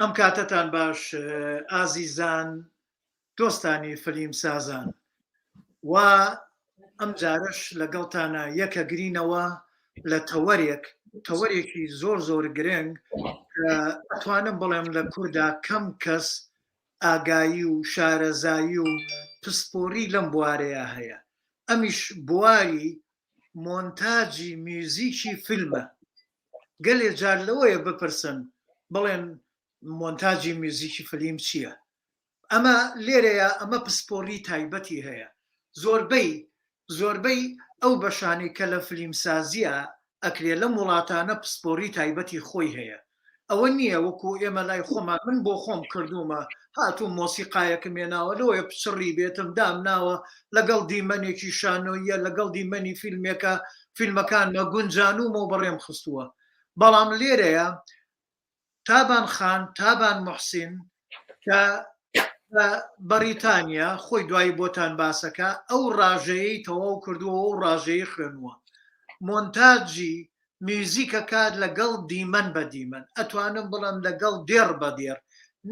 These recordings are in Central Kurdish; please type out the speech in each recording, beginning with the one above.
ئەم کاتەتان باش ئازیزان دۆستانی فلیم سازان و ئەم جارەش لەگەڵتانە یەکەگرینەوە لە تەوەرێک تەوەرێکی زۆر زۆر گرنگ ئەتوانم بڵێم لە کوردا کەم کەس ئاگایی و شارەزایی و پسپۆری لەم بوارەیە هەیە ئەمیش بواری مۆنتاجی میوزیکی فیلمە گەلێ جار لەوەیە بپرسن بڵێن مۆنتاجی میوزیکی فلیم چییە؟ ئەمە لێرەیە ئەمە پسپۆڕی تایبەتی هەیە زۆربەی زۆربەی ئەو بەشانەی کە لە فلیمسازیە ئەکرێ لەم وڵاتانە پسپۆڕی تایبەتی خۆی هەیە ئەوە نییە وەکو ئێمە لای خۆمان من بۆ خۆم کردوومە هاتووم مۆسیقایەکم هێناوە لەوەیە پچڕی بێتم دامناوە لەگەڵ دیمەنێکی شانۆییە لەگەڵ دیمەنی فیلمێکە فیلمەکانمە گونجانوومە و بەڕێم خستووە بەڵام لێرەیە تابان خان تابان محسین کە بە بەڕیتانیا خۆی دوایی بۆتان باسەکە ئەو ڕاژەیەی تەواو کردووە و ڕاژەی خوێنووە مۆنتاجی میوزیکەکات لەگەڵ دیمەن بە دیمەن ئەتوانم بڵێم لەگەڵ دێڕ بە دێڕ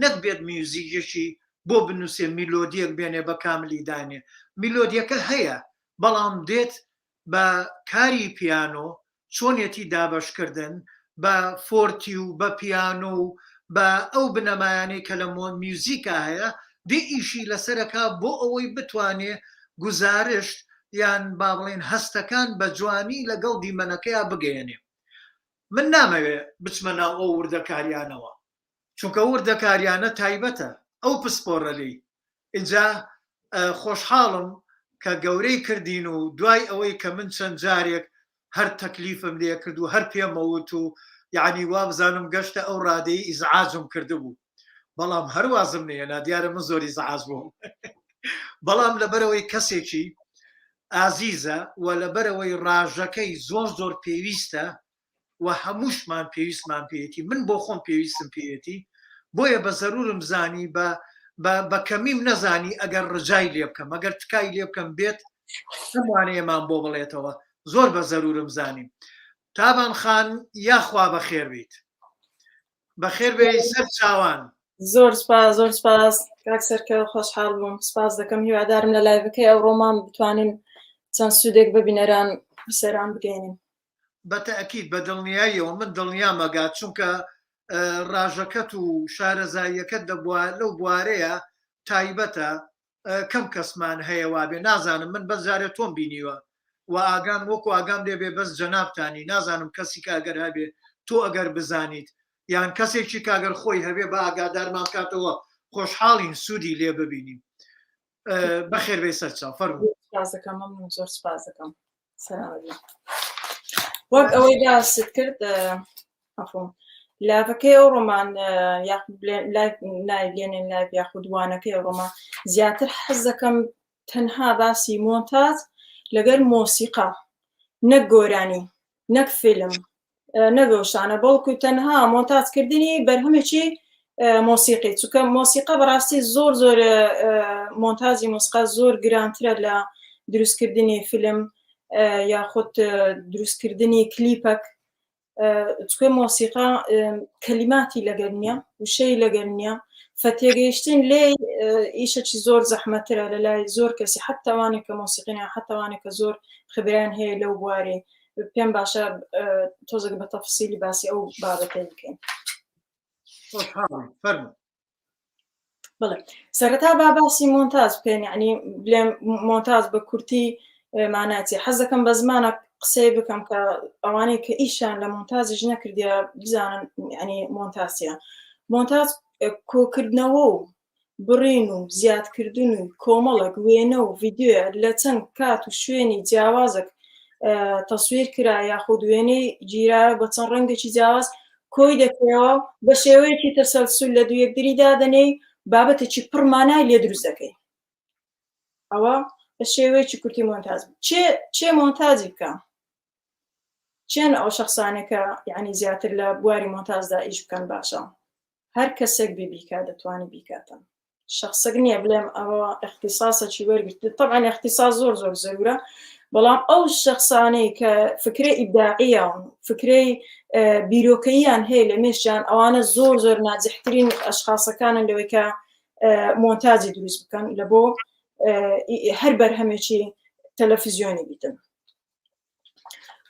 نەک بێت میوزیکێکی بۆ بنووسێ میلۆدیەک بێنێ بە کاملی دانێ میلۆدیەکە هەیە بەڵام دێت بە کاری پیانۆ چۆنیەتی دابەشکردن بە فۆرتی و بە پیانۆ و بە ئەو بنەمایانەی کە لە میوزیکا هەیە دێ ئیشی لەسەرەکا بۆ ئەوەی بتوانێ گوزارشت یان با بڵێین هەستەکان بە جوانی لەگەڵ دیمەنەکەیا بگەیەنێ. من نامەوێ بچمە ناو ئەو وردەکاریانەوە چونکە وردەکاریانە تایبەتە ئەو پسپۆرە لێی ئینجا خۆشحاڵم کە گەورەی کردین و دوای ئەوەی کە من چەند جارێک هەر تەکلیفم لێ کرد و هەر پێمەوت و یعنی وابزانم گەشتە ئەو ڕادەی ئیزعاجم کردبوو بەڵام هەر وازم نەهێنا دیارە من زۆر ئیزعاج بووم بەڵام لەبەرەوەی کەسێکی ئازیزە و لەبەرەوەی ڕاژەکەی زۆر زۆر پێویستە و هەمووشمان پێویستمان پێیەتی من بۆ خۆم پێویستم پێیەتی بۆیە بە زەرورم زانی بە بە کەمیم نەزانی ئەگەر ڕجای لێ بکەم ئەگەر تکای لێ بکەم بێت هەموانەیەمان بۆ بڵێتەوە زۆر بە زەرورم زانی تابان خان یاخوا بەخێر بیت بەخێر بێی سەر چاوان. زۆر سپاس زۆر سپاس کاک سەرکەوت خۆشحاڵ بووم سپاس دەکەم هیوادارم لە لایڤەکەی ئەوڕۆمان بتوانین چەند سوودێک بە بینەران پرسیاران بگەێنین بە تەئکید بە دڵنیاییەوە من دڵنیام ئەگات چونکە ڕاژەکەت و شارەزاییەکەت لەو بوارەیە تایبەتە کەم کەسمان هەیە وابێ نازانم من بەس جارێ تۆم بینیوە و ئاگام وەکو ئاگام لێ بێ بەس جەنابتانی نازانم کەسی کە ئەگەر هەبێ تۆ ئەگەر بزانیت یان کەسێکی کاگەر خۆی هەبێ بە ئاگادارمان کاتەوە خۆشحاڵین سوودی لێ ببینین بەخێر بێ سەرچاو فەرموو سپاسەکەم مەمنون زۆر سپاسەکەم وەک ئەوەی باست کرد عەفوم لایڤەکەی ئەو ڕۆمان لێنێن لایڤ یاخود وانەکەی ئەو ڕۆمان زیاتر حەز دەکەم تەنها باسی مۆنتاج لەگەر مۆسیقا نەک گۆرانی نەک فیلم نەگەوشانە بەڵکو تەنها مۆنتاجکردنی بەرهەمێکی مۆسیقی چونکە مۆسیقا بەڕاستی زۆر زۆر مۆنتاجی مۆسیقا زۆر گرانترە لە دروستکردنی فیلم یاخود دروستکردنی کلیپەک چکە مۆسیقا کەلیماتی لەگەر نییە وشەی لەگەر نییە فەتێگەیشتن لێ ئیشەکی زۆر زەحمەترە لە لای زۆر کەسی حتاوانێک کە مۆسیقینا حتاوانێک کە زۆر خبران هەیە لەو بوارێ پێم باشە تۆزێک بە تەفسیلی باسی ئەو بابەتەی بکەین بڵێ سەرەتا با باسی مۆنتاز بکەین یعنی بلێم مۆنتاز بە کورتی ماناچی حەز دەکەم بە زمانە قسەی بکەم کە ئەوانەی کە ئیشان لە مۆنتازیش نەکردە بزانن ینی مۆنتاسیە مۆنتاز کۆکردنەوە و بڕین و زیادکردن و کۆمەڵێک وێنە و ڤیدیۆیە لە چەند کات و شوێنی جیاوازێک تەسویر کرا یاخود وێنەی گیرا بە چەند ڕەنگێکی جیاواز کۆی دەکەیەوە بە شێوەیەکی تەسەلسول لە دوو یەکتری دادەنێی بابەتێکی پڕ مانای لێ دروست دەکەی ئەوە بە شێوەیەکی کورتی مۆنتاز چێ چێ مۆنتازی بکە چێن ئەو شخصانێکە یعنی زیاتر لە بواری مۆنتازدا ئیش بکەن باشە هەر کەسێک بێ بیکا دەتوانێت بیکاتن شخصێک نییە بڵێم ئەوە اختصاصەکی وەرگرت طبعا اختصاص زۆر زۆر زەرورە. بەڵام ئەو شخصانەی کە فکرەی ئیبداعیە و فکرەی بیرۆکەییان هەیە لە مێشیان ئەوانە زۆر زۆر ناجحترین ئەشخاصەکانن لەوەی کە مۆنتاجی دروست بکەن لە بۆ هەر بەرهەمێکی تەلەفزیۆنی بیتن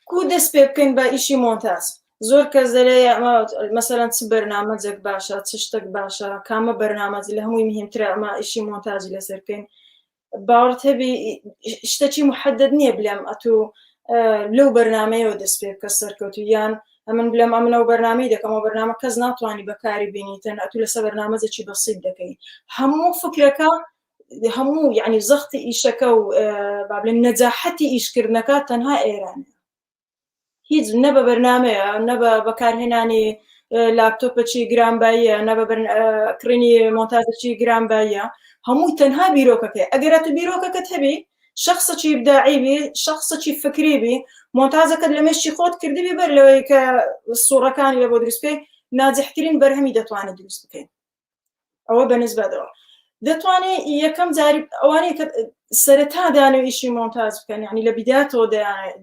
کو دەست پێ بکەین بە ئیشی مۆنتاز زۆر کەس دەلێ ئەمە مەسەلەن چ بەرنامەجێک باشە چ شتێک باشە کامە بەرنامەج لە هەمووی مهمترە ئەمە ئیشی مۆنتاجی لەسەر بکەین باوەڕت هەبی شتەکی محدد نییە بلێم ئەتوو لەو بەرنمەیەوە دەست پێ بکە سەرکەوتو یان ئەمن بلێم ئەمنەوە بەرنمەی دەکەمەوە بەرنامە کەس ناتوانانی بەکاری بینیتن ئەتوو لەسەر بەرنامەجێکی بەسیط دەکەی هەموو فکرەکە هەموو یعنی زەختی ئیشەکە و با بڵێن نەجاحەتی ئیشکردنەکە تەنها ئێرانە هیچ نە بە بەرنمەیە نە بە بەکارهێنانی لاپتۆپەکی گرانباییە نە بە کڕینی مۆنتاجێکی گرانباییە هەمووی تەنها بیرۆکەکەی ئەگەر تو بیرۆکەکەت هەبی شخصێکی ئیبداعی بی شخصێکی فکری بی مۆنتاجەکەت لە مێشکی خۆت کردبی بەر لەوەی کە سوڕەکانی لە بۆ دروست بکەی ناجحترین بەرهەمی دەتوانێت دروست بکەین ئەوە بە نسبەتەوە دەتوانێت یەکەم جاری ئەوانەی کە سەرەتا دانێ ئیشی مۆنتاز بکەن یعنی لە بیداتەوە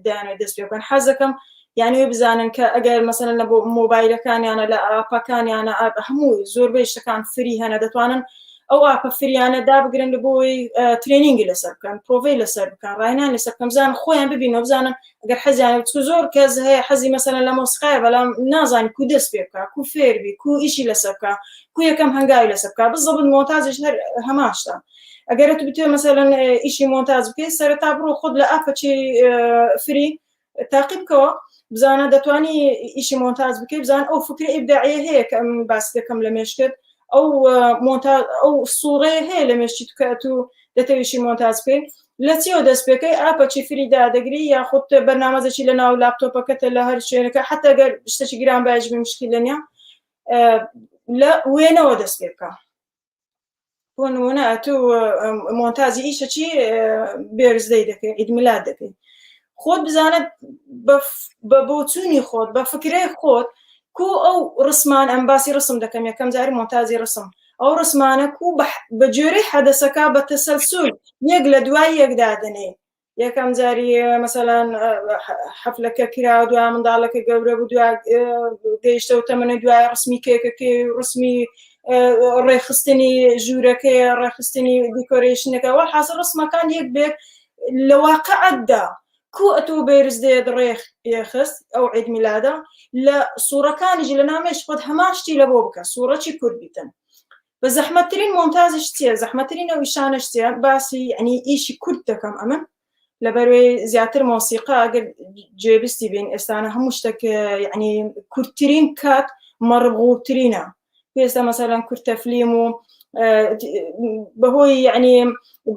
دەیانێت دەست پێ بکەن حەزەکەم یعنی بزانن کە ئەگەر مەسەلەن لە بۆ مۆبایلەکانیانە لە ئاپەکانیانە ئاپ هەموو زۆربەی شتەکان free هەنە دەتوانن ئەو ئاپە free یانە دابگرن لە بۆی training ی لەسەر بکەن پرۆڤەی لەسەر بکەن ڕاهێنان لەسەر بکەن بزانن خۆیان ببینەوە بزانن ئەگەر حەزیان چ زۆر کەس هەیە حەزی مەسەلەن لە مۆسیقایە بەڵام نازانی کو دەست پێ بکا کو فێربی کو ئیشی لەسەر بکا کو یەکەم هەنگاوی لەسەر بکا بزەبت مۆنتاجیش هەر هەمان شتە ئەگەر تو بتوێ مەسەلەن ئیشی مۆنتاج بکەی سەرەتا بڕۆ خۆت لە ئاپەکی free تاقی بکەوە بزانە دەتوانی ئیشی مۆنتاج بکەی بزان ئەو فکرە ئیبداعیە هەیە کە من باسی دەکەم لە مێشکت ئەو مۆنتا ئەو سوڕەیە هەیە لە مێشکی تو کە تو دەتەویشی مۆنتاج بکەی لە چیەوە دەست پێکەی ئاپەکی free دادەگری یاخود بەرنامەزەکی لە ناو لاپتۆپەکەتە لە هەر شوێنەکە حتا گەر شتێکی گران بایش بێ مشکلە نییە لە وێنەوە دەست پێ بکە بۆ نمونە تو مۆنتاجی ئیشەکی birthday دەکەی عید میلاد دەکەی خۆت بزانە بە بۆچوونی خۆت بە فکرەی خۆت کو ئەو ڕسمان ئەم باسی ڕسم دەکەم یەکەم جاری مۆنتازی ڕسم ئەو ڕسمانە کو بە جۆرەی حەدەسەکە بە تەسەلسول یەک لە دوای یەک دادەنێ یەکەم جاری مەسەلەن حەفلەکە کرا دو منداڵەکە گەورە بوو دو گەیشتەوە تەمەنە دوای ڕسمی کێکەکەی ڕسمی ڕێخستنی ژوورەکەی ڕێخستنی decoration ەکە وە حاصل ڕسمەکان یەک بێت لە واقعدا کو ئەتۆ birthday ت ڕێخ خست ئەو عید میلادە لە سوڕەکانیش لە نامێش خۆت هەمان شتی لە بۆ بکە سوڕەکی کورد بیتن بە زەحمەتترین مۆنتازش چییە زەحمەتترین ئەو ئیشانەش چییە باسی یعنی ئیشی کورد دەکەم ئەمن لەبەروی زیاتر مۆسیقا ئەگەر جێبستی بین ئێستانە هەموو شتێک یعنی کورتترین کات مەڕغوبترینە پێستا مەسەلەن کورتە فلیم و بەهۆی یعنی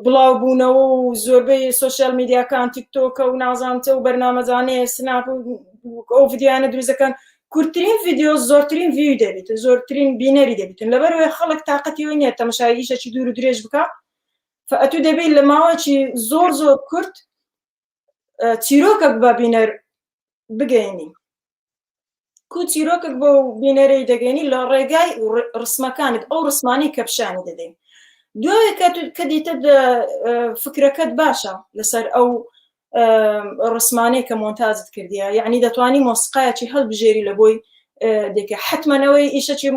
بڵاو بوونەوە و زۆربەی سوسیال میدیاکان تیکتۆکە و نازانتە و بەرنامەزانەیە سناپ و ئەو ڤیدیۆیانە دروست دەکەن کورتترین ڤیدیۆ زۆرترین view دەبێت زۆرترین بینەری دەبێتن لەبەرەوەی خەڵک تااقەتی ئەوی نییە تەمەشای ئیشەکی دوور و درێژ بکە فئەتو دەبێت لە ماوەکی زۆر زۆر کورت چیرۆکەک بە بینەر بگەینی کو چیرۆکێک بۆ بینەرەی دەگەێنی لە ڕێگای ڕسمەکانت ئەو ڕسمانی کە پیشانی دەدەین دوای کە دیتە فکرەکەت باشە لەسەر ئەو ڕسمانەی کە مۆنتازت کردیە یعنی دەتوانی مۆسیقایەکی هەڵبژێری لە بۆی دێکە حتممەەوەی ئیشەکی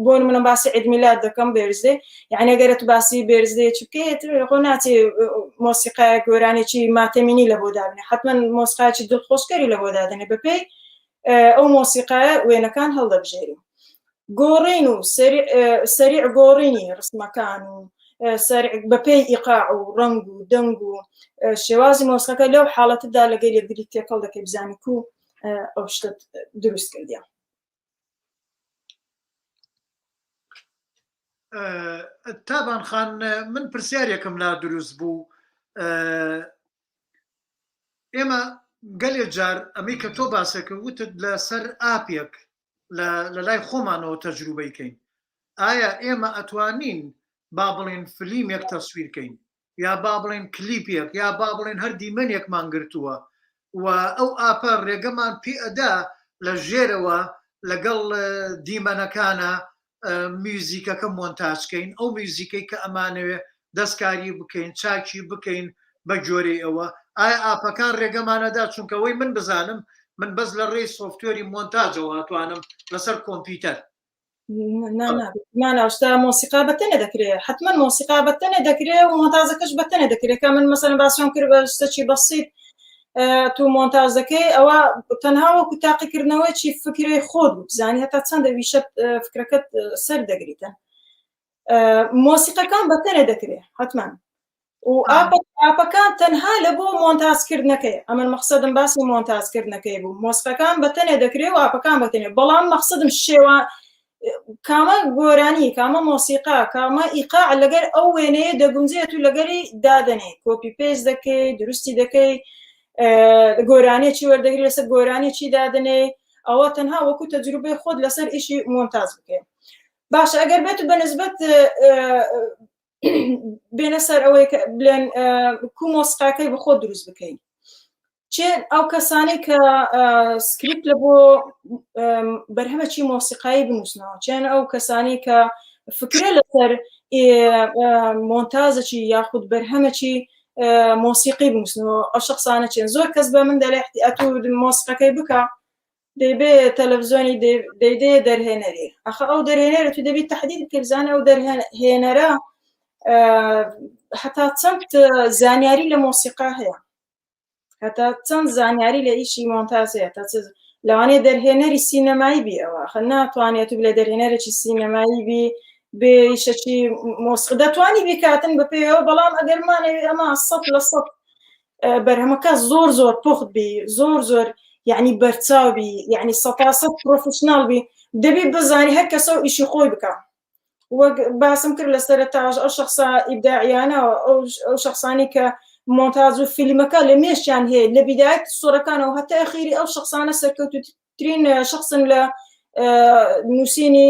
بۆ منم باسی عید میلاد دەکەم birthday یعنی ئەگەرە تو باسی birthday چ بکەیت خۆ ناچێ مۆسیقای گۆرانێکی ماتەمینی لە بۆ دابنێ حتمما مۆسیقایکی دڵخۆشکەری لە بۆ دادنێ بەپێی ئەو مۆسیقایە وێنەکان هەڵدەبژێری گۆڕین و سەریع گۆڕینی ڕسمەکان و بەپێی ئیقاع و ڕەنگ و دەنگ و شێوازی مۆسیقاکە لەو حاڵەتدا لەگەل یەکدری تێکەڵ دەکەی بزانی کو ئەو شتت دروست کردیە. تابان خان من پرسیارێکم لا دروست بوو ئێمە گەلێ جار ئەمەی کە تۆ باسەکە وتت لەسەر ئاپێک لە لای خۆمانەوە تەجروبەی کەین ئایا ئێمە ئەتوانین با بڵێن فلیمێک تەسویرکەین یا با بڵێن کلیپێک یا با بڵێن هەر دیمەنێکمان گرتووە و ئەو ئاپە ڕێگەمان پێ ئەدا لە ژێرەوە لەگەڵ دیمەنەکانە میوزیکەکە مۆنتاج کەین ئەو میوزیکەی کە ئەمانەوێ دەستکاری بکەین چاکی بکەین. بە گۆرەی ئەوە ئایا ئاپەکان ڕێگەمانەدا چونکە ئەوەی من بزانم من بەس لە ڕێی سۆفتوێری مۆنتاجەوە ئەتوانم لەسەر کۆمپیوتەر ناناشتا مۆسیقا بەتەنێ دەکرێ حتمما مۆسیقا بەتەنێ دەکرێ و مۆنتازەکەش بەتەنێ دەکرێت کە من مەسەن باسم کرد بە شتەکی بەسیت تو مۆنتاز دەکەی ئەوە تەنها وەکو تاقیکردنەوەی چی فکرەی خۆت بزانی هەتا چەندە ویشت فکرەکەت سەر دەگریتن مۆسیقەکان بەتەنێ دەکرێ حتمما و ئاپەکان تەنها لە بۆ مۆنتازکردنەکەی ئەمن مەقسەدم باسی مۆنتازکردنەکەی بوو مۆسیقەکان بەتەنێ دەکرێ و ئاپەکان بەتەنێ بەڵام مەقسەدم شێوە کامە گۆرانی کامە مۆسیقا کامە ئیقاع لەگەر ئەو وێنەیە دەگونجێت و لەگەری دادەنێ copy paste دەکەی دروستی دەکەی گۆرانیەکی وەردەگری لەسەر گۆرانیەکی دادەنێ ئەوە تەنها وەکو تەجروبەی خۆت لەسەر ئیشی مۆنتاز بکەی باشە ئەگەر بێت بە نسبەت بێنە سەر ئەوەی کە بلێن کو مۆسیقاکەی بە خۆت دروست بکەین چێ ئەو کەسانەی کە سکریپت لە بۆ بەرهەمەکی مۆسیقایی بنووسنەوە چێن ئەو کەسانی کە فکرە لەسەر مۆنتازەکی یاخود بەرهەمەکی مۆسیقی بنووسنەوە ئەو شخصانە چێن زۆر کەس بە من دەڵێ ئەتوو مۆسیقەکەی بکە دەیبێ تەلەڤزیۆنی دەیدێ دەرهێنەری ئەخە ئەو دەرهێنەرە تو دەبی تهدید بکەی بزانە ئەو دەرهێنەرە هەتا چەند زانیاری لە مۆسیقا هەیە هەتا چەند زانیاری لە ئیشی مۆنتاز هەیە تا لەوانەیە دەرهێنەری سینەمایی بی ئەوە خە ناتوانێت و لە دەرهێنەرێکی سینەمایی بی بێ ئیشەکی مۆسیقا دەتوانی بیکاتن بەپێیەوە بەڵام ئەگەرمانەوێ ئەمە 100% بەرهەمەکە زۆر زۆر پوخت بی زۆر زۆر یعنی بەرچاو بی یعنی سەتاسەد professional بی دەبی بزانی هەر کەسە و ئیشی خۆی بکە وەک باسم کرد لە سەرەتاش ئەو شخصە ئیبداعیانە ئەو شخصانی کە مۆنتاز و فیلمەکە لە مێشیان هەیە لە بیدایەت سۆرەکانەوە هەتا ئەخیری ئەو شخصانە سەرکەوتوترین شخصن لە نووسینی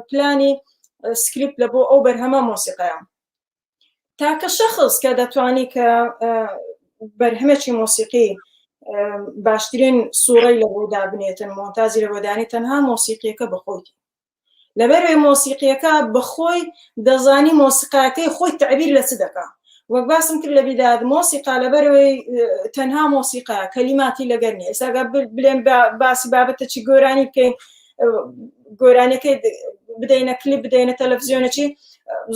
پلانی سکریپت لە بۆ ئەو بەرهەمە مۆسیقایە تاکە شخص کە دەتوانی کە بەرهەمێکی مۆسیقی باشترین سوڕەی لە بۆ دابنێتن مۆنتازی لە بۆدانی تەنها مۆسیقیەکە بەخۆیتی لەبەرێ مۆسیقیەکە بەخۆی دەزانی مۆسیقاکەی خۆی تعبیر لە چ دەکا وەک باسم کرد لە بیداد مۆسیقا لەبەرەوەی تەنها مۆسیقا کەلیماتی لەگەر نیە ئێستا بلێن باسی بابەتە چی گۆرانی بکەین گۆرانیەکەی بدەینە کلیپ بدەینە تەلەڤزیۆنەچی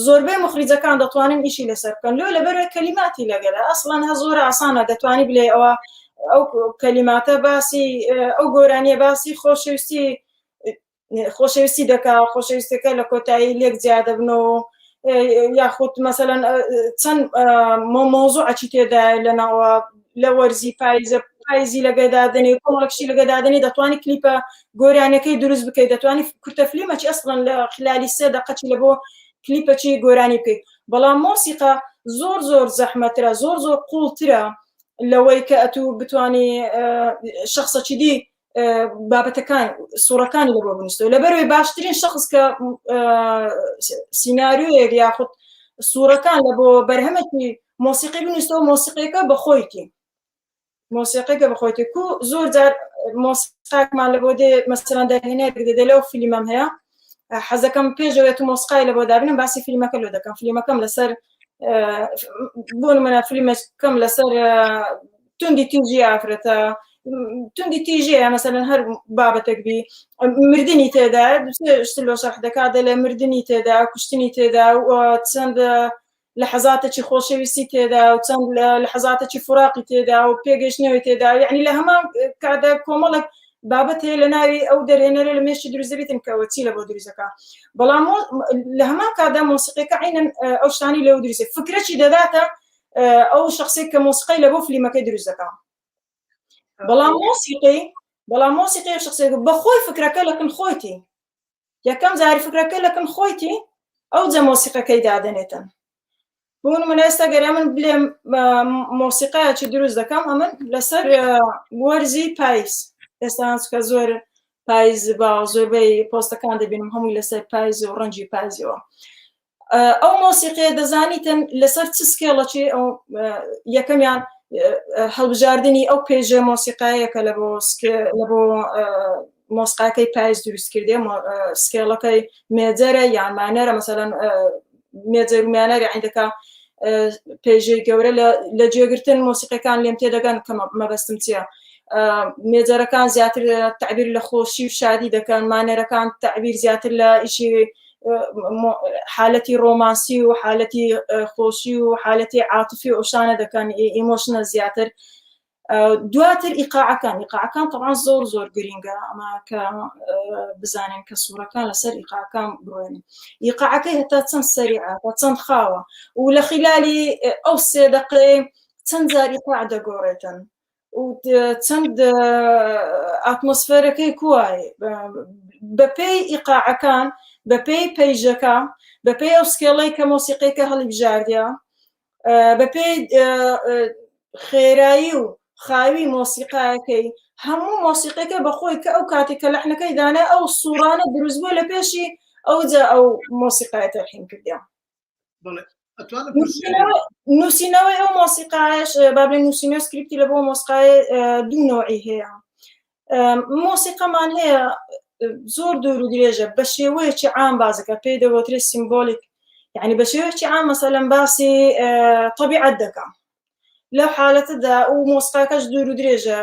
زۆربەی مخریجەکان دەتوانن ئیشی لەسەر بکەن لۆ لەبەرە کەلیماتی لەگەرە ئەسڵەن هە زۆر ئاسانە دەتوانی بلێ ئەوە ئەو کەلیماتە باسی ئەو گۆرانیە باسی خۆشەویستی خۆشەویستی دەکا خۆشەویستەکە لە کۆتایی لێک جیا دەبنەوە یاخود مەسەلەن چەند مۆزوعەکی تێدا لە ناوە لە وەرزی پایزە پایزی لەگەدا دەنێ کۆمەڵکشی لەگەدا دەنێ دەتوانی کلیپە گۆرانەکەی دروست بکەیت دەتوانی کورتە فلیمەکی ئەسڵەن لە خلالی سێ دەقەچی لە بۆ کلیپەکی گۆرانی بکەیت بەڵام مۆسیقا زۆر زۆر زەحمەترە زۆر زۆر قوڵترە لەوەی کە ئەتوو بتانی شخصەکی دی بابەتەکان سوڕەکانی لە بۆ بنووسەوە لەبەرەوەی باشترین شخص کە سیناریۆیەک یاخود سوڕەکان لە بۆ بەرهەمێکی مۆسیقی بنووسەوە مۆسیقیەکە بەخۆیتی مۆسیقەکە بەخۆیتی کو زۆر جار مۆسیقاکمان لە بۆ دێ مەسەلەن دەرهێنەر دێ لەو فیلمم هەیە حەزەکەم پێشەوێت و مۆسیقای لە بۆ دابنم باسی فیلمەکە لۆ دەکەم فیلمەکەم لەسەر بۆ نمونە فیلمەکەم لەسەر توندی تیژی ئافرەتە توندی تیژەیە مەسەلەن هەر بابەتێک بی مردنی تێدا شت لۆ شەرح دەکات دەلێ مردنی تێدا کوشتنی تێدا و چەند لە حەزاتێکی خۆشەویستی تێدا و چەند لە حەزاتێکی فراقی تێدا و پێگەشتنەوەی تێدا یعنی لە هەمان کادا کۆمەڵێک بابەت هەیە لە ناوی ئەو دەرهێنەرە لە مێشکی دروست دەبێتن کەەوە چی لە بۆ دروستەکە بەڵام لە هەمان کادا مۆسیقەکە عینەن ئەو شتانی لەو دروستە فکرەکی دەداتە ئەو شخصێک کە مۆسیقای لە بۆ فلیمەکەی دروست دەکا بەڵام مۆسیقی بەڵام مۆسیقی شخصێک بەخۆی فکرەکە لەکن خۆیتی یەکەم جاری فکرەکە لەکن خۆیتی ئەو جە مۆسیقەکەی دادەنێتن بۆ نمونە ئێستا گەر من بلێم مۆسیقایەکی دروست دەکەم ئەمن لەسەر وەرزی پاییز ئێستا چکە زۆر پاییز با زۆربەی پۆستەکان دەبینم هەمووی لەسەر پاییز و ڕەنجی پاییزەوە ئەو مۆسیقیە دەزانیتن لەسەر چ scale ەکی ئەو یەکەمیان هەڵبژاردننی ئەو پێژە مۆسیقایە کە لە بۆ لە بۆ مۆسقاکەی پایز دروست کردێ scale ەکەی major ە یان minor ە مەسەلەن major و minor ی عندەکە. پێژەی گەورە لە جێگرتن مۆسیقەکان لێم تێدەگەن کە مەبەستم چییە major ەکان زیاتر تعبیر لە خۆشی و شادی دەکەن minor ەکان تعبیر زیاتر لە ئیشی حالەتی ڕۆمانسی و حالەتی خۆشی و حالەتی عاتفی و ئەوشانە دەکەن emotion ە زیاتر دواتر ئیقاعەکان ئیقاعەکان طبعا زۆر زۆر گرینگە ئەمە کە بزانین کە سوورەکان لەسەر ئیقاعەکان بڕێن ئیقاعەکەی هەتا چەند سەریعە تا چەند خاوە و لە خلالی ئەو سێ دەقەی چەند جار ئیقاع دەگۆڕێتن و چەند ئاتمۆسفێرەکەی کوایە بەپێی ئیقاعەکان بەپێی پەیژەکە بەپێی ئەو scale ەی کە مۆسیقیەکە هەڵی بژاردە بەپێی خێرایی و خاوی مۆسیقایەکەی هەموو مۆسیقەکە بەخۆی کە ئەو کاتێک کە لەحنەکەی دانا ئەو سوڕانە دروست بووە لە پێشی ئەوجا ئەو مۆسیقای تەلحین کردیان نووسینەوەی ئەو مۆسیقایش بابلێ نووسینەوە سکریپتی لە بۆ مۆسیقای دوو نەوعی هەیە مۆسیقەمان هەیە زۆر دوور و درێژە بە شێوەیەکی عام بازەکە پێی دەگوترێت symbolic یعنی بە شێوەیەکی عام مەسەلەن باسی طبیعەت دەکا لەو حالەتەدا و مۆسیقاکەش دوور و درێژە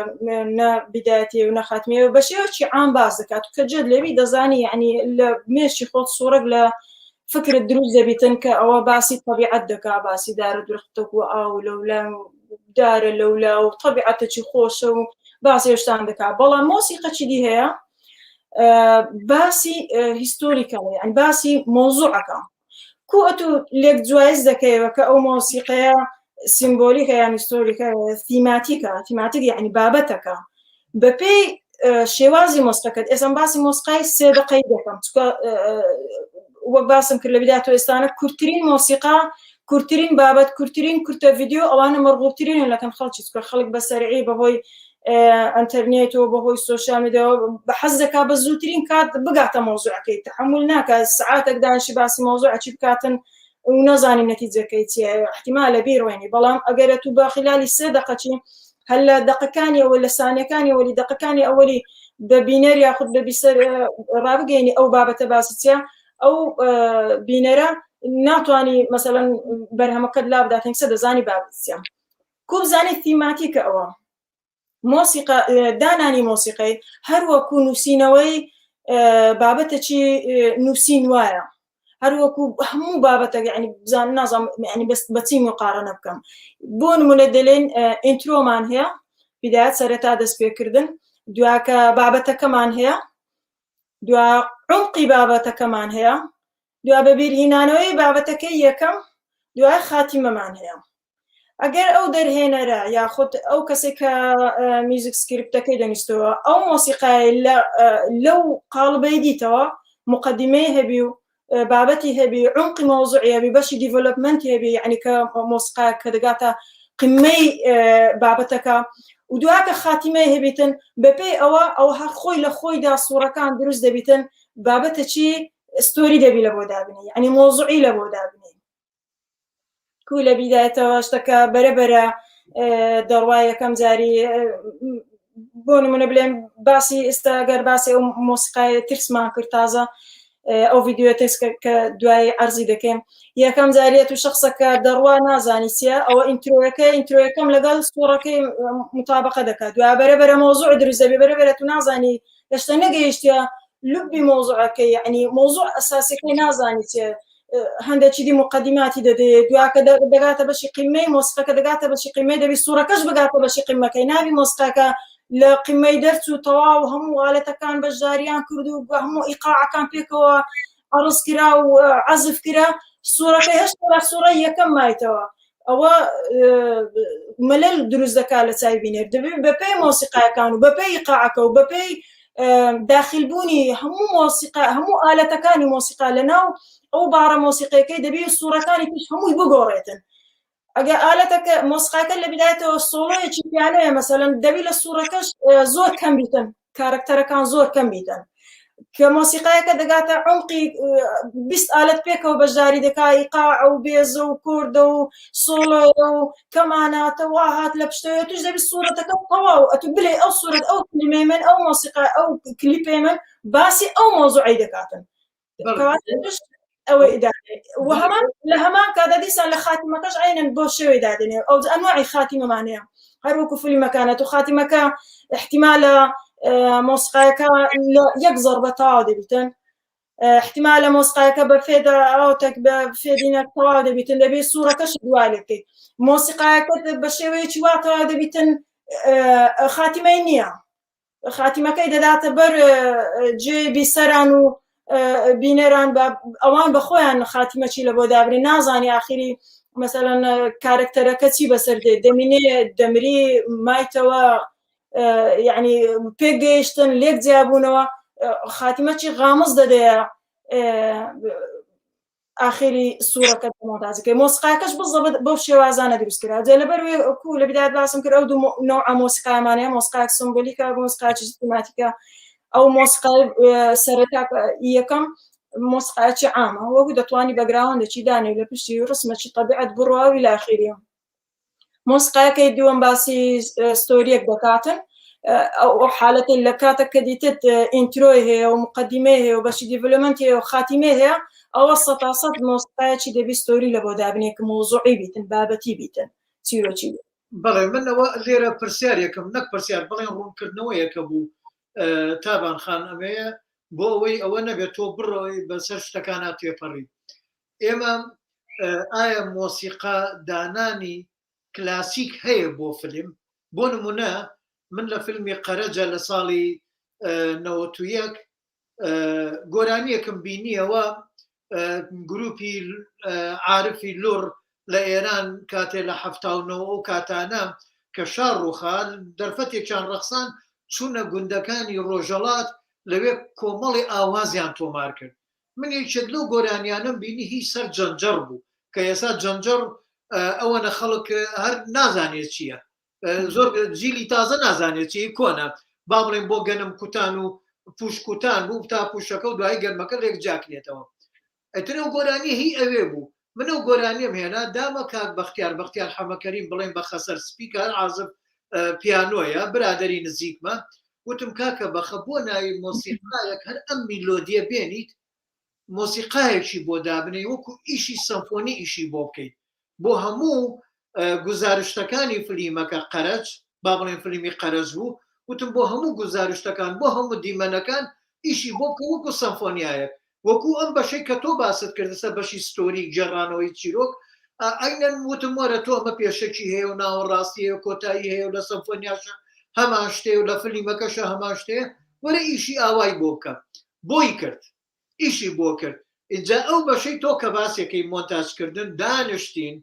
نە بدایەتی و نە خاتمیە بە شێوەیەکی عام باس دەکات کە جێت لەوی دەزانی یعنی لە مێشی خۆت سوورەک لە فکرت دروست دەبیتن کە ئەوە باسی طبیعەت دەکا باسی دارە درختەک و ئاو لەولا دارە لەولا و طبیعەتەکی خۆشە و باسی شتان دەکا بەڵام مۆسیقە چی دی هەیە باسی historical یعنی باسی مۆزوعەکە کو ئەتو لێک جوایز دەکەیەوە کە ئەو مۆسیقەیە symbolic ە یان historic ە thematic ە thematic یعنی بابەتەکە بەپێی شێوازی مۆسیقەکەت ئێستا باسی مۆسیقای سێ دقەی دەکەم چکە وەک باسم کرد لە بدایەت ئێستانە کورتترین مۆسیقا کورتترین بابەت کورتترین کورتە ڤیدیۆ ئەوانە مەرغوبترین لەکەن خەڵکی چکە خەڵک بە سەرعی بەهۆی ئەتەرنێت و بەهۆی social media وە بە حەز دەکا بە زووترین کات بگاتە مۆزوعەکەی تحمل ناکە سعاتێک دانیشی باسی مۆزوعەکی بکاتن و نەزانی نەتیجەکەی چیە احتیمالە بیڕوێنی بەڵام ئەگەر تو بە خلالی سێ دقەچی هەر لە دقەکانی ئەوە لە سانیەکانی ئەولی دقەکانی ئەولی بە بینەر یاخود بە بیسەر ڕابگەینی ئەو بابەتە باسی چیە ئەو بینەرە ناتوانانی مەسەلەن بەرهەمەکەت لا بدات هەنگسە دەزانی بابەت چیە کو بزانێت thematic ە ئەوە مۆسیقا دانانی مۆسیقی هەروەکو نووسینەوەی بابەتەکی نووسین وایە هەروەکو هەموو بابەتە یعنی بزان نازانم یعنی بەس بەچی مقارنە بکەم بۆ نمونە دەلێن intro مان هەیە بدایەت سەرەتا دەست پێکردن دواکە بابەتەکەمان هەیە دوا عمقی بابەتەکەمان هەیە دوا بەبیرهینانەوەی بابەتەکەی یەکەم دوای خاتیمەمان هەیە ئەگەر ئەو دەرهێنەرە یاخود ئەو کەسێک کە music script ەکەی دەنووسەوە ئەو مۆسیقای لەو قاڵبەی دیتەوە مقدمەی هەبی و بابەتی هەبی عمقی مەوزوعی هەبی بەشی development ی هەبی یعنی کە مۆسیقا کە دەگاتە قمەی بابەتەکە و دواکە خاتیمەی هەبیتن بەپێی ئەوە ئەو هەر خۆی لە خۆیدا سوورەکان دروست دەبیتن بابەتەکی story دەبی لە بۆ دابنی یعنی مۆزوعی لە بۆ دابنی کو لە بیدایەتەوە شتەکە بەرە بەرە دەڕوا یەکەم جاری بۆ نمونە بلێن باسی ئێستا گەر باسی ئەو مۆسیقای ترسمان کرد تازە ئەو ڤیددیوە تێست کە دوای عەرزی دەکەین یەکەم جاریەت و شخصەکە دەڕوا نازانی چیە ئەوە intro یەکە intro یەکەم لەگەڵ سوڕەکەی متابقە دەکات دوای بەرە بەرە مۆزوع دروست دەبێ بەرە بەرە تو نازانی هێشتا نەگەیشتە لبی مۆزوعەکەی یعنی مۆزوع ئەساسەکەی نازانی چیە هەندێکی دی مقدماتی دەدێ دواکە دەگاتە بەشی قیمەی مۆسیقەکە دەگاتە بەشی قیمەی دەبی سوورەکەش بگاتە بەشی قیمەکەی ناوی مۆسیقاکە لە قیمەی دەرچوو تەواو هەموو ئالەتەکان بەشداریان کرد و هەموو ئیقاعەکان پێکەوە عەرز کرا و عەزف کرا سوورەکە هێشتا لە سوورەی یەکەم مایتەوە ئەوە مەلەل دروست دەکات لە چای بینەر دەبێت بەپێی مۆسیقاکان و بەپێی ئیقاعەکە و بەپێی داخلبوونی هەموو مۆسیقا هەموو ئالەتەکانی مۆسیقا لە ناو ئەو بارە مۆسیقەکەی دەبێت سوورەکانی پیش هەمووی بگۆڕێتن ئەگە ئالەتەکە مۆسیقاکە لە بدایەتەوە سۆڵۆیەکی پیانۆیە مەسەلەن دەبی لە سوورەکەش زۆر کەم بیتن کارەکتەرەکان زۆر کەم بیتن کە مۆسیقایەکە دەگاتە عمقی 20 ئالەت پێکەوە بەشداری دەکا ئیقاع و بێزە و کۆردە و سۆڵۆ و کەماناتە وا هات لە پشتەوە توش دەبی سوورەتەکە تەواو ئەتو بلێ ئەو سوورەت ئەو فیلمەی من ئەو مۆسیقا ئەو کلیپەی من باسی ئەو مۆزوعی دەکاتن. ئەوە ئیدارە و هەمان لە هەمان کادا دیسان لە خاتیمەکەش عینەن بۆ شێوەی دادەنێ ئەو ئەنواعی خاتیمەمانەیە هەر وەکو فیلمەکانە تو خاتیمەکە احتیمالە مۆسیقایەکە لە یەک زەربە تەواو دەبیتن احتیمالە مۆسیقایەکە بە فێدە ئەو تەک بە فێدینە تەواو دەبیتن دەبێت سوورەکەش دوای لێ بکەیت مۆسیقایەکەت بە شێوەیەکی وا تەواو دەبیتن خاتیمەی نییە خاتیمەکەی دەداتە بەر جێ بیسەران و بینەران بە ئەوان بە خۆیان خاتیمەچی لە بۆ دابنێ نازانی ئاخری مەسەلەن کارکتەرەکە چی بەسەر دێ دەمینێ دەمری مایتەوە یعنی پێگەیشتن لێک جیابوونەوە خاتیمەچی غامز دەدەیە ئاخری سوورەکە مۆنتاجەکەی مۆسیقاکەش بزەبت بەو شێوازانە دروست کرا جا لەبەر کو لە بدایەت باسم کرد ئەو دوو نەوعە مۆسیقایانەیە مۆسیقایەک سمبولیکە مۆسیقایەکی سیستماتیکە ئەو مۆسیقای سەرەتا یەکەم مۆسیقایەکی عامە وەکو دەتوانی بەگراوەندێکی دانێ لە پشتی ڕسمەکی تەبیعەت بڕواوی لاخیری مۆسیقایەکەی دووەم باسی ستۆریەک دەکاتن ئەو حالەتی لە کاتە کە دیتت intro ی هەیە و مقدمەی هەیە و بەشی development هەیە و خاتیمە هەیە ئەوە سە تا سەد مۆسیقایەکی دەبی ستۆری لە بۆ دابنێ کە مۆزوعی بیتن بابەتی بیتن چیرۆکی بیت. بەڵێ من ئەوە لێرە پرسیارێکم نەک پرسیار بڵێن ڕوونکردنەوەیەکە بوو تابان خان ئەمەیە بۆ ئەوەی ئەوە نەبێت تۆ بڕۆی بەسەر شتەکانە تێپەڕی ئێمە ئایا مۆسیقا دانانی کلاسیک هەیە بۆ فیلم؟ بۆ نمونە من لە فیلمی قەرەجە لە ساڵی 91 گۆرانیەکم بینیەوە گروپی عارفی لوڕ لە ئێران کاتێ لە 79 ئەو کاتانە کە شار ڕوخا دەرفەتێکیان ڕەخسان چوونە گوندەکانی ڕۆژەڵات لەوێ کۆمەڵی ئاوازیان تۆمار کرد من یەکێک لەو گۆرانیانەم بینی هی سەر جەنجەڕ بوو کە ئێستا جەنجەڕ ئەوەنە خەڵک هەر نازانێت چییە زۆر جیلی تازە نازانێت چی کۆنە با بڵێن بۆ گەنم کوتان و پوش کوتان بوو تا پوشەکە و دوای گەرمەکە لێک جاکرێتەوە ئەتر ئەو گۆرانی هی ئەوێ بوو من ئەو گۆرانیم هێنا دامە کاک بەختیار بەختیار حەمەکەریم بڵێن بە خەسەر سپی کار عازف پیانۆیە برادری نزیکمە وتم کاکە بەخە بۆ ناوی مۆسیقایەک هەر ئەم میلۆدیە بێنیت مۆسیقایەکی بۆ دابنێی وەکو ئیشی سەمفۆنی ئیشی بۆ بکەیت بۆ هەموو گوزارشتەکانی فلیمەکە قەرەج با بڵێن فلیمی قەرەج بوو وتم بۆ هەموو گوزارشتەکان بۆ هەموو دیمەنەکان ئیشی بۆ بکە وەکو سەمفۆنیایەک وەکو ئەم بەشەی کە تۆ باست کرد سەر بەشی ستۆری گێڕانەوەی چیرۆک ئەینەن وتم وەرە تۆ ئەمە پێشەکی هەیە و ناوەڕاستی هەیە و کۆتایی هەیە و لە سەمفۆنیاشە هەمان شتێ و لە فلیمەکەشە هەمان شتێ وەرە ئیشی ئاوای بۆ بکە بۆی کرد ئیشی بۆ کرد ئینجا ئەو بەشەی تۆ کە باسێکەی مۆنتاجکردن دانیشتین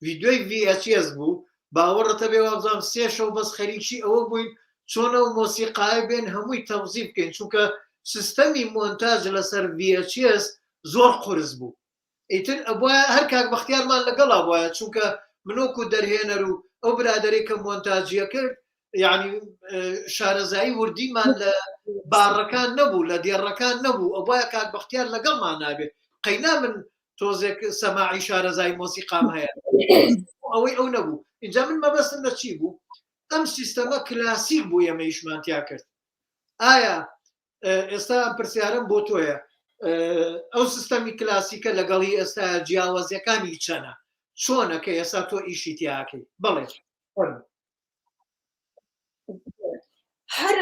ڤیدیۆی VHS بوو باوەڕتە بێ وابزانم سێ شەو بەس خەریکی ئەوە بووین چۆن ئەو مۆسیقایە بێن هەمووی تەوزیف بکەین چونکە سیستەمی مۆنتاج لەسەر VHS زۆر قورس بوو ئیتر ئەبوایە هەر کاک بەختیارمان لەگەڵا بوایە چونکە من وەکو دەرهێنەر و ئەو برادەرەی کە مۆنتاجیە کرد یعنی شارەزایی وردیمان لە باڕەکان نەبوو لە دێڕەکان نەبوو ئەبوایە کاک بەختیار لەگەڵمان نابێت قەینا من تۆزێک سەماعی شارەزای مۆسیقام هەیە ئەوەی ئەو نەبوو اینجا من مەبەستم لە چی بوو ئەم سیستەمە کلاسیک بوو ئێمە ئیشمان تیا کرد ئایا ئێستا ئەم پرسیارم بۆ تۆیە ئەو سیستەمی کلاسیکە لەگەڵی ئێستا جیاوازیەکانی چەنە چۆنە کە ئێستا تۆ ئیشی تیاکەی بەڵێ هەر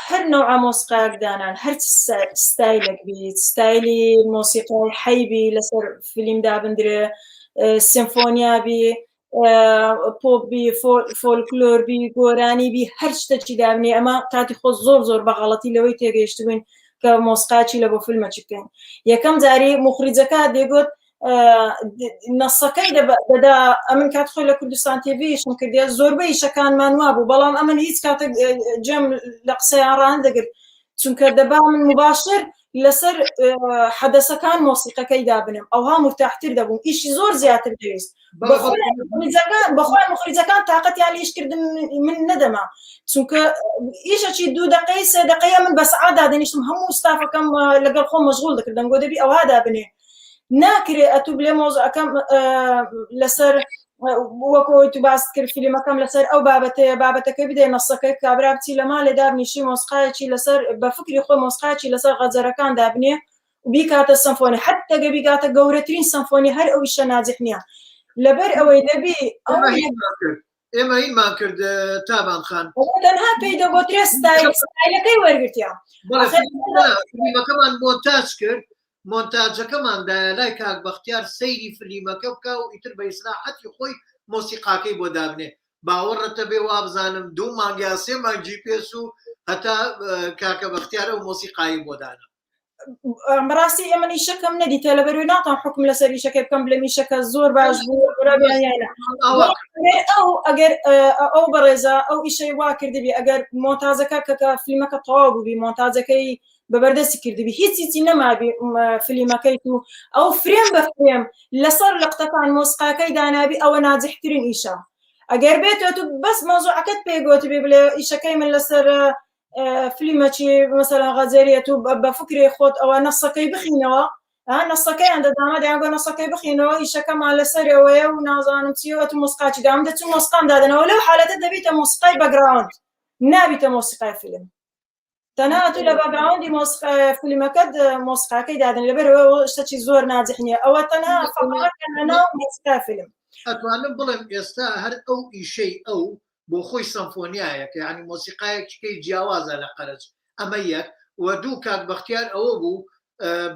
هەر نەوعە مۆسیقایەک دانان هەر ستایلێک بیت ستایلی مۆسیقای حەیبی لەسەر فیلم دابندرێ سیمفۆنیا بی پۆپ بی فۆلکلۆر بی گۆرانی بی هەر شتێکی دابنێ ئەمە کاتی خۆ زۆر زۆر بە غەڵەتی لەوەی تێگەیشتبووین کە مۆسیقاچی لە بۆ فیلمەچی بکەین یەکەم جاری مخریجەکە دەگوت نەسەکەی دەدا ئەمن کات خۆی لە کوردستان تێڤیشم کردێ زۆربەی ئیشەکانمان وابوو بەڵام ئەمن هیچ کاتێک جێم لە قسەیان ڕان دەگرت چونکە دەبا من مباشر لەسەر حەدەسەکان مۆسیقەکەی دابنم ئەوها مرتاحتر دەبووم ئیشی زۆر زیاتر دەویست بەخۆیان مخریجەکان تااقەتیان لیشکردن من نەدەما چونکە ئیشەکی دوو دقەی سێ دقەیە من بە سەعات دادەنیشتم هەموو ستافەکەم لەگەڵ خۆم مەشغول دەکردم گۆ دەبی ئەوها دابنێ ناکرێ ئەتوو بلێ مۆزعەکەم لەسەر وەکۆی تو باست کرد فیلمەکەم لەسەر ئەو بابەتەیە بابەتەکەی بدێ نەسەکەی کابرا بچی لە ماڵێ دابنیشی مۆسقایەکی لەسەر بە فکری خۆ مۆسقاچی لەسەر غەجەرەکان دابنێ. بیکاتە سەمفۆنی حتى گە بیکاتە گەورەترین سەمفۆنی هەر ئەو ئیشە ناجح نییە لەبەر ئەوەی دەبی ئەو ئێمە هینمان کرد تابان خان تەنها پێی دەگۆترێ ستایل ستایلەکەی وەرگرتیان فلیمەکەمان مۆنتاج کرد مۆنتاجەکەمان دایە لای کاک بەختیار سەیری فلیمەکە بکە و ئیتر بە ئیسراحەتی خۆی مۆسیقاکەی بۆ دابنێ باوەڕتە بێ وابزانم دوو مانگ یا سێ مانگی پێس و هەتا کاکە بەختیار ئەو مۆسیقایی بۆ دانا بەڕاستی ئێمە نیشەکەم نەدیتە لە بەروی ناتان حکم لەسەر ئیشەکەی بکەم بلێم ئیشەکە زۆر باش بوو ئەو ئەگەر ئەو بەڕێزە ئەو ئیشەی وا کردبی ئەگەر مۆنتازەکە کە فیلمەکە تەواو بووبی مۆنتاجەکەی بە بەردەستی کردبی هیچ هیچی نەمابی فیلمەکەیت و ئەو frame بە frame لەسەر لەقتەکان مۆسیقاکەی دانابی ئەوە ناجحترین ئیشە ئەگەر بێت تو بەس مەوزوعەکەت پێگوتبی بلێ ئیشەکەی من لەسەر فلیمەکی مەسەلەن غەزەریەت و بە فکرێ خۆت ئەوە نەسەکەی بخینەوە نەسەکەیان دەدامە دەیانگۆ نەسەکەی بخینەوە ئیشەکەمان لەسەرەوەیە و نازانم چی ئەتو مۆسیقاچی دام دەچوو مۆسیقام دادەنەوە لەو حالەتە دەبیتە مۆسیقای background نابیتە مۆسیقای فیلم تەنها تو لە background ی فیلمەکەت مۆسیقاکەی دادن لەبەرەوە شتەکی زۆر ناجح نییە ئەوە تەنها فەقەکە لەناو مۆسیقای فیلم ئەتوانم بڵێم ئێستا هەر ئەو ئیشەی ئەو بۆ خۆی سەمفۆنیایەکە یانی مۆسیقایەکیکەی جیاوازە لە قەرەج ئەمە یەک و دوو کاک بەختیار ئەوە بوو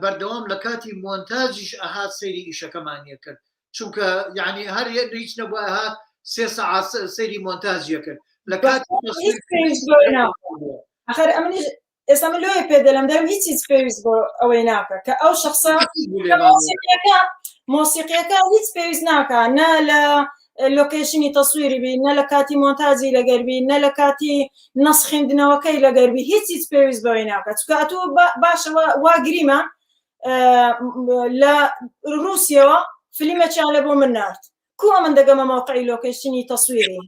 بەردەوام لە کاتی مۆنتاجیش ئەهات سەیری ئیشەکەمانی کرد چونکە یعنی هەر هیچ نەبوو ئەهات سێ سەعات سەیری مۆنتاجیە کرد لە کاتی ئەخر ئەمنیش ئێستا من لۆیە پێ دەلم دەرم هیچ هیچ پێویست بۆ ئەوەی ناکە کە ئەو شخصە مۆسیقیەکە مۆسیقیەکە هیچ پێویست ناکە نە لە location ی تەسویری بی نە لە کاتی مۆنتاجی لەگەربی نە لە کاتی نەس خوێندنەوەکەی لەگەربی هیچ هیچ پێویست بەوەی ناکە چونکە ئەتوو باشە وا گریمە لە رووسیەوە فلیمەچیان لە بۆ من نارد کو من دەگەمە مەوقعی location ی تەسویری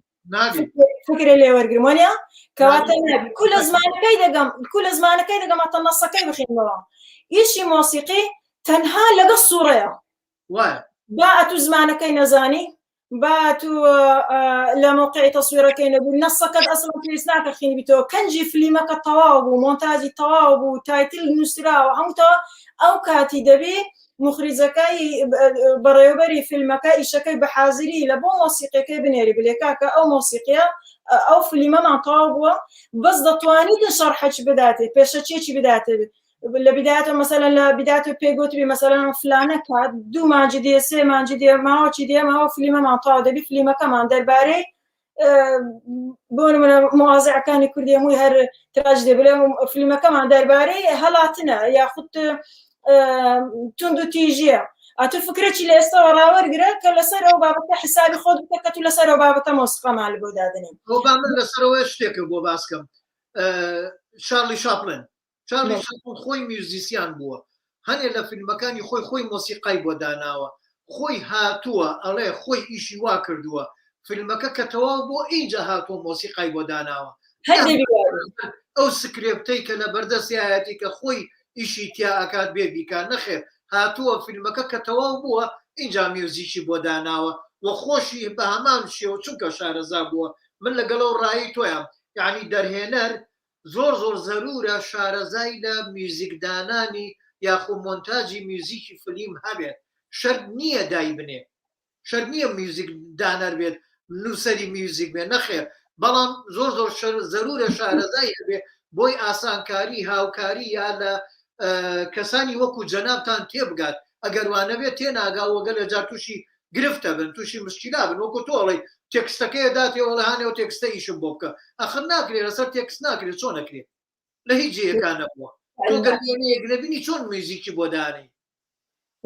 فکرە لێ وەرگرم وانە کەواتە نابی کو لە زمانەکەی دەگەم کو لە زمانەکەی دەگەم هەتا نەسەکەی بخینەوە ئیشی مۆسیقی تەنها لەگەڵ سوڕەیە با ئەتو زمانەکەی نەزانی با تو لە موقعی تەسویرەکەی نەبوو نەسەکەت ئەسڵ پێویست ناکە خینی بیتەوە کەنجی فلیمەکە تەواو بوو مۆنتاجی تەواو بوو title نووسراوە هەمووتەوە ئەو کاتی دەبی موخریجەکەی بەڕێوەبەری فیلمەکە ئیشەکەی بە حازری لە بۆ مۆسیقیەکەی بنێری بلێ کاکە ئەو مۆسیقیە ئەو فلیمەمان تەواو بووە بەس دەتوانیت شەرحەکی بداتێ پێشەکیەکی بداتێ لە بدایەتە مەسەلەن لە بدایەتە پێگوتبی مەسەلەن فلانە کات دوو مانجی دێ سێ مانجی دێ ماوەکی دێ ماوە فلیمەمان تەواو دەبی فلیمەکەمان دەربارەی بۆ نمونە موازعەکانی کوردی هەمووی هەر تراژدی بڵێ فیلمەکەمان دەربارەی هەڵاتنە یاخود تونند و تیژیە ئەتو فکرەی لە ئێستاوە ڕاوەرگرە کە لەسەر ئەو بابەتە حسابی خۆت بکە کە تو لەسەر ئەو بابەتە مۆسیقامان بۆ دادنێن بۆ با من لەسەرەوە شتێکە بۆ باسکەم شارلی شاپلن چارلی چاپلن خۆی musician بووە هەنێ لە فیلمەکانی خۆی خۆی مۆسیقای بۆ داناوە خۆی هاتووە ئەڵێ خۆی ئیشی وا کردووە فیلمەکە کە تەواو بۆ ئینجا هاتووە مۆسیقای بۆ داناوە ئەو script ەی کە لە بەردەستیایەتی کە خۆی ئیشی تیا ئەکات بێ بیکا نەخێر هاتووە فیلمەکە کە تەواو بووە ئینجا میوزیکی بۆ داناوە و خۆشی بە هەمان شێوە چونکە شارەزا بووە من لەگەڵەو ڕایی تۆیام یعنی دەرهێنەر زۆر زۆر زەرورە شارەزای لە میوزیک دانانی یاخۆ مۆنتاجی میوزیکی فلیم هەبێت شەرت نییە دایبنێ شەرت نییە میوزیک دانەر بێت نووسەری میوزیک بێت نەخێر بەڵام زۆر زۆر زەرورە شارەزای هەبێ بۆی ئاسانکاری هاوکاری یا لە کەسانی وەکو جەنابتان تێبگات ئەگەر وانەبێت تێناگا وەگەل لە جار تووشی گرفتە بن تووشی مشکیلا بن وەکو تۆ ئەڵێی text ەکەی داتێ ئەڵێ هانێ ئەو text ە ئیشم بۆ بکە ئەخر ناکرێ لەسەر text ناکرێ چۆن ئەکرێ لە هیچ جێیەکا نەبووە تۆ گەر وێنەیەک نەبینی چۆن میوزیکی بۆ دانێی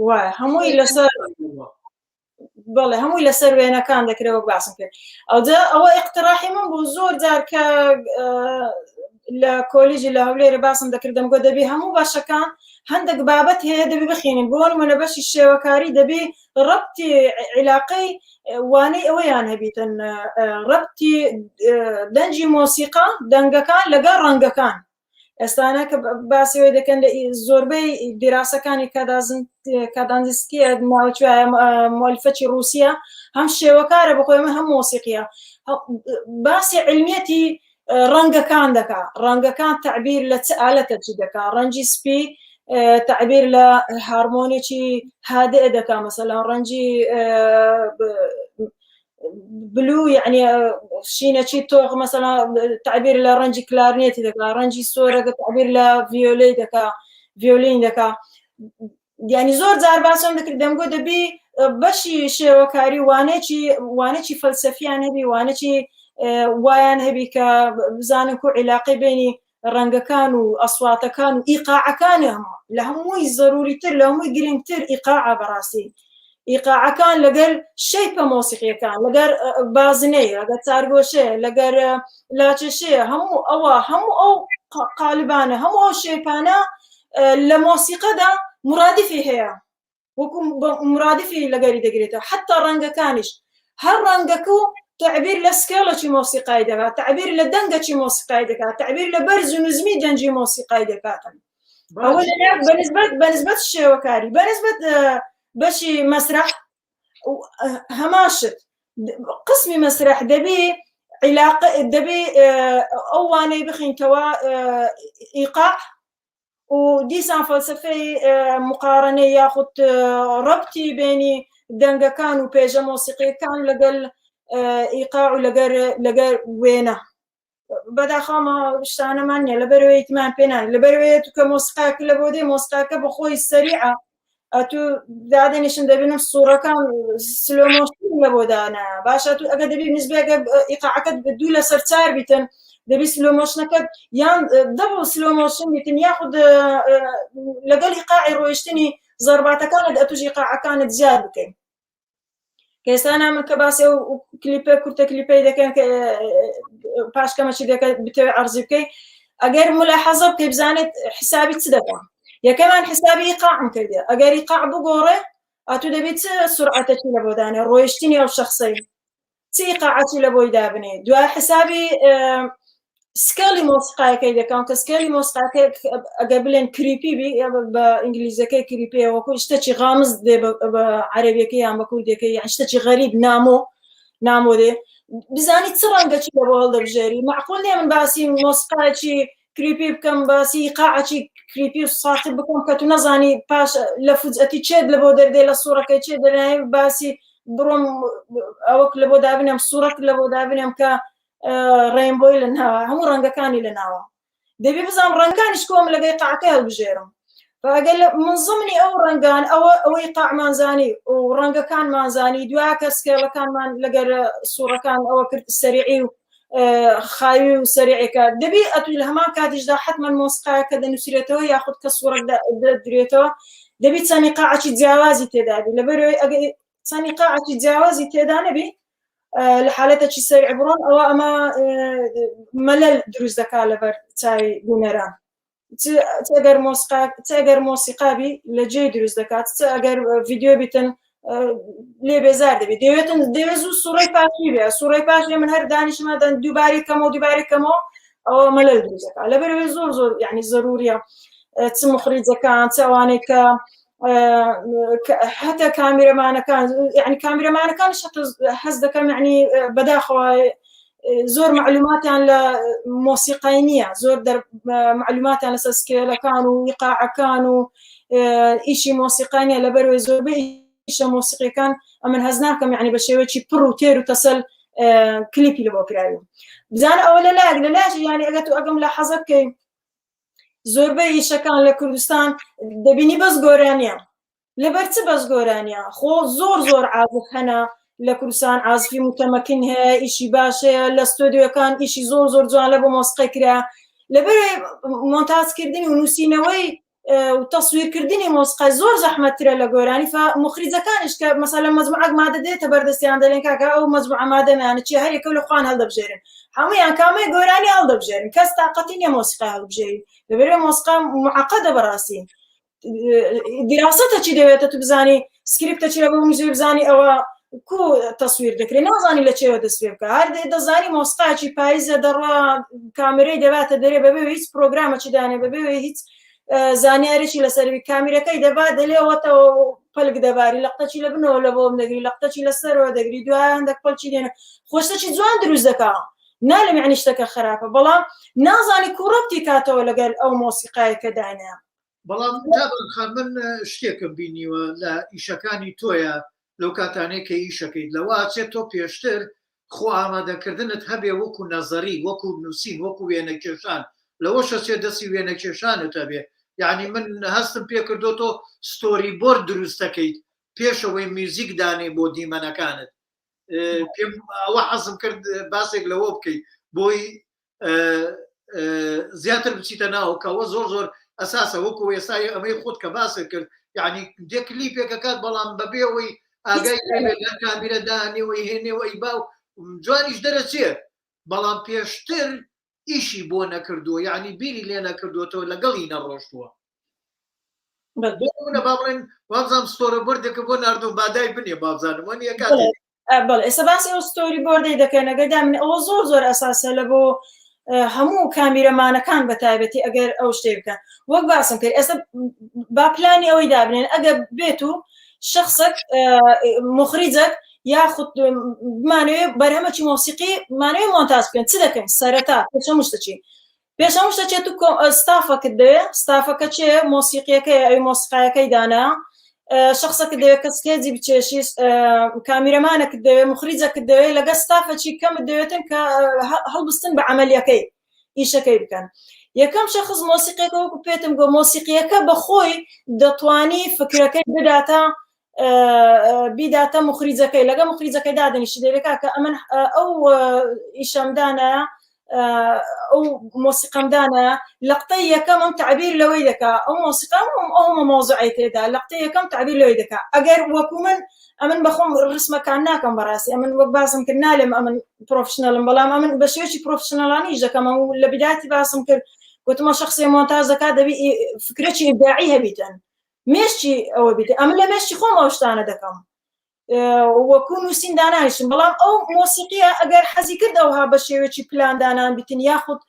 وایە هەمووی لەسەر بەڵێ هەمووی لەسەر وێنەکان دەکرێت وەک باسم کرد ئەوجا ئەوە اقتراحی من بوو زۆر جار کە لە کۆلیژی لە هەولێرە باسم دەکردم گۆ دەبی هەموو بەشەکان هەندێک بابەت هەیە دەبی بخینین بۆ نمونە بەشی شێوەکاری دەبی ڕەبتی عیلاقەی وانەی ئەوەیان هەبیتن ڕەبتی دەنگی مۆسیقا دەنگەکان لەگەڵ ڕەنگەکان ئێستانە کە باسی ئەوەی دەکەن لە زۆربەی دیراسەکانی کادانزسکیە ناوچوایە مۆلفەکی رووسە هەم شێوەکارە بەخۆی هەم مۆسیقیە باسی علمیەتی ڕەنگەکان دەکا ڕەنگەکان تعبیر لە چ ئالەتە چی دەکا ڕەنگی سپی. تەعبیر لە هارمۆنێکی هادئ دەکا مەسەلەن ڕەنگی blue یعنی شینەکی تۆخ مەسەلا تعبیر لە ڕەنگی کلارنێتی دەکا ڕەنگی سۆرەکە تعبیر لە ڤیۆلەی دەکا ڤیۆلین دەکا یعنی زۆر جار باسم دەکرد دەمگۆ دەبی بەشی شێوەکاری وانەکی وانەکی فەلسەفیان هەبی وانەکی وایان هەبی کە بزانن کو عیلاقەی بینی ڕەنگەکان و ئەسواتەکان و ئیقاعەکان هەموو لە هەمووی زەروریتر لە هەمووی گرنگتر ئیقاعە بەڕاستی ئیقاعەکان لەگەر shape ە مۆسیقیەکان لەگەر بازنەیە لەگەر چارگۆشەیە لەگەر لاچەشەیە هەموو ئەوە هەموو ئەو قالبانە هەموو ئەو shape انە لە مۆسیقەدا مرادفی هەیە وەکو مرادفی لەگەری دەگرێتەوە حتا ڕەنگەکانیش هەر ڕەنگەکە و تعبیر لە scale ەکی مۆسیقای دەکات تعبیر لە دەنگەکی مۆسیقای دەکات تعبیر لە بەرز و نزمی دەنگی مۆسیقای دەکاتن ئەوە بەنسبەت بەنسبەت شێوەکاری بەنسبەت بەشی مەسرح هەمان شت قسمی مەسرح دەبی علاقە دەبی ئەو وانەی بخینتەوە ئیقاع و دیسان فەلسەفەی مقارنەی یاخود ڕەبتی بینی دەنگەکان و پێژە مۆسیقیەکان لەگەل ئیقاع و لەگەر لەگەر وێنە بەداخەوە شتانەمان نیە لەبەرەوەی ئیتمان پێنان لەبەرەوەی تو کە مۆسیقاکە لە بۆ دێ مۆسیقاکە بەخۆی سەریعە ئەتو دادەنیشن دەبینم سوڕەکان slow motion لە بۆ دانا باشە تو ئەگە دەبی نسبەگە ئیقاعەکەت دوو لەسەر چار بیتن دەبی slow motion ەکەت یان double slow motion بیتن یاخود لەگەڵ ئیقاعی ڕۆیشتنی زەرباتەکانت ئەتوش ئیقاعەکانت زیاد بکەین کە ئێستا من کە باسی ئەو کلیپە کورتە کلیپەی دەکەن کە پاش کەمەچی دەکە بتەوێت عەرزی بکەی ئەگەر ملاحەزە بکەی بزانێت حسابی چ دەکەم یەکەمان حسابی ئیقاعم کردێ ئەگەر ئیقاع بگۆڕێ ئەتو دەبێت چ سرعەتەکی لە بۆ دانێ ڕۆیشتنی ئەو شخصەی چ ئیقاعەتی لە بۆی دابنێ دوای حسابی scale ی مۆسیقایەکەی دەکەم کە scale ی مۆسیقاکە ئەگەر بلێن creepy بی بە ئینگلیزەکەی creepy وەکو شتێکی غامز دێ بە عەرەبیەکەی یان بە کوردیەکەی یان شتێکی غەریب نامۆ نامۆ دێ بزانی چ ڕەنگەکی لە بۆ هەڵدەبژێری معقول نییە من باسی مۆسیقایەکی creepy بکەم باسی قاعەکی creepy و ساقی بکەم کە تو نەزانی پاش لە فوجئەتی چێت لە بۆ دەردێ لە سوورەکەی چێ دەرای باسی بڕۆم ئەوەک لە بۆ دابنێم سوورەک لە بۆ دابنێم کە rainbow ی لە ناوە هەموو ڕەنگەکانی لە ناوە دەبێ بزانم ڕەنگەکانیش کۆم لەگەی قاعەکە هەڵبژێرم ئەگەر من زمنی ئەو ڕەنگان ئەوە ئەوەی قاعمان زانی و ڕەنگەکانمان زانی دوا کە scale ەکانمان لەگەر سوورەکان ئەوە کرد سەریعی و خاوی و سەریعێکە دەبی ئەتوی لە هەمان کاتیشدا حتمما مۆسیقاکە دەنووسرێتەوە یاخود کە سوورەک دەدرێتەوە دەبی چەند قاعەکی جیاوازی تێدابی لەبەرەوەی ئەگەر چەند قاعەکی جیاوازی تێدا نەبی لە حالەتەکی سەریع بڕۆن ئەوە ئەمە مەلەل دروست دەکات لەبەر چاوی بینەران چ ئەگەر مۆسیقا چ ئەگەر مۆسیقابی لە جێی دروست دەکات چ ئەگەر ڤیدیۆ بیتن لێ بێزار دەبێت دەوێتن دەوێت زوو سوڕی پاشی بێ سوڕی پاشی من هەر دانیشمە دەن دووباری کەمەوە دووباری کەمەوە ئەوە مەلەل دروست دەکات لەبەرەوەی زۆر زۆر یعنی زەروریە چ مخریجەکان چ ئەوانەی کە حتا کامیرەمانەکان یعنی کامیرەمانەکان حەز دەکەم یعنی بەداخەوە زۆر معلوماتیان لە مۆسیقای نییە زۆر معلوماتیان لەسەر scale ەکان و ئیقاعەکان و ئیشی مۆسیقا نیە لەبەرەوەی زۆربەی ئیشە مۆسیقیەکان ئەمن هەز ناکەم یعنی بە شێوەیەکی پڕ و تێر و تەسەل کلیپی لە بۆ کراوی بزانە ئەوە لە لایەک لە لایەکی یعنی ئەگەر تو ئەگەم لە حەزە بکەی زۆربەی ئیشەکان لە کوردستان دەبینی بەس گۆرانیە لەبەر چ بەس گۆرانیە خۆ زۆر زۆر عازف هەنە لە کوردستان عازفی متەمەکن هەیە ئیشی باش هەیە لە ستۆدیۆکان ئیشی زۆر زۆر جوان لە بۆ مۆسیقای کرا لەبەر مۆنتازکردنی و نووسینەوەی و تەسویرکردنی مۆسیقای زۆر زەحمەتترە لە گۆرانی فە مخریجەکانیش کە مەسەلەن مەجموعەک مادە دێتە بەردەستیان دەلێن کاکە ئەو مەجموعە مادەمانە چیە هەر یەکەو لە خوان هەڵدەبژێرن هەموویان کامەی گۆرانی هەڵدەبژێرن کەس تاقەتی نییە مۆسیقای هەڵبژێری لەبەرئەوەی مۆسیقا معقدە بەڕاستی دیراسەتە چی دەوێتە تو بزانی سکریپتە چی لە بۆ موزیک بزانی ئەوە کو تەسویر دەکرێت نازانی لە چێوە دەست پێ بکە هەر دەزانی مۆسیقاکی پاییزە دەڕوا کامێرەی دەباتە دەرێ بەبێ هیچ پرۆگرامەکی دانێ بەبێ هیچ زانیارێکی لەسەروی کامیرەکەی دەبا دەلێوەتەوە پەلک دەباری لەقتەچی لە بنەوە لە بۆم دەگری لەقتەچی لەسەرەوە دەگری دوای هەندێک پەلکی دێنە خۆشتەکی جوان دروست دەکا نالم یعنی شتەکە خراپە بەڵام نازانی کوڕەبتی کاتەوە لەگەل ئەو مۆسیقایە کە دانە. بەڵام تابان من شتێکم بینیوە لە ئیشەکانی تۆیە لەو کاتانەی کە ئیشەکەیت لەوە ئەچێت تۆ پێشتر خۆ ئامادەکردنت هەبێ وەکو نەزەری وەکو نووسین وەکو وێنەکێشان لەوەش ئەچێت دەستی وێنەکێشانت هەبێ یعنی من هەستم پێکردو تۆ storyboard دروست دەکەیت پێشەوەی میوزیک دانێ بۆ دیمەنەکانت پێم ئەوە حەزم کرد باسێک لەوە بکەیت بۆی زیاتر بچیتە ناوکەوە زۆر زۆر ئەساسە وەکو ئێسای ئەمەی خۆت کە باسە کرد یعنی دێ کلیپێکەکات بەڵام بەبێ ئەوەی ئاگای کامیرە دانێەوەی هێنێەوەی باو جوانیش دەرەچێت بەڵام پێشتر ئیشی بۆ نەکردووە یعنی بیری لێ نەکردوێتەوە لەگەڵی نەڕۆشتووە با بڵێن وابزانام storyboard ێکە بۆ نردوو بادای بنێ بابزانم وە نیە کاتێک بەڵێ ئێستا باسی ئەو storyboard ەی دەکەن ئەگەر دامن ئەوە زۆر زۆر ئەساسە لە بۆ هەموو کامیرەمانەکان بە تایبەتی ئەگەر ئەو شتێ بکەن وەک باسم کرد ئێستا با پلانی ئەوەی دابنێن ئەگەر بێت و شخصك مخرجك یاخود بمانەوێ بەرهەمەکی مۆسیقی مانەوێ مۆنتاج بکەن چ دەکەن سەرەتا پێش هەموو شتەکی پێش هەموو شتەکێ تو ستافەکت دەوێ ستافەکە چێ مۆسیقیەکەی ئەوی مۆسیقایەکەی دانا شخصەکە دەوێت کە سکێجی بچێشی کامیرەمانەکت دەوێت مخریجەکت دەوێت لەگە ستافەکی کەمت دەوێتن کە هەڵبستن بە عملیەکەی ئیشەکەی بکەن یەکەم شخص مۆسیقیەکە وەکو پێتم گۆ مۆسیقیەکە بەخۆی دەتوانی فکرەکەی بداتە بیداتە مخریجەکەی لەگە مخریجەکەی دادەنیشی دەێ کاکە ئەمن ئەو ئیشەمدانە ئەو مۆسیقەمدانە لەقتەی یەکەم ئەم تعبیر لەوەی دەکا ئەو مۆسیقا ئەو مۆزعی تێدا لەقتەی یەکەم تعبیر لەوەی دەکا ئەگەر وەکو من ئەمن بەخۆم ڕسمەکان ناکەم بەڕاستی ئەمن وەک باسم کرد نالێم ئەمن professional م بەڵام ئەمن بە شێوەیەکی professional انیش دەکەم و لە بداتی باسم کرد گوتمە شخصی مۆنتاژ دەکات دەبی فکرەکی ئیبداعی هەبیتن مێشکی ئەوە بیت ئەمن لە مێشکی خۆم ئەو شتانە دەکەم وەکو نووسین دانایشم بەڵام ئەو مۆسیقیە ئەگەر حەزی کرد ئەوها بە شێوەیەکی پلاندانان بیتن یاخود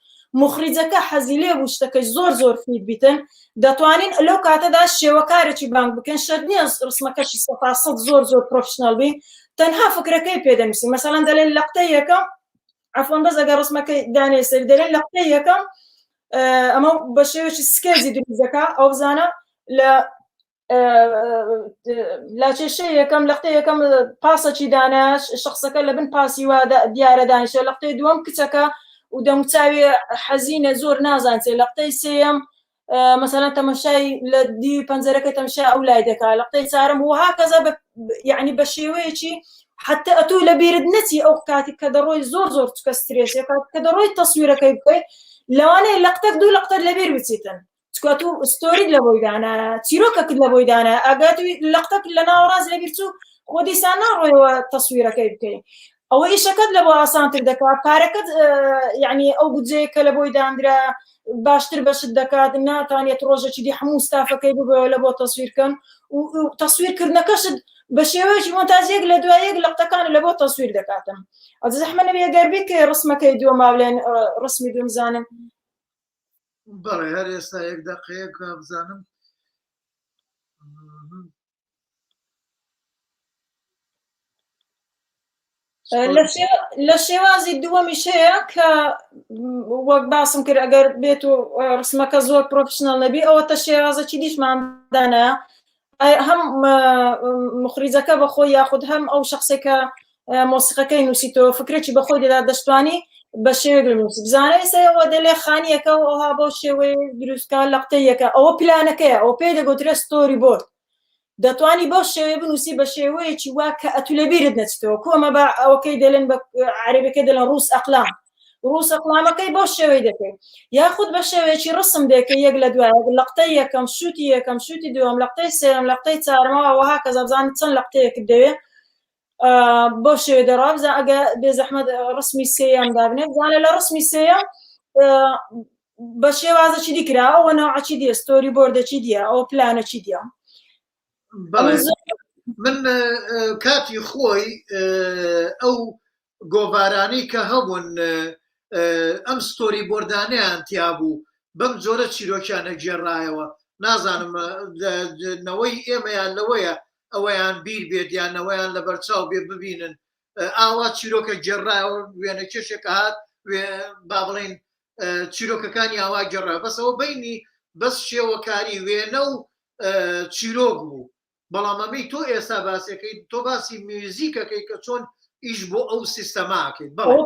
مخریجەکە حەزی لێ بوو شتەکەی زۆر زۆر fit بیتن دەتوانین لەو کاتەدا شێوەکارێکی بانگ بکەن شەرت نییە ڕسمەکەشی سەد زۆر زۆر professional بی تەنها فکرەکەی پێ دەنووسی مەسەڵەن دەلێن لەقتەی یەکەم عفوان بەس ئەگەر ڕسمەکەی دانێ سەر دەلێن لەقتەی یەکەم ئەمە بە شێوەیەکی سکێجی دروست دەکا ئەو بزانە لە لاچێشە یەکەم لەقتە یەکەم پاسەکی دانا شخصەکە لە بن پاسی وا دیارە دانیشە لەقتەی دووەم کچەکە و دەموچاوی حەزینە زۆر نازانچێ لەقتەی سێیەم مەسەلەن تەمەشای لە دیوی پەنجەرەکە تەمشا ئەو لای دەکا لەقتەی چارم و هاکەزا یعنی بە شێوەیەکی حتى ئەتوو لە بیرت نەچی ئەو کاتی کە دەڕۆی زۆر زۆر چکە سترێسێ کات کە دەڕۆی تەسویرەکەی بکەیت لەوانەیە لەقتەک دوو لەقتەر لەبیر بچیتن چکە تو story ت لە بۆی دانا چیرۆکەکت لە بۆی دانا ئەگەر لەقتەک لە ناوەڕاست لەبیر چوو خۆ دیسان ناڕۆیەوە تەسویرەکەی بکەی ئەوە ئیشەکەت لە بۆ ئاسانتر دەکات پارەکەت یعنی ئەو بودجەیە کە لە بۆی دانرا باشتر بەشت دەکات ناتوانێت ڕۆژێکی دی هەموو ستافەکەی ببەوە لە بۆ تەسویرکەن و تەسویرکردنەکەشت بە شێوەیەکی مۆنتاژێک لە دوای یەک لەقتەکان لە بۆ تەسویر دەکاتم ئەو زەحمە نەبێ گەر بیکەی ڕسمەکەی دووەم با بڵێن ڕسمی دووەم زانم بەڵێ هەر ئێستا یەک دەقەیەک بزانم لە شێوازی دووەمیش هەیە کە وەک باسم کرد ئەگەر بێت و ڕسمەکە زۆر professional نەبی ئەوە تە شێوازەکی دیشمان دانا هەم مخریجەکە بەخۆی یاخود هەم ئەو شخصێکە مۆسیقەکەی نووسیتەوە فکرێکی بەخۆی دەدا دەشتوانی بە شێوەیەک بنووسی بزانە ئێستا دەلێ خانیەکە و ئەوها بەو شێوەیە دروستکە لەقتەیەکە ئەوە پلانەکەیە ئەو پێی دەگوترێت storyboard دەتوانی بەو شێوەیە بنووسی بە شێوەیەکی وا کە ئەتو لە بیرت نەچتەوە کۆمە بە ئەوەکەی دەلێن بە عەرەبەکەی دەلێن ڕووس ئەقلام ڕووس ئەقلامەکەی بەو شێوەی دەکەی یاخود بە شێوەیەکی ڕسم دێکە یەک لە دوای لەقتەی یەکەم شووتی یەکەم شووتی دووەم لەقتەی سێیەم لەقتەی چوارەمەوە وەها کەزا بزانن چەند لەقتەیەکت دەوێ بەو شێوەیە دەڕوا بزان ئەگە بێزەحمەت ڕسمی سێیەم دابنێ بزانە لە ڕسمی سێیەم بە شێوازەکی دی کرا ئەوە نەوعەکی دیە storyboard ەکی دیە ئەوە پلانەکی دیە من کاتی خۆی ئەو گۆڤارانەی کە هەبوون ئەم storyboard انەیان تیابوو بەم جۆرە چیرۆکیانە گێڕایەوە نازانم نەوەی ئێمەیان لەوەیە ئەوەیان بیر بێت یان نەوەیان لەبەرچاو بێ ببینن ئاوا چیرۆکە گێڕایەوە وێنە کێشێکە هات با بڵین چیرۆکەکانی ئاوا گێڕا بەسەوە بینی بەس شێوەکاری وێنە و چیرۆک بوو بەڵام ئەمەی تۆ ئێستا باسەکەی تۆ باسی میوزیکەکەی کە چۆن ئیش بۆ ئەو سیستەماکەیت بەڵێ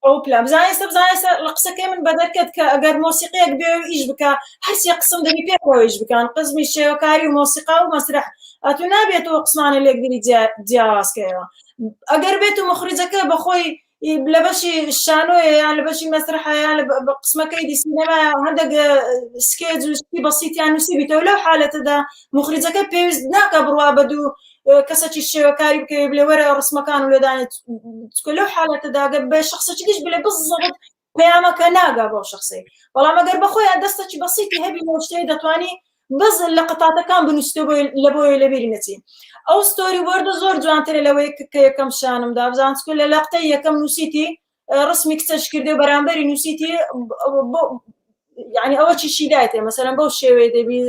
ئەو پلان بزان ئێستا بزان ئێستا لە قسەکەی من بەدەرکەت کە ئەگەر مۆسیقیەک بێ و ئیش بکە هەرسێ قسم دەبی پێکەوە ئیش بکەن قزمی شێوەکاری و مۆسیقا و مەسرح ئەتو نابێتەوە قسمانە لێکدری جیاوازکەیەوە ئەگەر بێت و مخرجەکە بەخۆی لە بەشی شانۆیە یان لە بەشی مەسرحە یان لە قسمەکەی دی سینەما هەندێک سکێج و شتی بەسیتیان نووسیبیتەوە لەو حالەتەدا مخرجەکە پێویست ناکە بڕوا بە دوو کەسەکی شێوەکاری بکەوێ بلێ وەرە ڕسمەکان و لێدانێت چکە لەو حالەتەدا گەر بە شخصێکی دیش بلێ بزەبت پەیامەکە ناگا بەو شخصی بەڵام ئەگەر بەخۆیان دەستەکی بەسیتی هەبی لەو شتەی دەتوانی بەس لە قەتاتەکان بنووسیتەوە بۆی لە بۆیە لەبیری نەچی ئەو storyboard ە زۆر جوانترە لەوەی کە یەکەم شانم دا بزان چکە لە لەقتەی یەکەم نووسیتی ڕسمی کچەش کردێ بەرامبەری نووسیتی یعنی ئەوە چی شیدایتێ مەسەلەن بەو شێوەیە دەبی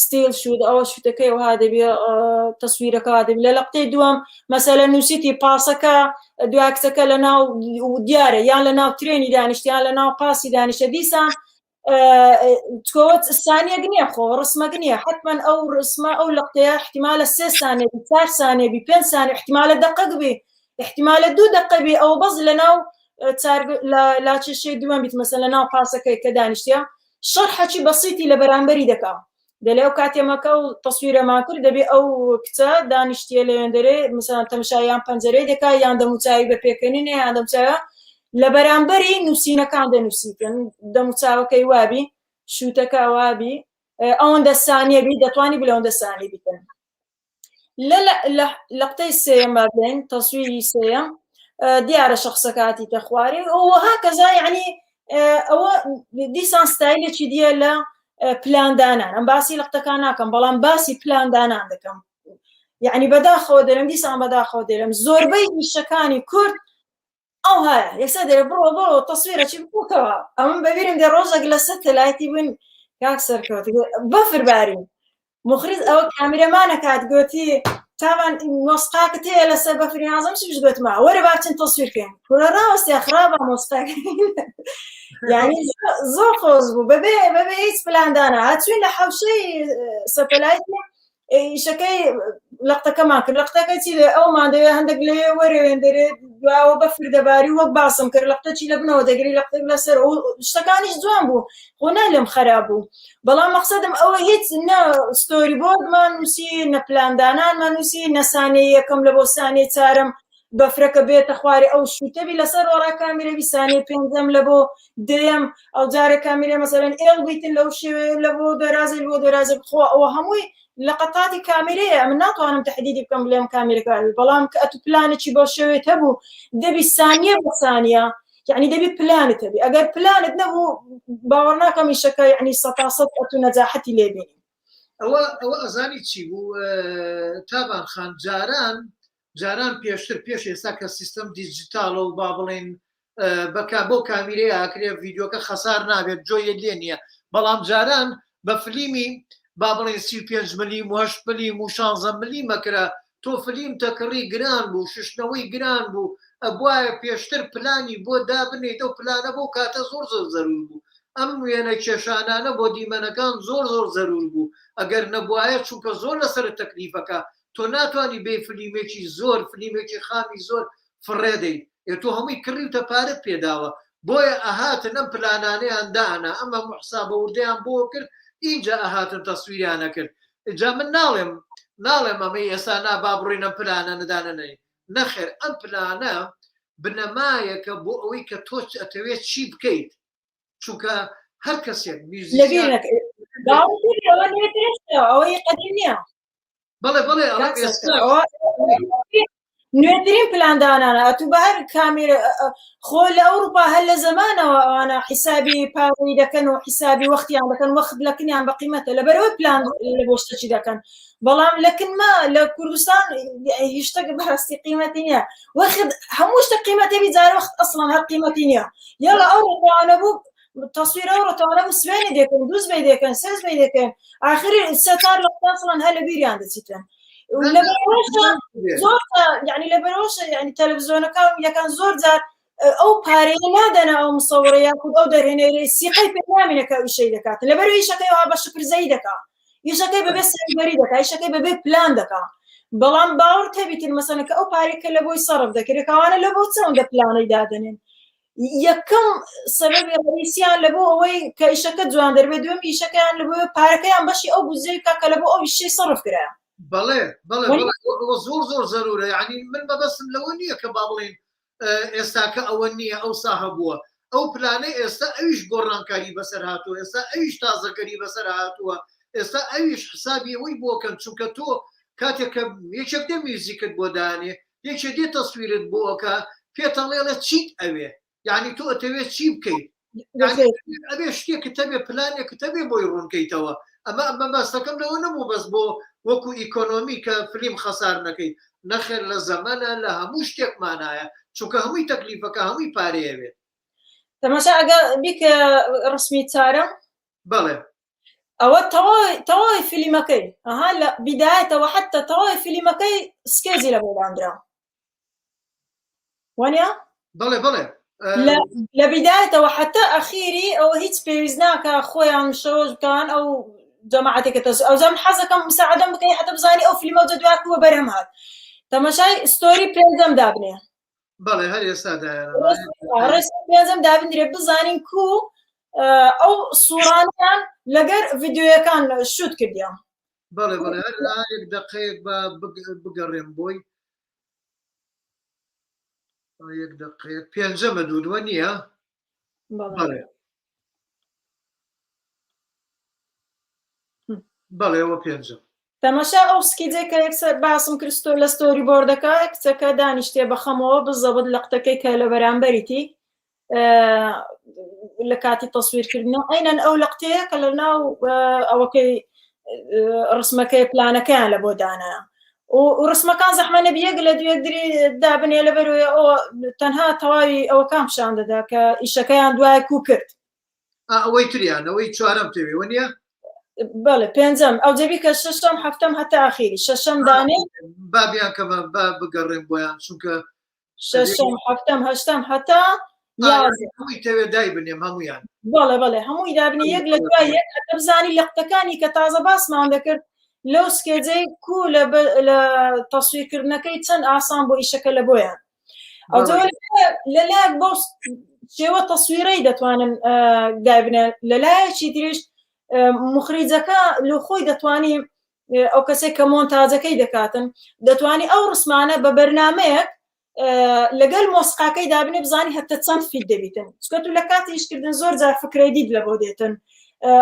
still shoot ئەوە شوتەکەی وها دەبی تەسویرەکە دەبی لە لەقتەی دووەم مەسەلە نووسیتی پاسەکە دواکچەکە لە ناو دیارە یان لە ناو ترێنی دانیشتیان لە ناو پاسی دانیشتە دیسان تکۆوت سانیەک نییە خۆ ڕسمەک نییە حتمما ئەو ڕسمە ئەو لەقتەیە احتیمالە سێ سانێ بی چار سانێ بی پێنج سانێ احتیمالە دقەک بی احتیمالە دوو دقە بی ئەو بەس لە ناو لاچێشەی دووەم بیت مەسەن لە ناو پاسەکەی کە دانیشتە شەرحەکی بەسیتی لە بەرامبەری دەکا دەلێ ئەو کاتێمەکە و تەسویرەمان کرد دەبێ ئەو کچە دانیشتیە لەوێندەرێ مثلا تەمشا یان پەنجەرەی دەکا یان دەموچاوی بە پێکەنینە یان دەموچاوە لە بەرامبەری نووسینەکان دەنووسیتن دەموچاوەکەی وابی شووتەکە وابی ئەوەندە سانیە بی دەتوانی بلەوەندە سانی بیتن لە لەقتەی سێیەم با بڵێین تەسویری سێیەم دیارە شخصەکاتی تەخوارێ وها کەزا یعنی ئەوە دیسان ستایلێکی دیە لە پلاندانان ئەم باسی لەقتەکان ناکەم بەڵام باسی پلاندانان دەکەم یعنی بەداخەوە دەرم دیسان بەداخەوە دەرم زۆربەی ئیشەکانی کورد ئەو هایە یەکسەر دەرێ بڕۆ بڕۆ تەسویرە چی بکەوە ئەمن بەبیرم دێ ڕۆژێک لە سەتەلایتی بووین کاک سەرکەوت بەفر بارین مخرج ئەوە کامیرەمانە کات گوتی تاوان مۆسقاکت هەیە لەسەر بەفری نازم چیش گوتما وەرە با چن تەسویر کەین کورە ڕاوەستیا خراپە مۆسقاکە یعنی زۆر خۆش بوو بەبێ بەبێ هیچ پلاندانە هەچوین لە حەوشەی سەتەلایتی ئیشەکەی لەقتەکەمان کرد لەقتەکە چی لێ ئەومان دەوێ هەندێک لێ وەرێن دەرێ دواوە بەفر دەباری وەک باسم کرد لەقتە چی لە بنەوە دەگری لەقتێک لەسەر و شتەکانیش جوان بوو خۆ نالێم خراپ بوو بەڵام مەقسەدم ئەوە هیچ نە storyboard مان نووسی نە پلاندانانمان نووسی نەسانەی یەکەم لە بۆ سانەی چارم بەفرەکە بێتە خوارێ ئەو شووتەبی لەسەر وەڕا کامیرەبی سانەی پێنجەم لە بۆ دەیەم ئەو جارە کامیرە مەسەلەن ئێڵ بیتن لەو شێوەیە لە بۆ دەرازێ بۆ دەرازێ بخۆ ئەوە هەمووی لە قەتاتی کامیرەیە من ناتوانم تحدیدی بکەم بڵێم کامیرەکە بەڵام کە ئەتو پلانێکی بۆ شێوێت هەبوو دەبی سانیە بە سانیە یعنی دەبی پلانت هەبی ئەگەر پلانت نەبوو باوەڕ ناکەم ئیشەکە یعنی سەتا سەد ئەتو نەجاحەتی لێبینی ئەوە ئەوە ئەزانی چی بوو تابان خان جاران جاران پێشتر پێش ئێستا کە سیستەم دیجیتاڵە و با بڵێن بەکە بۆ کامیرەیە ئاکرێ ڤیددیوکە خەسار نابێت جۆیە لێ نییە بەڵام جاران بە فلیمی با بڵێن 35 ملیم و 8 ملیم و 16 ملیم مەکرا تۆ فلیم تەکڕی گران بوو ششتنەوەی گران بوو ئەبواە پێشتر پلانی بۆ دابنێت ئەو پلانە بۆ کاتە زۆر زۆر زەرور بوو ئەم وێنە کێشانانە بۆ دیمەنەکان زۆر زۆر زەرور بوو ئەگەر نەبواە چونکە زۆر لەسەر تەکلیفەکە تۆ ناتوانی بێ فلیمێکی زۆر فلیمێکی خامی زۆر فڕێدەیت ئێ تۆ هەمووی کڕیوتە پارەت پێداوە بۆیە ئەهاتن ئەم پلانانەیان دانا ئەم هەموو حسابە وردەیان بۆ کرد ئینجا ئەهاتن تەسویریان ئەکرد جا من ناڵێم ناڵێم ئەمەی ئێستا نا با بڕۆین ئەم پلانە ندانە نەخێر ئەم پلانە بنەمایەکە بۆ ئەوەی کە تۆ ئەتەوێت چی بکەیت چونکە هەر کەسێک میوزیسیان ئەوەی قەدیم نییە بەڵێ بەڵێ نوێترین پلاندانانە ئەتوو بە هەر کامێرە خۆ لە ئەوروپا هەر لە زەمانەوە ئەوانە حیسابی پارەی دەکەن و حیسابی وەختیان دەکەن وەخت لە کنیان بە قیمەتە لەبەرەوەی پلان لە بۆ شتەکی دەکەن بەڵام لە کنما لە کوردستان هیچ شتێک بەڕاستی قیمەتی نییە وەخت هەموو شتێک قیمەتی بی جار وەخت ئەسڵەن هەر قیمەتی نییە یاڵا ئەو ڕۆژانە بوو تەسویر ئەو ڕۆتانە بوو سوێنی دەکەن دووز بەی دەکەن سێز بەی دەکەن ئاخری سەتار لە ئەسڵەن هەر لە بیریان دەچیتن لەبەرەوەشە زۆر یعنی لەبەرەوەشە یعنی تەلەڤزیۆنەکان یەکان زۆر جار ئەو پارەیە نادەنە ئەو مسەوڕە یاخود ئەو دەرهێنەرەی سیقەی پێ نامینە کە ئیشەی دەکات لەبەر ئیشەکەی وا بە شپرزەیی دەکا ئیشەکەی بەبێ سەروەری دەکا ئیشەکەی بەبێ پلان دەکا بەڵام باوەڕ تەبیتن مەسەنە کە ئەو پارەی کە لە بۆی سەرف دەکرێت کەوانە لە بۆ چەندە پلانەی دادەنێن یەکەم سەبەبی ڕئیسیان لە بۆ ئەوەی کە ئیشەکە جوان دەربێت دووەم ئیشەکەیان لە بۆ پارەکەیان بەشی ئەو بودجەی بکا کە لە بۆ ئەو ئیشەی سەرف کرا. بەڵێ بەڵێ بەڵێ ئەوە زۆر زۆر زەرورە یعنی من مەبەستم لەوە نییە کە با بڵێین ئێستاکە ئەوە نییە ئەوسا هەبووە ئەو پلانەی ئێستا ئەویش گۆڕانکاری بەسەر هاتووە ئێستا ئەویش تازەکەری بەسەر هاتووە ئێستا ئەویش حسابی ئەوەی بۆکەن چونکە تۆ کاتێک کە یەکێک دێ میوزیکت بۆ دانێ یەکێ دێ تەسویرت بۆ ئەکا پێتەڵێڵێ چیت ئەوێ یعنی تۆ ئەتەوێت چی بکەیت ئەبێ شتێکت هەبێ پلانێکت هەبێ بۆی ڕوونکەیتەوە ئەمە ئەمە باسەکەم لەوە نەبوو بەس بۆ وەکو ئیکۆنۆمی کە فلیم خەسار نەکەی نەخێر لە زەمەنە لە هەموو شتێکمانایە چونکە هەمووی تەکلیفەکە هەمووی پارەیەوێت تەماشا ئەگە بیکە ڕسمی چارە بەڵێ ئەوە تەواوی تەواوی فیلمەکەی ئەها لە بیدایەتەوە حتا تەواوی فیلمەکەی سکێجی لە بۆ دانرا وانە بەڵێ بەڵێ لە بیدایەتەوە حتا ئەخیری ئەوە هیچ پێویست ناکە خۆیان شەوەش بکەن ئەو جەماعەتێکە تەس ئەو زەم حەزەکەم مساعدەم بکەی حتا بزانی ئەو فیلمە جەدوار کووە بەرهەم هات تەماشای ستۆری پێنجەم دابنێ بەڵێ هەر ئێستا پێنجەم دابنرێ بزانین کو ئەو سوڕانیان لەگەر ڤیددیوەکان شوت کردیان بەڵێ بەڵێ هەر یەک دقەیەک بە بگەڕێم بۆی یەک دقەیەک پێنجەمە دوودوە نییە بەڵێ بەڵێ ئەوە پێنجەم. تەماشا ئەو سکیجەی کە یەکسەر باسم کرد ستۆ لە ستۆری بۆردەکە کچەکە دانیشتێ بە خەمەوە بزەبت لەقتەکەی کە لە بەرامبەریتی لە کاتی تەسویرکردنەوە عینەن ئەو لەقتەیە کە لە ناو ئەوەکەی ڕسمەکەی پلانەکەیان لە بۆ دانایە و ڕسمەکان زەحمە نەبی یەک لە دوێکدری دابنێ لەبەرەوەی ئەوە تەنها تەواوی ئەوەکان پیشان دەدا کە ئیشەکەیان دوای کو کرد ئەوەی تریان ئەوەی چوارەم تێوێ وە نیە؟ بەڵێ پێنجەم ئەو جەبی کە شەشەم هەفتەم هەتا ئاخیری شەشەم دانێ بابیان کەمە با بگەڕێن بۆیان چونکە شەشەم هەفتەم هەشتەم هەتا هەمووی تەوێ دای بنێم هەمویان بەڵێ بەڵێ هەمووی دابنی یەک لە دوای یەک هەتا بزانی لەقتەکانی کە تازە باسمان دەکرد لەو سکێجەی کو لە تەسویرکردنەکەی چەند ئاسان بۆ ئیشەکە لە بۆیان لەلایەک بۆ شێوە تەسویرەی دەتوانن دابنێن لەلایەکی تریش مخریجەکە لە خۆی دەتوانی ئەو کەسێک کە مۆنتاجەکەی دەکاتن دەتوانی ئەو ڕسمانە بە بەرنمەیەک لەگەل مۆسقاکەی دابنێ بزانی هەتە چەند فیت دەبیتن چکە تو لە کاتی ئیشکردن زۆر جار فکرەی دیت لە بۆ دێتن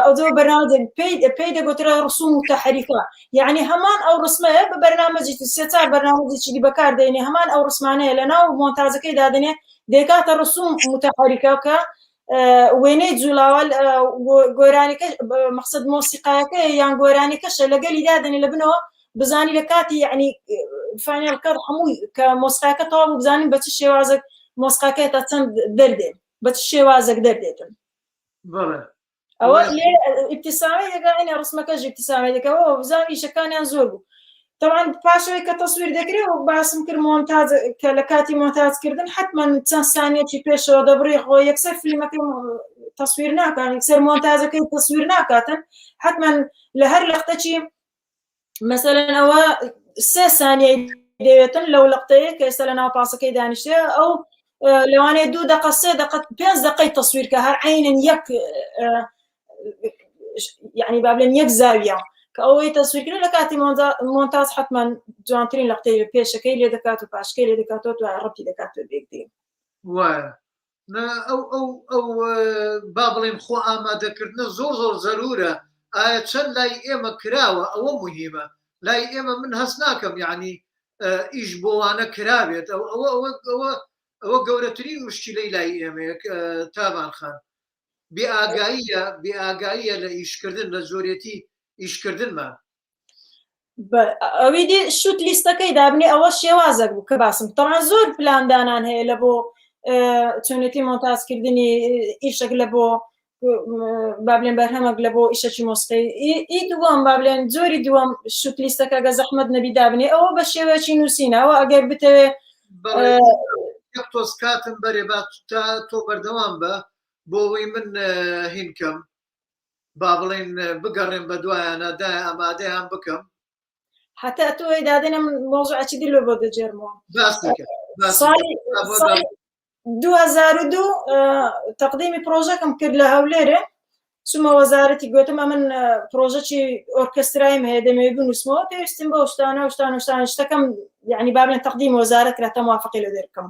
ئەو جۆ بەرنامە پێی پێی دەگوترا ڕسوم و تەحریکە یعنی هەمان ئەو ڕسمەیە بە بەرنامەجی سێ چار بەرنامەجی دی بەکار دێنێ هەمان ئەو ڕسمانەیە لە ناو مۆنتاجەکەی دادنێ دەکاتە ڕسوم متحریکە کە وێنەی جوڵاوە گۆرانیکە مەقصد مۆسیقاکە یان گۆرانیکەشە لەگەلی دادەنێ لە بنەوە بزانی لە کاتی یعنی final cut هەمووی کە مۆسیقاکە تەواو بزانین بە چ شێوازێک مۆسیقاکە تا چەند دەردێ بە چ شێوازێک دەردێتن بەڵێ ئەوە ئیبتیسامی دەکا ئەینە ڕسمەکەش ئیبتیسامی دەکەەوە بزان ئیشەکانیان زۆر بوو طبعا پاشەوەی کە تەسویر دەکرێت و باسم کرد مۆنتاج کە لە کاتی مۆنتاج کردن حتمما چەند سانیەکی پێشەوە دەبڕی خۆ یەکسەر فیلمەکەی تەسویر ناکات یەکسەر مۆنتاجەکەی تەسویر ناکاتن حتمما لە هەر لەختەکی مەسەلەن ئەوە سێ سانیەی دەوێتن لەو لەقتەیە کە ئێستا لە ناو پاسەکەی دانیشتێ ئەو لەوانەیە دوو دقە سێ دقە پێنج دقەی تەسویر کە هەر عینن یەک یعنی با بڵێن یەک زاویە کە ئەوەی تەسویرکردن لە کاتی مۆنتاز حتمما جوانترین لەقتەی پێشەکەی لێ دەکات و پاشکەی لێ دەکاتەوە دوای ڕەتی دەکات و بێکدی وایە ئەو ئەو ئەو با بڵێن خۆ ئامادەکردنە زۆر زۆر زەرورە ئایا چەند لای ئێمە کراوە ئەوە مهمە لای ئێمە من هەست ناکەم یعنی ئیش بۆوانە کرابێت ئەو ئەوە ئەوە ئەوە ئەوە گەورەترین مشکلەی لای ئێمەیە تابان خان بێ ئاگاییە بێ ئاگاییە لە ئیشکردن لە زۆرێتی ئیشکردنمان ئەوی دی شوت لیستەکەی دابنێ ئەوە شێوازێک بوو کە باسم تەمان زۆر پلاندانان هەیە لە بۆ چۆنێتی مۆنتازکردنی ئیشێک لە بۆ با بلێن بەرهەمەک لە بۆ ئیشەکی مۆسقی ئی دووەم با بلێن جۆری دووەم شوت لیستەکە گە زەحمەت نەبی دابنێ ئەوە بە شێوەیەکی نووسینەوە ئەگەر بتەوێ تۆز کاتم بەرێ با تا تۆ بەردەوام بە بۆ ئەوەی من هین کەم با بڵێن بگەڕێم بە دوایانە دا ئامادەیان بکەم. حتا تۆ دادێنم مۆزوعەکی دی لۆ بۆ دەجێرمەوە. باسی کە باسی ساڵی 2002 تەقدیمی پرۆژەکەم کرد لە هەولێرێ چوومە وەزارەتی گوتم ئەمن پرۆژەکی ئۆرکەسترایم هەیە دەمەوێت بنووسمەوە پێویستم بە شتانە و شتان و شتان شتەکەم یعنی با بڵێن تەقدیم وەزارەت کرا تا موافقی لە دەرکەم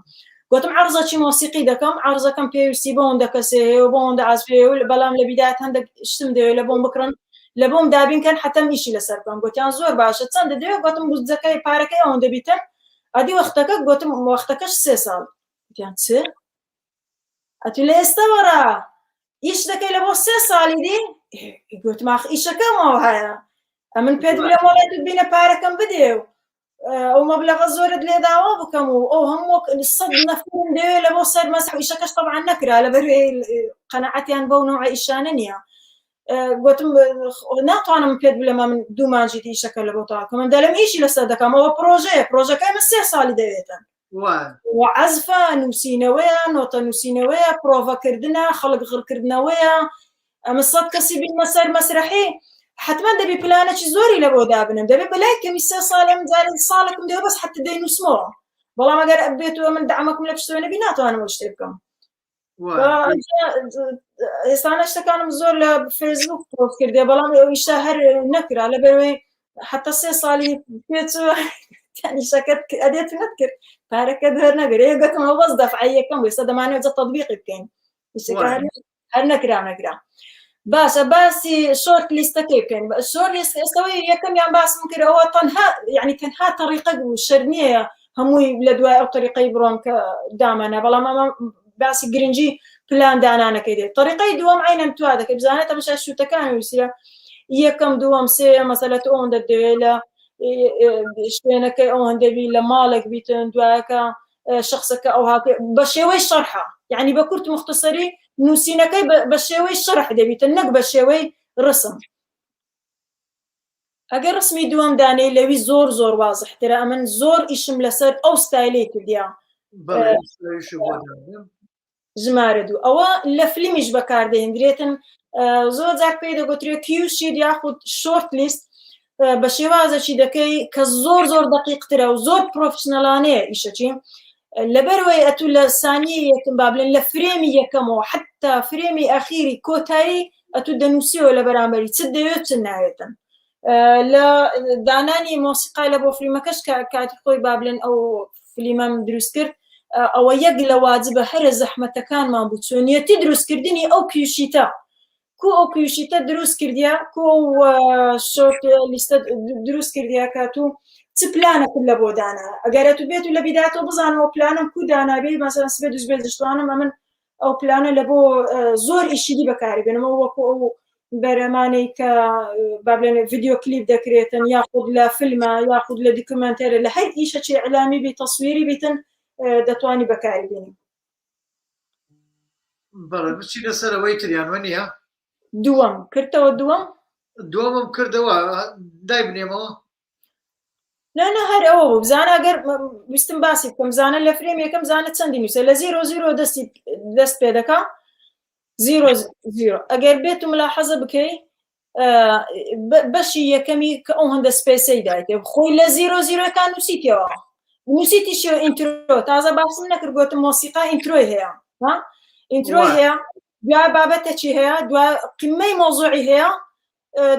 گوتم عەرزەکی مۆسیقی دەکەم عەرزەکەم پێویستی بۆ هەندە کەسێ هەیە و بۆ هەندە عەزفێ و بەڵام لە بیدایەت هەندێک شتم دەوێت لە بۆم بکڕن لە بۆم دابین کەن حەتەم ئیشی لەسەر بکەم گوتیان زۆر باشە چەندە دەوێت گوتم بودجەکەی پارەکەی ئەوەندە بیتن ئەدی وەختەکە گوتم وەختەکەش سێ ساڵ گوتیان چ ئەتو لە ئێستاوە ڕا ئیش دەکەی لە بۆ سێ ساڵی دی گوتم ئاخ ئیشەکەمەوە هەیە ئەمن پێت بڵێم وەڵێ بینە پارەکەم بدێ و ئەو مەبلەغە زۆرت لێداوە بکەم و ئەو هەموو سەد نەفرم دەوێ لە بۆ سەر مەسح ئیشەکەش تەبعا نەکرا لەبەر قەناعەتیان بەو نەوعە ئیشانە نییە گوتم ناتوانم پێت بلەمە من دوو مانجی ئیشەکە لە بۆ تاکەم من دەلم ئیشی لەسەر دەکەم ئەوە پرۆژەیە پرۆژەکەی من سێ ساڵی دەوێتن وعزفە نووسینەوەیە نۆتە نووسینەوەیە پرۆڤەکردنە خەڵک غڕکردنەوەیە ئەمە سەد کەسی بینمە سەر مەسرەحی حتمما دەبی پلانێکی زۆری لە بۆ دابنم دەبێت بەلای کەمی سێ ساڵ ئەم جارێ ساڵێکم دەوێت بەس حتی دەینووسمەوە بەڵام ئەگەر بێت و من دەعمەکم لە پشتەوە نەبی ناتوانم ئەو شتێ بکەم ئێستانە شتەکانم زۆر لە فەیسبوک پۆست کردێ بەڵام ئەو ئیشە هەر نەکرا لەبەرەوەی حتا سێ ساڵی پێچوە شەکەت ئەدێت نەتکرد پارەکە دەر نەگرێ گەتمەوە بەس دەفعی یەکەم بوو ئێستا دەمانەوێت جە تەطبیقی بکەین ئیشەکە هەر هەر نەکرا نەکرا باشە باسی shot list ەکەی بکەین shot list ئێستەوەی یەکەمیان باسم کرد ئەوە تەنها یعنی تەنها تەریقە بوو شەر نییە هەمووی لە دوای ئەو تەریقەی بڕۆن کە دامانە بەڵام ئەمە باسی گرنگی پلان دانانەکەی دێت تەریقەی دووەم عینەن توا دەکەی بزانێت تەماشا shoot ەکان ویسرە یەکەم دووەم سێ مەسەلە تۆ ئەوەندە دەوێت لە شوێنەکەی ئەوەندە بی لە ماڵێک بیتن دوایەکە شخصەکە ئەوها بە شێوەی شەرحە یعنی بە کورت مختصری نووسینەکەی بە شێوەی شەرح دەبیتن نەک بە شێوەی ڕسم ئەگەر ڕسمی دووەم دانەی لەوی زۆر زۆر وازحترە ئەمن زۆر ئیشم لەسەر ئەو ستایلەی کردیا ژمارە دوو ئەوە لە فلیمیش بەکاردەهێندرێتن زۆر جار پێی دەگوترێت cue sheet یاخود shot list بە شێوازەکی دەکەی کە زۆر زۆر دقیقترە و زۆر professional انەیە ئیشەکی لەبەرەوەی ئەتوو لە سانیە یەکەم با بڵێن لە frame ی یەکەمەوە حتا frame ی ئەخیری کۆتایی ئەتوو دەنووسیەوە لە بەرامبەری چ دەوێت چ ناوێتن لە دانانی مۆسیقا لە بۆ فلیمەکەش کە کاتی خۆی با بلێن ئەو فلیمەم دروست کرد ئەوە یەک لە واجبە هەرە زەحمەتەکانمان بوو چۆنیەتی دروستکردنی ئەو cue sheet ە کو ئەو cue sheet ە دروست کردیا کو ئەو shot list ە دروست کردیا کات و چ پلانەکت لە بۆ دانا ئەگەر تو بێت و لە بیداتەوە بزانەوە پلانم کو دانابێ مەسەلەن سبێ دوزبێ دشتوانم ئەمن ئەو پلانە لە بۆ زۆر ئیشی دی بەکاری بێنمەوە وەکو ئەو بەرەمانەی کە با بڵێن ڤیدیۆ کلیپ دەکرێتن یاخود لە فیلمە یاخود لە دیکومنتێرە لە هەر ئیشەکی ئیعلامی بی تەسویری بیتن دەتوانی بەکاری بێنی. بەڵێ بچینە سەرەوەی تریان وە نییە؟ دووەم کردەوە دووەم؟ دووەمم کردەوە دایبنێمەوە؟ نا نا هەر ئەوە بوو بزانە ئەگەر ویستم باسی بکەم زانە لە frame یەکەم زانە چەندی نووسە لە zero zero دەستی دەست پێ دەکا zero zero ئەگەر بێت و ملاحەزە بکەی بەشی یەکەمی کە ئەو هەندە space ەی دایتێ خۆی لە zero zero کان نووسیتەوە نووسیتیشەوە intro تازە باسم نەکرد گوتم مۆسیقا intro ی هەیە intro ی هەیە دوا بابەتەکی هەیە دوا قیمەی مۆزوعی هەیە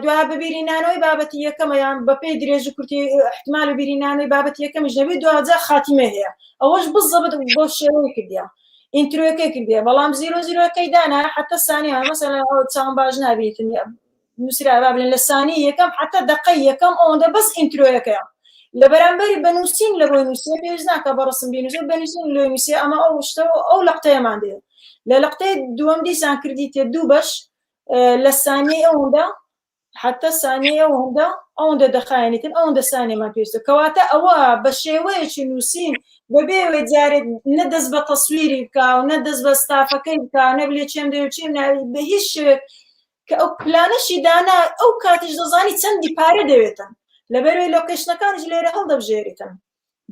دوا بە بیرینانەوەی بابەتی یەکەمە یان بەپێی درێژ و کورتی احتمال و بیرینانەوەی بابەتی یەکەمیش نەبێت دواجار خاتیمە هەیە ئەوەش بزەبت بۆ شێوەی کردیە intro ەکەی کردیە بەڵام zero zero کەی دانا حتا سانیە مەسەلەن ئەو چاوم باش نابیتن نووسرا با بڵێن لە سانی یەکەم حتا دقەی یەکەم ئەوەندە بەس intro یەکەیە لە بەرامبەری بە نووسین لە بۆی نووسێ پێویست ناکە بە ڕسم بینوسێ بە نووسین لۆی نووسێ ئەمە ئەو شتە ئەو لەقتەیەمان دێ لە لەقتەی دووەم دیسان کردی تێ دوو بەش لە سانیەی ئەوەندە حتا سانیەی ئەوەندە ئەوەندە دەخایەنیتن ئەوەندە سانیەمان پێویستە کەواتە ئەوە بە شێوەیەکی نووسین بەبێ ئەوەی جارێک نە دەست بە تەسویری بکا و نە دەست بە ستافەکەی بکا نە بلێ چێم دەوێ چێم ناوی بە هیچ شێوەیەک کە ئەو پلانەشی دانا ئەو کاتیش دەزانی چەندی پارە دەوێتن لەبەرەوەی location ەکانیش لێرە هەڵدەبژێریتن.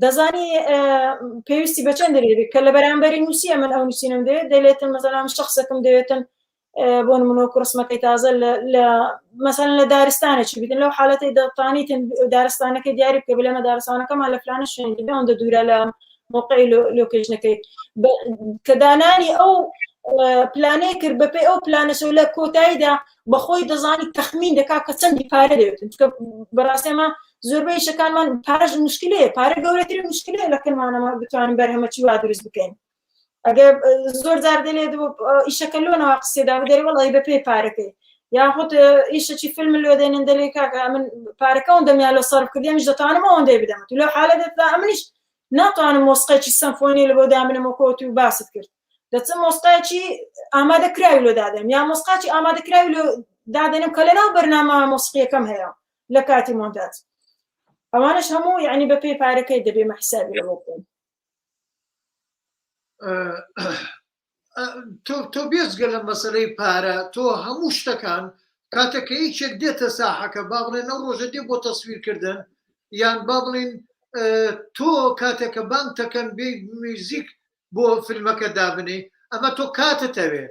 دەزانی پێویستی بە چەند دەێت کە لە بەرامبەری نووسیە من ئەو نووسینم دەوێت دەلێتن مەسەلام شخصێکم دەوێتن بۆ نمونۆ کوڕسمەکەی تازە لە مەسەن لە دارستانێکی بیتن لەو حالەتی دەتانیتن دارستانەکەی دیاری بکە بلێمە دارستانەکەمان لە فلانە شوێن ئەوەندە دوورە لە موقعی location ەکەی کە دانانی ئەو پلانەی کرد بەپێی ئەو پلانەشەوە لە کۆتاییدا بەخۆی دەزانی تەخمین دەکا کە چەندی پارە دەوێتن چونکە بەڕاستێمە زۆربەی ئیشەکانمان پارەش مشکلەیە پارە گەورەترین مشکلەیە لە کەمانەمە بتوانین بەرهەمەکی وا دروست بکەین ئەگەر زۆر جار دەلێت ئیشەکە لۆنەوە قسێدا بدەری وەڵی بە پێی پارەکەی یاخود ئیشەکی فیلم لۆ دێنن دەلێ کاکە من پارەکە ئەوەندەم یا لۆ سەرف کردی ئەمیش دەتوانم ئەوەندەی بدەم تو لەو حالەتدا ئەمنیش ناتوانم مۆسقێکی سەمفۆنی لە بۆ دابنم وەکۆ تو باست کرد دەچم مۆسقایکی ئامادە کراوی لۆ دادەم یا مۆسقاکی ئامادە کراوی لۆ دادەنم کە لەناو بەرنامە مۆسیقیەکەم هەیە لە کاتی مۆنتاج ئەوانش هەموو یعنی بە پێی پارەکەی دەبێ مە حسابی لەبۆ بکەین. تۆ تۆ بێجگە لە مەسەلەی پارە تۆ هەموو شتەکان کاتێک کە یەکێک دێتە ساحەکە با بڵێن ئەو ڕۆژە دێ بۆ تەسویرکردن یان با بڵین تۆ کاتێک کە بانگ تەکەن بێ میوزیک بۆ فیلمەکە دابنێ ئەمە تۆ کاتت ئەوێ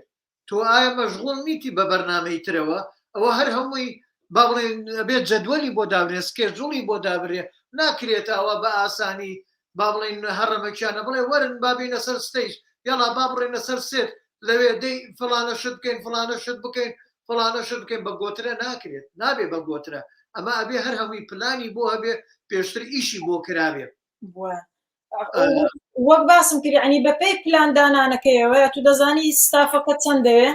تۆ ئایا مەشغوڵ نیتی بە بەرنامەی ترەوە ئەوە هەر هەمووی با بڵێن ئەبێت جەدوەلی بۆ دابنێ schedule ی بۆ دابرێ ناکرێت ئەوە بە ئاسانی با بڵێن هەڕەمەکیانە بڵێ وەرن با بینە سەر stage یاڵا با بڕێنە سەر set لەوێ دەی فڵانە شت بکەین فڵانە شت بکەین فڵانە شت بکەین بە گۆترە ناکرێت نابێ بە گۆترە ئەمە ئەبێ هەر هەمووی پلانی بۆ هەبێ پێشتر ئیشی بۆ کرابێ وەک باسم کرد ینی بەپێی پلان دانانەکەیەوە تو دەزانی ستافەکە چەند دەوێ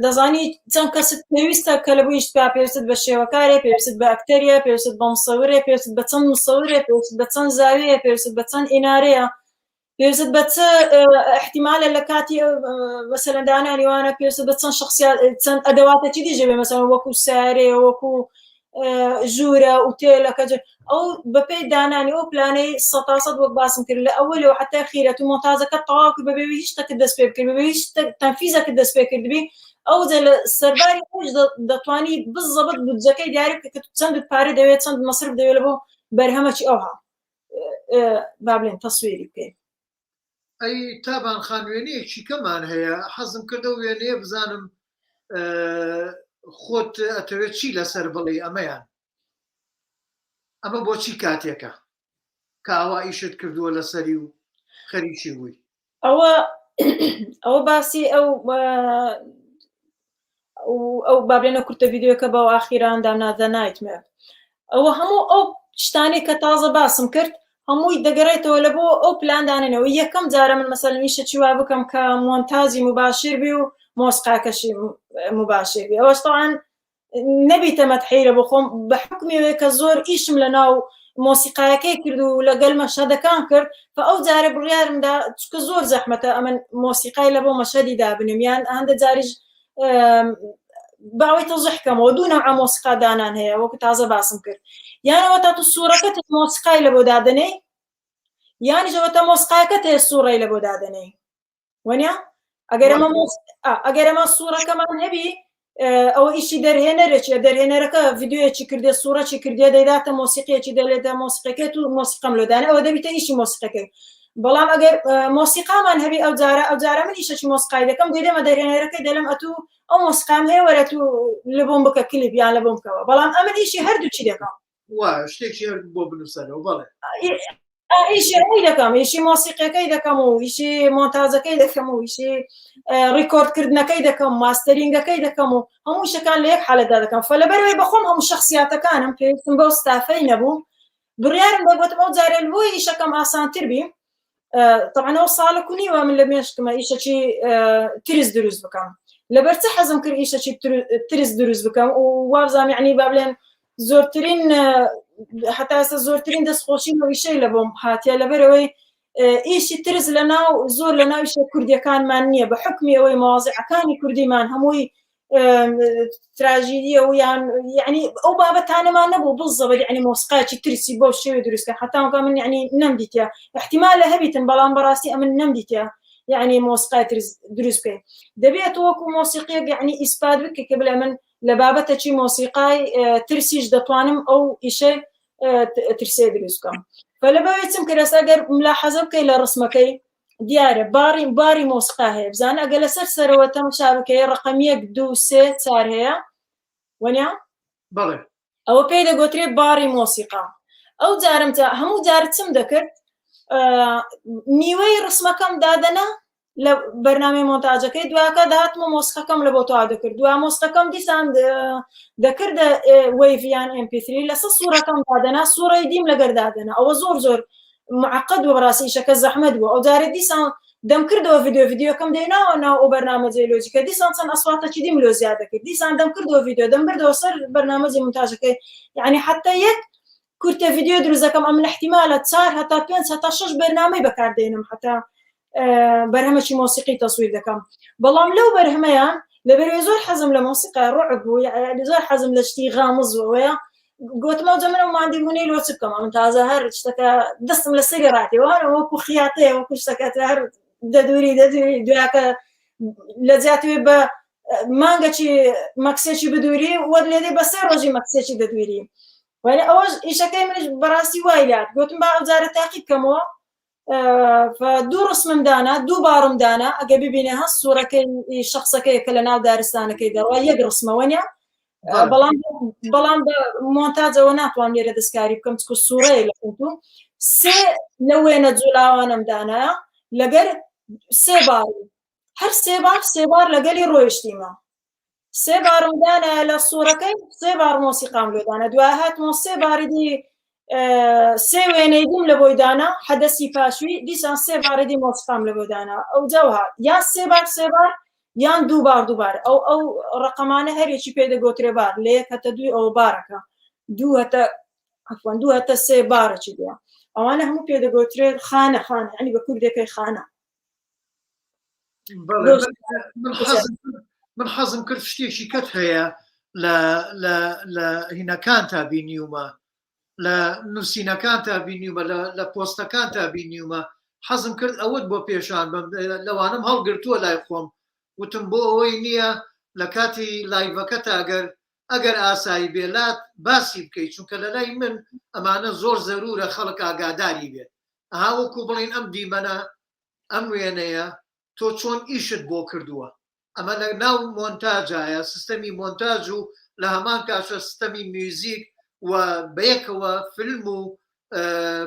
دەزانی چەند کەست پێویستە کە لە بۆ ئیشت پێویست بە شێوەکارێ پێویست بە ئەکتەریە پێویست بە مسەورێ پێویست بە چەند مسەورێ پێویست بە چەند زاویە پێویست بە چەند ئینارەیە پێویست بە چ احتیمالە لە کاتی مەسەلەن دانانی وانە پێویست بە چەند شخصیات چەند ئەدەواتەکی دیژە بێ مەسەلەن وەکو سارێ وەکو ژوورە ئوتێلەکە ئەو بەپێی دانانی ئەو پلانەی سەتاسەد وەک باسم کرد لە ئەوەلەوە حتا خیرەت و مۆنتاژەکە تەواو کرد بەبێ هیچ شتێکت دەست پێ بکرد بەبێ هیچ تەنفیزەکت دەست پێ کردبی ئەو لە سەرباری ئەوش دەتوانی بزەبت بودجەکەی دیاری بکە کە چەند پارە دەوێت چەند مەسرف دەوێت لە بۆ بەرهەمەکی ئەوها با بڵێن تەسویری بکەین. ئەی تابان خان وێنەیەکی کەمان هەیە حەزم کرد ئەو وێنەیە بزانم خۆت ئەتەوێت چی لەسەر بڵێ ئەمەیان ئەمە بۆچی کاتێکە کە ئاوا ئیشت کردووە لەسەری و خەریکی بووی ئەوە ئەوە باسی ئەو ئەو بابلێنە کورتە ڤیددیوەکە بەو ئاخیران دامنادە نایتمێ ئەوە هەموو ئەو شتانەی کە تازە باسم کرد هەمووی دەگەڕێتەوە لە بۆ ئەو پلاندانەوە یەکەم جارە من مەسەلەن ئیشە چی وا بکەم کە مۆنتازی مباشر بی و مۆسقاکەشی مباشر بی ئەوەش تەوان نەبیتە مەتحیرە بۆ خۆم بە حکمیەوەی کە زۆر ئیشم لە ناو مۆسیقایەکەی کرد و لەگەل مەشهەدەکان کرد فە ئەو جارە بڕیارمدا چکە زۆر زەحمەتە ئەمن مۆسیقای لە بۆ مەشهەدی دابنێم یان هەندە جاریش باوەی تەزح کەمەوە دوو نەوعە مۆسیقا دانان هەیە وەکو تازە باسم کرد یانەوە تا تو سوورەکەت مۆسیقای لە بۆ دادەنێی یانیش ئەوە تا مۆسیقاکەت هەیە سوورەی لە بۆ دادەنێی وەنیا ئەگەر ئەمە ئەگەر ئەمە سوورەکەمان هەبی ئەوە ئیشی دەرهێنەرێکیە دەرهێنەرەکە ڤیددیوەکی کردێ سوورەکی کردێ دەیداتە مۆسیقیەکی دەلێتە مۆسیقەکەت و مۆسیقەم لۆدانە ئەوە دەبیتە ئیشی مۆسیقەکەی بەڵام ئەگەر مۆسیقامان هەبی ئەو جارە ئەو جارە من ئیشەکی مۆسیقای دەکەم دەیدەمە دەرهێنەرەکەی دەلم ئەتوو ئەو مۆسیقام هەیە وەرە تو لە بۆم بکە کلیپ یان لە بۆم بکەوە بەڵام ئەمن ئیشی هەردووکی دەکەم وا شتێکی هەر بۆ بنووسەرەوە بەڵێ ئیشی ئەوی دەکەم ئیشی مۆسیقیەکەی دەکەم و ئیشی مۆنتاجەکەی دەکەم و ئیشی ڕیکۆردکردنەکەی دەکەم mastering ەکەی دەکەم و هەموو شەکان لە یەک حالەتدا دەکەم فە لەبەرەوەی بەخۆم هەموو شخصیاتەکانم پێویستم بەو ستافەی نەبوو بڕیارم دەگوتم ئەو جارێ بۆی ئیشەکەم ئاسانتر بی طبعا ئەو ساڵە کونیوە من لە مێشکمە ئیشەکی ترس دروست بکەم لەبەر چ حەزم کرد ئیشەکی ترس دروست بکەم و وابزانام یعنی با بڵێن زۆرترین هەتا ئێستا زۆرترین دەستخۆشی ئیشەی لە بۆم هاتیە لەبەرەوەی ئیشی ترس لە ناو زۆر لە ناو ئیشە کوردیەکانمان نییە بە حکمی ئەوەی مەوازیعەکانی کوردیمان هەمووی تراژیدیە و یان یعنی ئەو بابەتانەمان نەبوو بزەبەر یعنی مۆسیقایەکی ترسی بەو شێوەی دروستکە حتا من یعنی نەمدیتە احتیمالە هەبیتن بەڵام بەڕاستی ئەمن نەمدیتە یعنی مۆسیقای ترس دروست بکەین دەبێت وەکو مۆسیقیەک یعنی ئیسپات بکە کە بڵێ من لە بابەتەکی مۆسیقای ترسیش دەتوانم ئەو ئیشە. ترسێ دروست بکەم فلەبەوەی چم کرد ئێستا گەر ملاحەزە بکەی لە ڕسمەکەی دیارە باری باری مۆسیقا هەیە بزانە ئەگەر لەسەر سەرەوە تەماشا بکەی ڕقم یەک دوو سێ چار هەیە وەنیا بەڵێ ئەوە پێی دەگوترێت باری مۆسیقا ئەو جارم تا هەموو جار چم دەکرد نیوەی ڕسمەکەم دادەنا لە بەرنامەی مۆنتاجەکەی دواکە دەهاتمە مۆسیقەکەم لە بۆ تەوا دەکرد دوا مۆسیقەکەم دیسان دەکردە wave یان MP3 لەسە سوورەکەم دادەنا سوورەی دیم لەگەر دادەنا ئەوە زۆر زۆر معقد بوو بەڕاستی ئیشەکە زەحمەت بوو ئەو جارێ دیسان دەمکردەوە ڤیدیۆ ڤیدیۆکەم دەیناوە ناو ئەو بەرنامەجەی Logic ە دیسان چەند ئەسواتەکی دیم لۆ زیاد دەکرد دیسان دەمکردەوە ڤیدیۆ دەمبردەوە سەر بەرنامەجی مونتاژەکەی یعنی حتی یەک کورتە ڤیدیۆ دروست دەکەم ئەمن احتیمالە چار هەتا پێنج هەتا شەش بەرنامەی بەکاردێنم حتا بەرهەمەکی مۆسیقی تەسویر دەکەم بەڵام لەو بەرهەمەیان لەبەرەوەی زۆر حەزم لە مۆسیقا ڕعب بوو یعنی زۆر حەزم لە شتی غامز بووەیە گوتمەوە جە منم مادی بوونەی لۆ چ بکەم ئەمن تازە هەر شتەکە دەستم لەسەری ڕاتەوە وەکو خیاتەیە وەکو شتەکە هەر دەدوری دەدوری دویاکە لە جیاتوێ بە مانگەکی مەکسێکی بدووری وەت لێدەی بە سێ ڕۆژی مەکسێکی دەدووری وەلی ئەوەش ئیشەکەی منیش بەڕاستی وای لات گوتم با ئەو جارە تاقی بکەمەوە دوو ڕسمم دانا دوو بارم دانا ئەگە ببینێ هەست سوورەکەی شخصەکەی کە لە ناو دارستانەکەی دەڕوا یەک ڕسمەوە نیە بەڵام بەڵام بە مۆنتاجەوە ناتوان لێرە دەستکاری بکەم چکو سوورەیە لە و سێ لە وێنە جولاوانم دانا لەگەر سێ بار هەر سێ بار سێ بار لەگەلی ڕۆیشتیمە سێ بارم دانا لە سوورەکەی سێ بار مۆسیقام لۆ دانا دوای هاتمەوە سێ باری دی سێ وێنەی دیم لە بۆی دانا حەدەسی پاشوی دیسان سێ باری دی مۆسیقام لە بۆ دانا ئەو جەوها یان سێ بار سێ بار یان دوو بار دووبار ئەو ئەو ڕقەمانە هەرێکی پێ دەگۆترێ بار لە یەک هەتە دووی ئەوە بارەکە دوو هەتە عفوا دوو هەتە سێ بارەکی دووە ئەوانە هەموو پێ دەگۆترێت خانە خانە ینی بە کوردەکەی خانە من حەزم کرد شتێکی کەت هەیە لە لە لە هینەکان تا بینیومە لە نووسینەکان تا بینیومە لە پۆستەکان تا بینیومە حەزم کرد ئەوەت بۆ پێشان بم لەوانم هەڵگرتووە لای خۆم وتم بۆ ئەوەی نییە لە کاتی live ەکە تاگەر ئەگەر ئاسایی بێ لات باسی بکەیت چونکە لە لای من ئەمانە زۆر زەرورە خەڵک ئاگاداری بێت ئەها وەکو بڵین ئەم دیمەنە ئەم وێنەیە تۆ چۆن ئیشت بۆ کردووە ئەمە لە ناو مۆنتاجایە سیستەمی مۆنتاج و لە هەمان کاشە سیستەمی میوزیک و بەیەکەوە فیلم و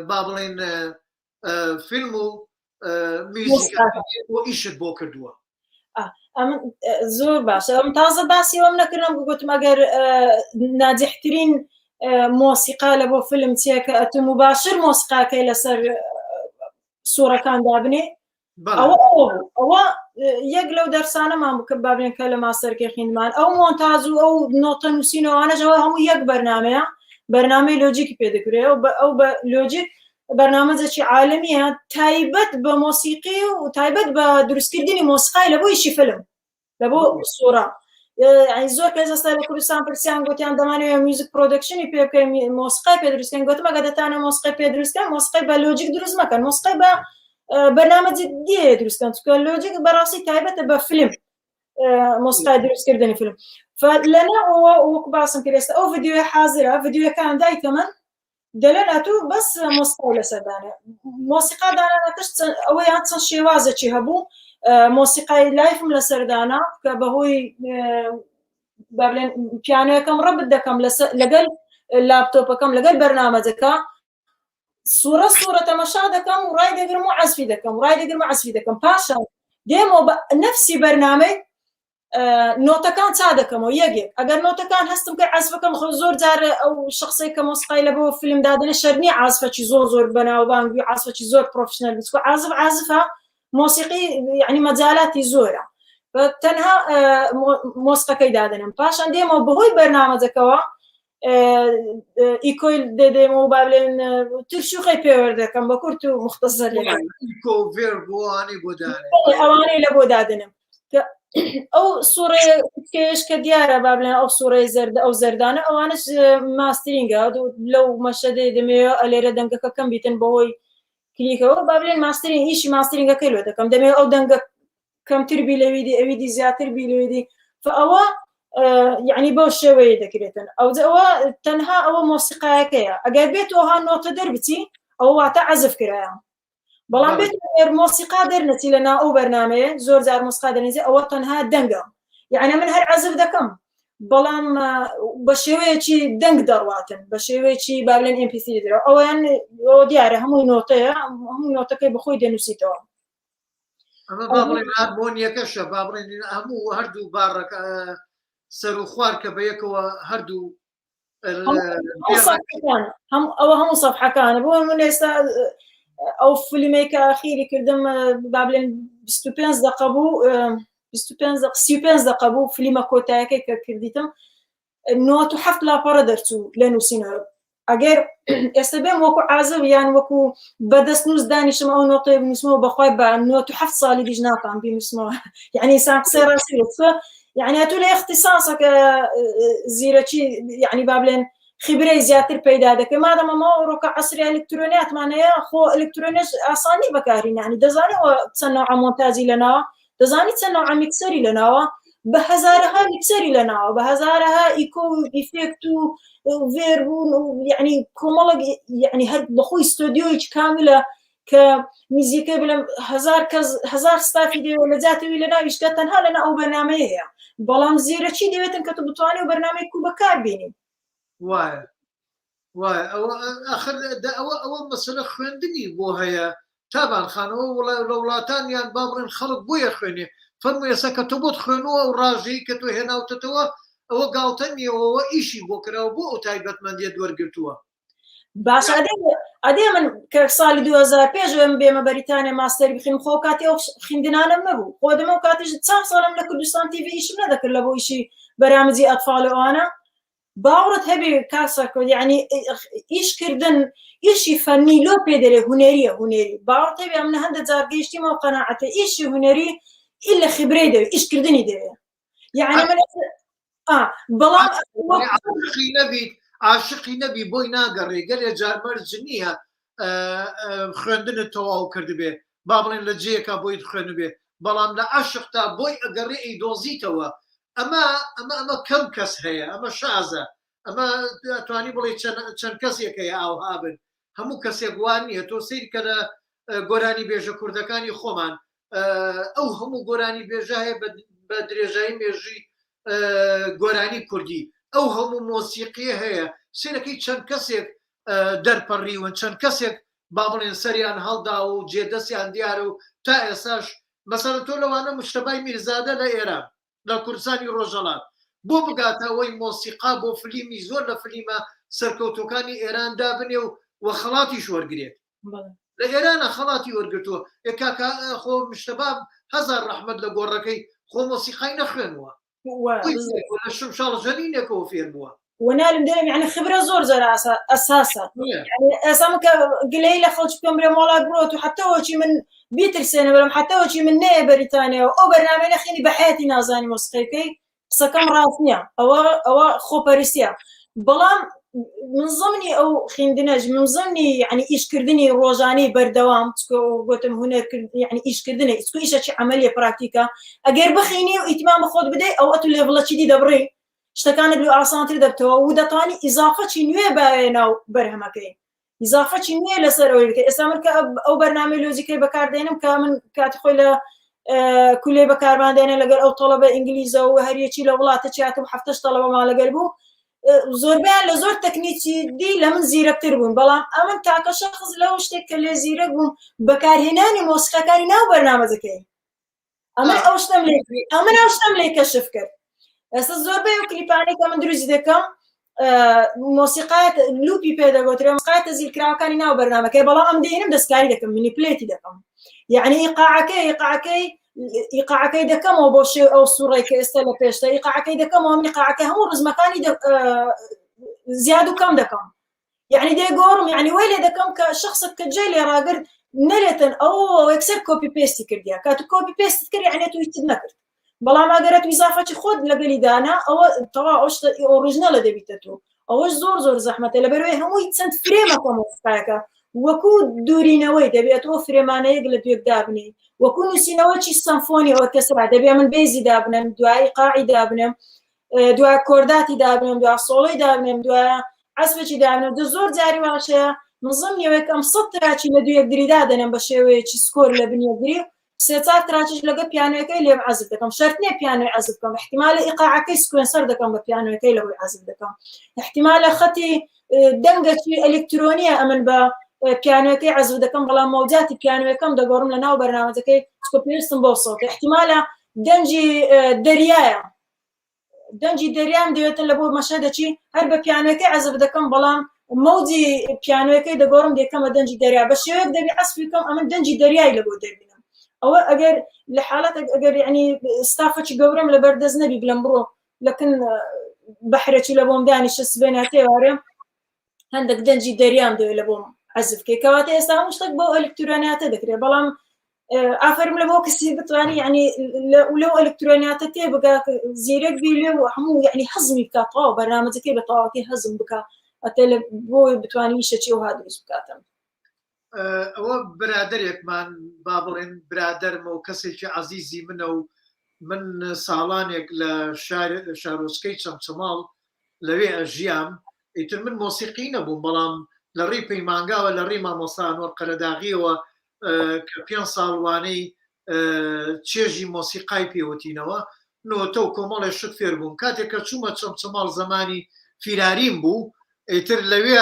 با بڵێن فیلم و میوزیک بۆ ئیشت بۆ کردووە. ئەمن زۆر باشە ئەم تازە باسی ئەوم نەکردم گوتم ئەگەر ناجحترین مۆسیقا لە بۆ فیلم چییە کە ئەتو مباشر مۆسیقاکەی لەسەر سوورەکان دابنێ ئەوە ئەوە یەک لەو دەرسانەمان بکە بابێن کە لە ماستەرکەی خوێندمان ئەو مۆنتاز و ئەو نۆتە نووسینەوانەشەوە هەموو یەک بەرنمەیە بەرنمەی Logic ی پێ دەکرێت ئەو بە Logic بەرنامەجێکی عالەمیە تایبەت بە مۆسیقی و تایبەت بە دروستکردنی مۆسیقای لە بۆ ئیشی فیلم لە بۆ سوورە یعنی زۆر کەس ئێستا لە کوردستان پرسیان گوتیان دەمانەوێت music production ی پێ بکەین مۆسیقای پێ دروستکەین گوتم ئەگەر دەتانە مۆسیقای پێ دروستکەن مۆسیقای بە Logic دروست مەکەن مۆسیقای بە بەرنامە جدیە دروستکەن چونکە Logic بەڕاستی تایبەتە بە فیلم مۆسیقای دروستکردنی فیلم لەنا ئەوە وەکو باسم کرد ئێستا ئەو ڤیدیۆیە حازرە ڤیدیۆیەکان دایکە من دەلێن ئەتوو بەس مۆسیقای لەسەر دانێ مۆسیقا دانانەکەش ئەوەیان چەند شێوازێکی هەبوو مۆسیقای live م لەسەر دانا کە بەهۆی بابلێن پیانۆیەکەم ڕەبت دەکەم لەگەل لاپتۆپەکەم لەگەل بەرنامەجەکە سوورە سوورە تەمەشا دەکەم و ڕای دەگرم و عەزفی دەکەم ڕای دەگرم و عەزفی دەکەم پاشان دێمەوە بە نەفسی بەرنامەی نۆتەکان چا دەکەمەوە یەک یەک ئەگەر نۆتەکان هەستم کرد عەزفەکەم خۆ زۆر جار ئەو شخصێک کە مۆسیقای لە بۆ فیلم دادەنێ شەر نییە عازفەکی زۆر زۆر بەناوبانگ و عازفەکی زۆر professional بچکۆ عازف عازفە مۆسیقی یعنی مەجالاتی زۆرە تەنها مۆسیقەکەی دادەنم پاشان دێمەوە بەهۆی بەرنامەجەکەوە ئیکۆی دەدەمەوە با بڵێن ترشوخی پێوەر دەکەم بە کورت و مختصر ئەوانەی لە بۆ دادنم ئەو سوڕێ کێش کە دیارە با بڵێن ئەو سوڕەی زەرد ئەو زەردانە ئەوانش mastering ە لەو مەشەدەی دەمەوێ ئەلێرە دەنگەکە کەم بیتن بەهۆی کلیکەوە با بڵێن mastering ئیشی mastering ەکەی لۆ دەکەم دەمەوێ ئەو دەنگە کەمتر بی لەویدی ئەویدی زیاتر بی لەویدی فئەوە. یعنی بەو شێوەیە دەکرێتن ئەو ئەوە تەنها ئەوە مۆسیقایەکەیە ئەگەر بێت ئەوها نۆتە دەربچی ئەوە واتە عەزف کرایە بەڵام بێت مۆسیقا دەرنەچی لە ناو ئەو بەرنمەیە زۆر جار مۆسیقا دەنێزی ئەوە تەنها دەنگە یعنی من هەر عەزف دەکەم بەڵام بە شێوەیەکی دەنگ دەڕواتن بە شێوەیەکی بابلێن MP3 درەوە ئەویان دیارە هەمووی نۆتەیە هەموو نۆتەکەی بەخۆی دەنووسیتەوە ئەمە با بڵێن هارمۆنیەکەشە با بڵێن هەموو هەردوو باڕەکە سەر و خوار کە بە یەکەوە هەردوو هەم ئەوە هەموو سەفحەکانە بۆ من ئێستا ئەو فیلمێک کە ئاخیری کردم با بڵێن 25 دقە بوو 25 دقە 35 دقە بوو فیلمە کۆتایەکەی کە کردیتم 97 لاپەڕە دەرچوو لە نووسینەوە ئەگەر ئێستا بێم وەکو عازب یان وەکو بەدەست نووس دانیشم ئەو نۆتەیە بنووسمەوە بەخوای بە 97 ساڵی دیش ناتان بینووسمەوە یعنی ئینسان قسەی ڕاستی یعنی تو لە اختصاصەکە زیرەکی یعنی با بڵێن خبرەی زیاتر پەیدا دەکەی مادەم ئەمە ئەوڕۆکە عەسری ئەلکترۆنیاتمان هەیە خۆ ئەلکترۆنیش ئاسانی بەکارین یعنی دەزانەوە چەند نەوعە مۆنتاجی لەناوە دەزانی چەند نەوعە میکسەری لەناوە بە هەزارەها میکسەری لەناوە بە هەزارەها echo و effect و reverb و یعنی کۆمەڵک یعنی هەر بەخۆی ستۆدیۆیەکی کاملە کە نزیکەی بڵێم هەزار کەس هەزار ستافی دەوێت لە جاتەوی لە ناویشکە تەنها لەنا ئەو بەرنامەیە هەیە بەڵام زیرەکی دەوێتن کە تۆ بتوانێت و بەرنامەی کو بەکار بینی وایە وایە ئەوە ئەخر ئەوە ئەوە مەسەلە خوێندنی بۆ هەیە تابان خانەوە وڵا لە وڵاتان یان با بڵێن خەڵک بۆیە خوێنێ فەرموو ئێستا کە تۆ بۆت خوێنووە ئەو ڕاژەی کە تۆ هێناوتەتەوە ئەوە گاڵتە نییەوەوە ئیشی بۆ کراوە بۆ ئەو تایبەتمەندیەت وەرگرتووە باشە ئەدێ ئەدێ من کە ساڵی 2000 پێش ئەوەی من بێمە بەریتانیا ماستەری بخوێنم خۆ کاتی ئەو خوێندنانەم نەبوو خۆ دەمە و کاتیش چار ساڵم لە کوردستان تیڤی ئیشم نەدەکرد لە بۆ ئیشی بەرامجی ئەتفال و ئەوانە باوەڕت هەبێ کاک سەرکەوت یعنی ئیشکردن ئیشی فەنی لۆ پێ دەرێ هونەریە هونەری باوەڕت هەبێ ئەمن هەندە جار گەیشتیمەوە قەناعەتە ئیشی هونەری ئیلا خبرەی دەوێ ئیشکردنی دەوێ یعنی من بەڵام عاشقی نەبیت عاشقی نەبی بۆی ناگەڕێ گەلێ جار مەرج نییە خوێندنت تەواو کردبێ با بڵێن لە جێیەکە بۆیت خوێنبێ بەڵام لە عاشقتا بۆی ئەگەڕێ ئەی دۆزیتەوە ئەمە ئەمە ئەمە کەم کەس هەیە ئەمە شازە ئەمە توانی بڵێ چەند کەسێک هەیە ئاوها بن هەموو کەسێک وان نییە تۆ سیر کە لە گۆرانی بێژە کوردەکانی خۆمان ئەو هەموو گۆرانی بێژە هەیە بە درێژایی مێژووی گۆرانی کوردی ئەو هەموو مۆسیقیە هەیە سێرەکەی چەند کەسێک دەرپەڕیون چەند کەسێک با بڵێن سەریان هەڵدا و جێدەستیان دیارە و تا ئێساش مەسەلەن تۆ لەوانە مشتەبای میرزادە لە ئێران لە کوردستانی ڕۆژهەڵات بۆ بگاتە ئەوەی مۆسیقا بۆ فلیمی زۆر لە فلیمە سەرکەوتوەکانی ئێران دابنێ و و خەڵاتیش وەرگێت لە ئێرانە خەڵاتی وەرگتووە ئێ کاکە خۆ مشتەبا هەزار ڕەحمەت لە گۆڕەکەی خۆ مۆسیقای نەخوێنوە لە شمشاڵ ژەنینێکەوە فێر بووە. ونالم دەرم یعنی خبرە زۆر زۆر ئەساسە ئێستا من کە گلەیی لە خەڵکی بکەم برێم وەڵا بڕۆ تو حتى وەچی من بیترسێنە بەرم حتى وەچی من نەیە بەریتانیا و ئەو بەرنامەی نەخێنی بە حەیاتی نازانی مۆسیقی بکەی قسەکەم ڕاست نییە ئەوە ئەوە خۆپەرستیە بەڵام من زمنی ئەو خوێندنەش من زمنی یعنی ئیشکردنی ڕۆژانەی بەردەوام چکۆ گوتم هونەر یعنی ئیشکردنە ئیسکو ئیشەکی عملیە پراکتیکە ئەگەر بخینی و ئیتمام بە خۆت بدەی ئەو ئەتو level ەکی دی دەبڕی شتەکانت لۆ ئاسانتر دەبتەوە و دەتوانی ئیزافەکی نوێ باوێ ناو بەرهەمەکەی ئیزافەکی نوێ لەسەر ئەوەی بکە ئێستا من کە ئەو بەرنامەی لۆجیکەی بەکاردێنم کە من کاتی خۆی لە کولێ بەکارمان دێنە لەگەر ئەو تەڵەبە ئینگلیزە و هەریەکی لە وڵاتە چیاتم هەفتەش تەڵەبەمان لەگەر بوو زۆربیان لە زۆر تەکنیکی دی لە من زیرەکتر بوون بەڵام ئەمن تاکە شخص لەو شتێک کە لێ زیرەک بووم بەکارهێنانی مۆسیقاکانی ناو بەرنامەکەی ئەمن ئەو شتم لێ ئەمن ئەو شتم لێ کەشف کرد ئێستا زۆربەی ئەو کلیپانەی کە من دروستی دەکەم مۆسیقات loop ی پێ دەگوترێ مۆسیقای تەزیل کراوەکانی ناو بەرنامەکەی بەڵام ئەم دێنم دەستکاری دەکەم manipulate ی دەکەم یعنی ئیقاعەکەی ئیقاعەکەی ئیقاعەکەی دەکەمەوە بۆ شێ ئەو سوڕێک کە ئێستا لە پێشتا ئیقاعەکەی دەکەمەوە من ئیقاعەکە هەموو ڕزمەکانی زیاد و کەم دەکەم یعنی دەیگۆڕم یعنی وای لێ دەکەم کە شخصك کە جێ لێ ڕاگرت نەرێتن ئەو یەکسەر copy paste ی کردیا کات copy paste ت کرد یعنی تو هیچت نەکرد بەڵام ئەگەر تو ئیزافەی خۆت لەگەلی دانا ئەوە تەوا ئەو شتە original ە دەبیتە تو ئەوەش زۆر زۆر زەحمەتە لەبەرەوەی هەمووی چەند frame ەکە مۆسیقاکە وەکو دوورینەوەی دەبێت ئەو frame انەیەک لە دوێک دابنێ وەکو نووسینەوەی سەمفۆنی ئۆرکەسرا دەبێ من bass ی دابنم دوایی قاعی دابنم. دوای کۆرداتی دابنێم دوا سۆڵی دابنێم دوایە عەزفێکی دابنێم دە زۆر جاری واشەیە مزم یەوێک ئەم سە track ی لە دوو یەکدری دادەنێم بە شێوەیەکی score لە بن یەکدری سێ چار track یش لەگە پیانۆیەکەی لێم عەزف دەکەم شەرت نییە پیانۆی عەزف بکەم احتیمالە ئیقاعەکەی sequencer دەکەم بە پیانۆیەکەی لەوەی عەزف دەکەم احتیمالە خەتی دەنگەکی ئەلکترۆنیە ئەمن بە پیانۆەکەی عەزف دەکەم بەڵام مەوجاتی پیانۆەکەم دەگۆڕم لە ناو بەرنامەکەی چکە پێویستم بۆ سۆت احتیمالە دەنگی دەریایە دەنگی دەریام دەوێتن لە بۆ مەشە دەچی هەر بە پیانۆەکەی عەزف دەکەم بەڵام مەوجی پیانۆەکەی دەگۆڕم دەکەمە دەنگی دەریا بە شێوەیەک دەبی عەزفی بکەم ئەمن دەنگی دەریای لە بۆ دەربینم ئەوە ئەگەر لە حاڵەت ئەگەر یعنی ستافەکی گەورەم لەبەر دەست نەبی بلم بڕۆ لەکن بەحرەکی لە بۆم دانیشە سبێنە تێوارێ هەندێک دەنجی دەریام دەوێت لە بۆم عەزف بکەی کەواتە ئێستا هەموو شتێک بۆ ئەلکترۆنیاتە دەکرێت بەڵام ئافرم لە بۆ کەسی بتوانانی یعنی لەو ئەلکترۆنیاتە تێ بگا زیرەک بی لێ و هەموو یعنی هەزمی بکات تەواو بەرنامەجەکەی بە تەواوەتی هەزم بکە ئەتە لە بۆ بتوانانی شەچی وها دروست بکاتم ئەوە برادێکمان با بڵێن برادەرمە و کەسێکی عەزیزی منە و من ساڵانێک لە شارۆچکەی چەمچەماڵ لەوێ ئەژیام ئیتر من مۆسیقی نەبووم بەڵام لە ڕێی پەیمانگاوە لە ڕێی مامۆستا ئەنوەر قەرەداغیەوە کە پێ ساڵ وانەی چێژی مۆسیقای پێوتینەوە نۆتە و کۆمەڵێ شت فێر بووم کاتێک کە چوومە چەمچەماڵ زەمانی فیراریم بوو ئیتر لەوێ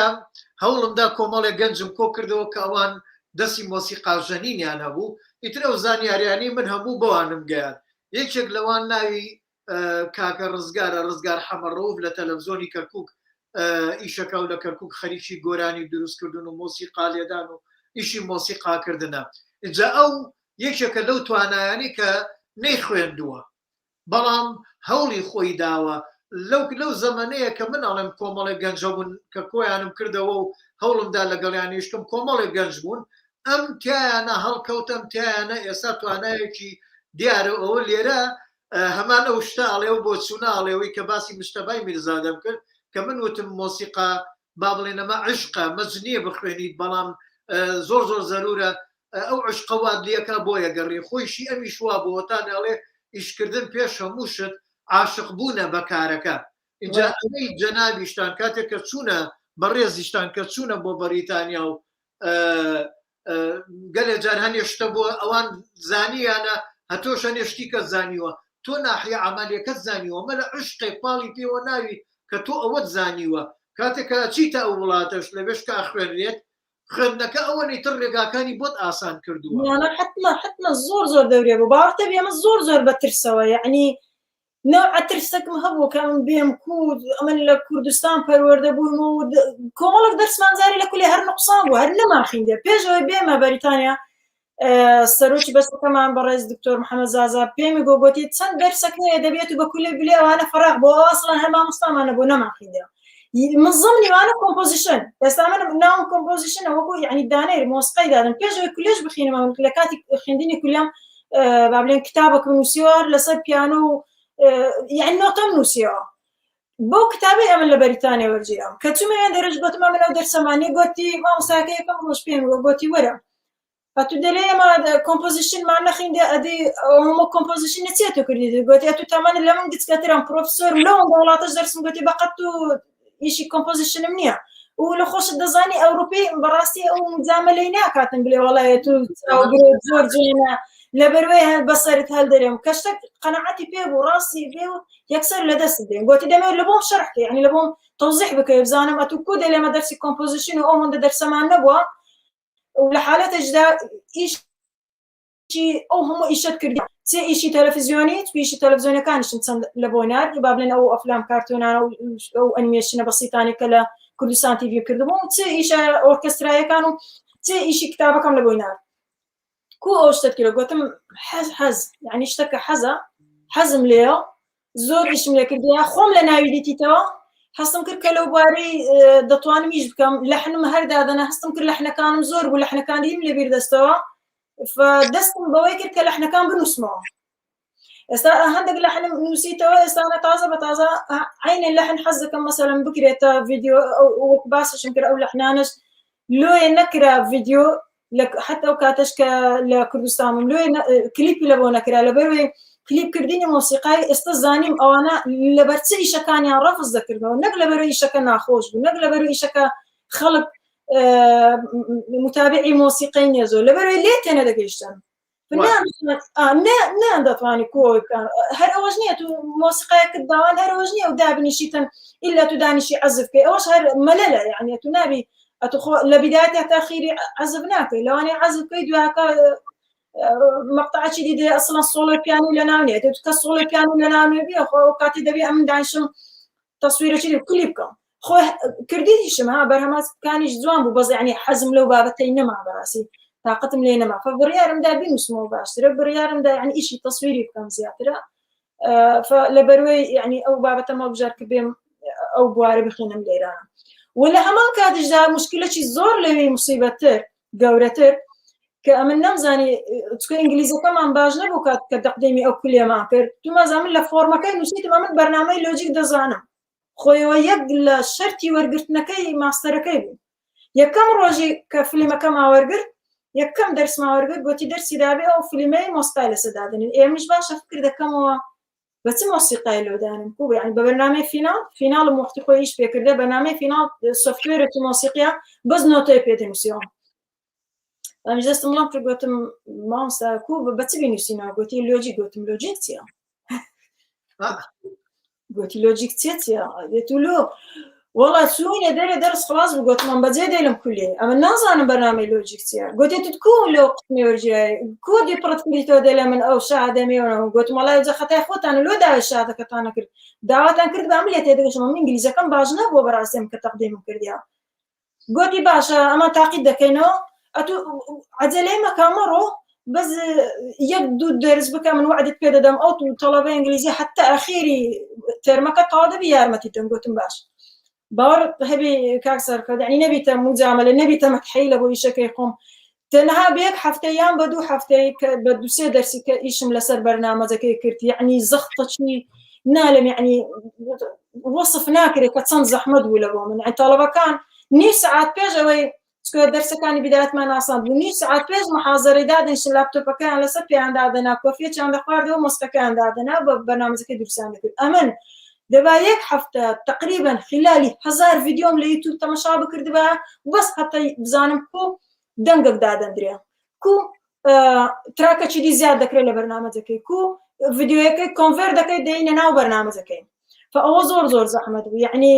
هەوڵمدا کۆمەڵێک گەنجم کۆ کردەوە کە ئەوان دەستی مۆسیقاژەنینیان هەبوو ئیتر ئەو زانیاریانی من هەموو بەوانم گەیان یەکێک لەوان ناوی کاکە ڕزگارە ڕزگار حەمەڕەوف لە تەلەڤزیۆنی کەرکک ئیشەکە و لە کەرکک خەریکی گۆرانی دروستکردن و مۆسیقا لێدان و ئیشی مۆسیقاکردنە اینجا ئەو یەکێکە لەو توانایانی کە نەیخوێندووە بەڵام هەوڵی خۆی داوە لەو لەو زەمەنەیە کە من ئەڵێم کۆمەڵێک گەنج هەبوون کە کۆیانم کردەوە و هەوڵمدا لەگەڵیان نیشتم کۆمەڵێک گەنج بوون ئەم تیایانە هەڵکەوت ئەم تیایانە ئێستا توانایەکی دیارە ئەوە لێرە هەمان ئەو شتە ئەڵێ و بۆچوونە ئەڵێەوەی کە باسی مشتەبای میرزادەم کرد کە من وتم مۆسیقا با بڵێن ئەمە عشقە مەرج نییە بخوێنیت بەڵام زۆر زۆر زەرورە ئەو عشقە وات لەکە بۆیە گەڕی خۆیشی ئەمیش وا بۆ تا ئەڵێ ئیشکردن پێش هەموو شت عاشق بوونە بە کارەکە اینجا ئەمەی جەنابیشتان کاتێک کە چوونە بەڕێزیشتان کە چوونە بۆ بەریتانیا و گەلێ جار هەنێ شتە بۆ ئەوان زانیانە هەتۆش هەنێ شتی کە زانیوە تۆ ناحیە عملیەکەت زانیوە مە لە عشقێک پاڵی پێوە ناوی کە تۆ ئەوەت زانیوە کاتێک کە چیتە ئەو وڵاتەش لەوێش کە ئەخوێنرێت خوێندنەکە ئەوەنەی تر ڕێگاکانی بۆت ئاسان کردووە. نانا حتمە حتمە زۆر زۆر دەورێ بوو باوەڕتە بێ ئەمە زۆر زۆر بە ترسەوە یعنی نەوعە ترسەکم هەبوو کە ئەمن بێم کو ئەمن لە کوردستان پەروەردە بووم و کۆمەڵک دەرسمان جاری لە کولی هەر نقصان بوو هەر نەماخیندێ پێش ئەوەی بێمە بەریتانیا سەرۆکی بەسەکەمان بەڕێز دکتۆر محەممەد زازا پێمی گۆ گۆتی چەند دەرسەک هەیە دەبێت و بە کولی بلێ ئەوانە فەراغ بۆ ئەسڵەن هەر مامۆستامانە بۆ نەماخیندێ من ضمنی وانە composition ئێستا من ناوم composition ە وەکو یعنی دانێر مۆسیقای دادەن پێش ئەوەی کولێژ بخینم من لە کاتی خوێندنی کولیم با بڵێن کتابێکم نووسیوە لەسەر پیانۆ و یعنی نۆتەم نووسیەوە بەو کتابەی ئەمن لە بەریتانیا وەرگیرام کە چوومە وێن دەرەش گوتم ئەمن ئەو دەرسەمانی گوتی مامۆستاکە یەکەم ڕۆژ پێم گوتی وەرە ئەتو دەلێ ئێمە composition مان نەخیندێ ئەدی ئەومە composition چیە تۆ کردی گوتی ئەتو تەمەن لە من گچکەترم پرۆفسۆر لەو وڵاتەش دەرسم گوتی بەقەت و ئیشی composition م نییە و لە خۆشت دەزانی ئەوروپی بەڕاستی ئەو مجاملەی ناکاتن بلێ وەڵایە تو زۆر جوێنە لەبەروەی هەر بەسەرت هەلدەرێم کە شتێک قەناعەتی پێ بوو ڕاستی بێ و یەکسەر لە دەست دێن گوتی دەمێت لە بۆم شەرح کەی یعنی لە بۆم تەوزیح بکەی بزانم ئەتو کو دەلێ مە دەرسی composition و ئەو هەندە دەرسەمان نەبووە و لە حالەتێکدا ئیش ئەو هەموو ئیشت کرد چێ ئیشی تەلەفزیۆنی ئیشی تەلەفزیۆنەکانیشم چەند لە بۆ نارد با بڵێن ئەو ئەفلام کارتۆنانە و ئەو ئەنیمێشنە بەسیتانێک کە لە کوردستان تیڤی کردبووم چێ ئیشە ئۆرکەسترایەکان و چێ ئیشی کتابەکەم لە بۆی نارد کو ئەو شتت کرد گوتم حەز حەز یعنی شتەکە حەزە حەزم لێیە زۆر ئیشم لێ کردیە خۆم لە ناوی دیتیتەوە هەستم کرد کە لەو بوارەی دەتوانم ئیش بکەم لەحنم هەر دادەنا هەستم کرد لەحنەکانم زۆر بوو لەحنەکانیم لەبیر دەستەوە دەستم بەوەی کرد کە لەحنەکان بنووسمەوە ئێستا هەندێک لەحنم نووسیتەوە ئێستانە تازە بە تازە عینە لەحن حەز دەکەم مەسەلەن بکرێتە ڤیدیۆ وەک باسیشم کرد ئەو لەحنانەش لۆیە نەکرا ڤیدیۆ حتا ئەو کاتەش کە لە کوردستانم لۆیە کلیپی لە بۆ نەکرا لەبەروی کلیپکردنی مۆسیقای ئێستا زانیم ئەوانە لەبەر چ ئیشەکانیان ڕەفز دەکردەوە نەک لەبەر ئیشەکە ناخۆش بوو نەک لەبەر ئیشەکە خەڵک متابعی مۆسیقای نیە زۆر لەبەرەوەی لێ تێنە دەگەیشتن نان دەتوانی کۆی بکەن هەر ئەوەش نییە تو مۆسیقایەکت داوان هەر ئەوەش نییە و دابنیشیتن ئللا تو دانیشی عەزف بکەی ئەوەش هەر مەلەلە یعنی تو نابی ئەتو خۆ لە بدایەت تا خیری عەزف ناکەی لەوانەیە عەزف بکەی دواکە مەقتەعەکی دی دێ ئەسڵەن سۆڵۆی پیانۆ لە ناو نییە کە سۆڵۆی پیانۆ لە ناو نییە بێ خۆ ئەو کاتی دەبێ ئەمن دانیشم تەسویرەکی دی کلی بکەم خۆ کردیشم ها بەرهەمەکانیش جوان بوو بەس یعنی حەزم لەو بابەتەی نەما بەڕاستی تاقەتم لێ نەما فە بڕیارم دا بینوسمەوە باشترە بڕیارم دا یعنی ئیشی تەسویری بکەم زیاترە لە بەروەی یعنی ئەو بابەتەم هەڵبژارد کە بێم ئەو بوارە بخێنم لێرە و لە هەمان کاتیشدا مشکلەکی زۆر لەوی مصیبەتتر گەورەتر کە ئەمن نەمزانی چکە ئینگلیزەکەمان باش نەبوو کات کە تەقدیمی ئەو کولێمان کرد دومازا من لە فۆرمەکەی نووسیتم ئەمن بەرنامەی Logic دەزانم خۆیەوە یەک لە شەرتی وەرگرتنەکەی ماستەرەکەی بوو یەکەم ڕۆژی کە فلیمەکەما وەرگرت یەکەم دەرسما وەرگرت گوتی دەرسی دابێ ئەو فلیمەی مۆسیقای لەسەر دادەنین ئێمەش باشە فکر دەکەمەوە بە چ مۆسیقای لۆ دانم کو یعنی بە بەرنامەی Final Final م وەختی خۆی ئیش پێکردە بەرنامەی Final software ێکی مۆسیقیە بەس نۆتەی پێ دەنووسیەوە ئەمیش دەستم ڵام کرد گوتم مامۆستا کو بە چ بینووسینەوە گوتی Logic گوتم Logic چییە گوتی Logic چیە چیە دێت و لۆ وەڵا چوینە دەرێ دەرس خلاص بوو گوتمان بەجێ دێلم کولێ ئەمە نازانم بەرنامەی Logic چیە گوتی تو کو لۆ قسمی وەرگیرای کۆدی پڕت کردیتەوە دێلە من ئەو شادەمێەوە گوتم وەڵای جە خەتای خۆتان لۆ داوای شادەکەتان نەکرد داواتان کرد بە ئەم لێ تێدەگەشتم من ئینگلیزەکەم باش نەبووە بەڕاستیم کە تەقدیمم کردیا گوتی باشە ئەمە تاقی دەکەینەوە ئەتو عەجەلەی مەکە مەڕۆ بەس یەک دوو دەرس بکە من وعدت پێ دەدەم ئەو تو تەڵەبە ئینگلیزی حتا ئەخیری تەرمەکە تەواو دەبی یارمەتی دەم گوتم باش باوەڕ هەبی کاک سەرکەوت یعنی نەبیتە موجامەلە نەبیتە مەتحەی لە بۆ ئیشەکەی خۆم تەنها بە یەک هەفتە یان بە دوو هەفتەی کە بە دوو سێ دەرسی کە ئیشم لەسەر بەرنامەجەکەی کرد یعنی زەختەکی نالم یعنی وەصف ناکرێت کە چەند زەحمەت بوو لە بۆ من یعنی تەڵەبەکان نیو سەعات پێش ئەوەی چکە دەرسەکانی بدایەتمان ئاسان بوو نیو سەعات پێش محازەرەی دادەنیشتن لاپتۆپەکەیان لەسەر پێیان دادەنا کۆفیەکیان دەخواردەوە مۆسکەکەیان دادەنا بە بەرنامەجەکەی دروستیان دەکرد ئەمن دەبا یەک هەفتە تقریبا خلالی هەزار ڤیدیۆم لە یوتیوب تەمەشا بکردبا بەس هەتا بزانم کو دەنگەک دادەندرێ کو تراکەکی دی زیاد دەکرێت لە بەرنامەجەکەی کو ڤیدیۆیەکەی convert دەکەی دەینە ناو بەرنامەجەکەی فئەوە زۆر زۆر زەحمەت بوو یعنی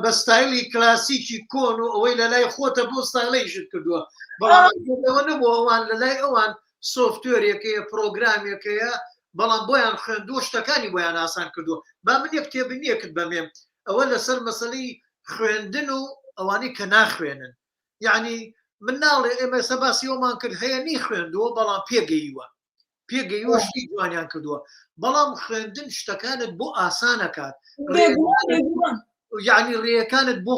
بە ستایلی کلاسیکی کۆن و ئەوەی لە لای خۆتە بۆ ستایلەیشت کردووە بەڵام ئەوە نەبوو ئەوان لە لای ئەوان software ێکەیە پرۆگرامێکەیە بەڵام بۆیان خوێندووە شتەکانی بۆیان ئاسان کردووە با من یەک تێبینیەکت بەمێم ئەوە لەسەر مەسەلەی خوێندن و ئەوانەی کە ناخوێنن یعنی من ناڵێ ئێمە ئێستا باسی ئەومان کرد هەیە نی خوێندووە بەڵام پێگەیوە پێگەیوە شتی جوانیان کردووە بەڵام خوێندن شتەکانت بۆ ئاسانەکات یعنی ڕێیەکانت بۆ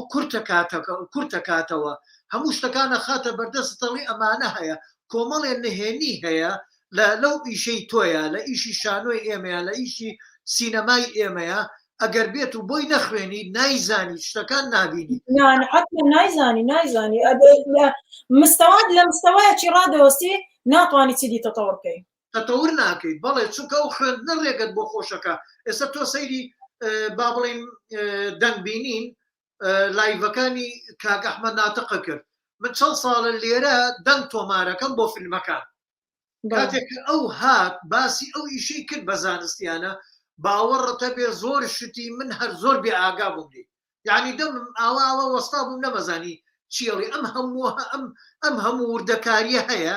کورتەکاتەوە هەموو شتەکانە خاتە بەردەست تەڵی ئەمانە هەیە کۆمەڵێ نهێنی هەیە لە لەو ئیشەی تۆیە لە ئیشی شانۆی ئێمەیە لە ئیشی سینەمای ئێمەیە ئەگەر بێت و بۆی نەخوێنی نایزانی شتەکان نابینی حتما نایزانی نایزانی مستەوات لە مستەوایەکی ڕادەوەستی ناتوانانی چیدی تەتەوڕ بکەی تەتەور ناکەیت بەڵێ چونکە ئەو خوێندنە ڕێگەت بۆ خۆشەکە ئێستا تۆ سەیری با بڵین دەنگ بینین live ەکانی کاک ئەحمەد ناتقە کرد من چەند ساڵە لێرە دەنگ تۆمارەکەم بۆ فیلمەکان کاتێک کە ئەو هات باسی ئەو ئیشەی کرد بە زانستیانە باوەڕتە بێ زۆر شتی من هەر زۆر بێ ئاگا بووم لێی یعنی دەمم ئاوا ئاوا وەستا بووم نەمەزانی چیەڵی ئەم هەموو ئەم ئەم هەموو وردەکاریە هەیە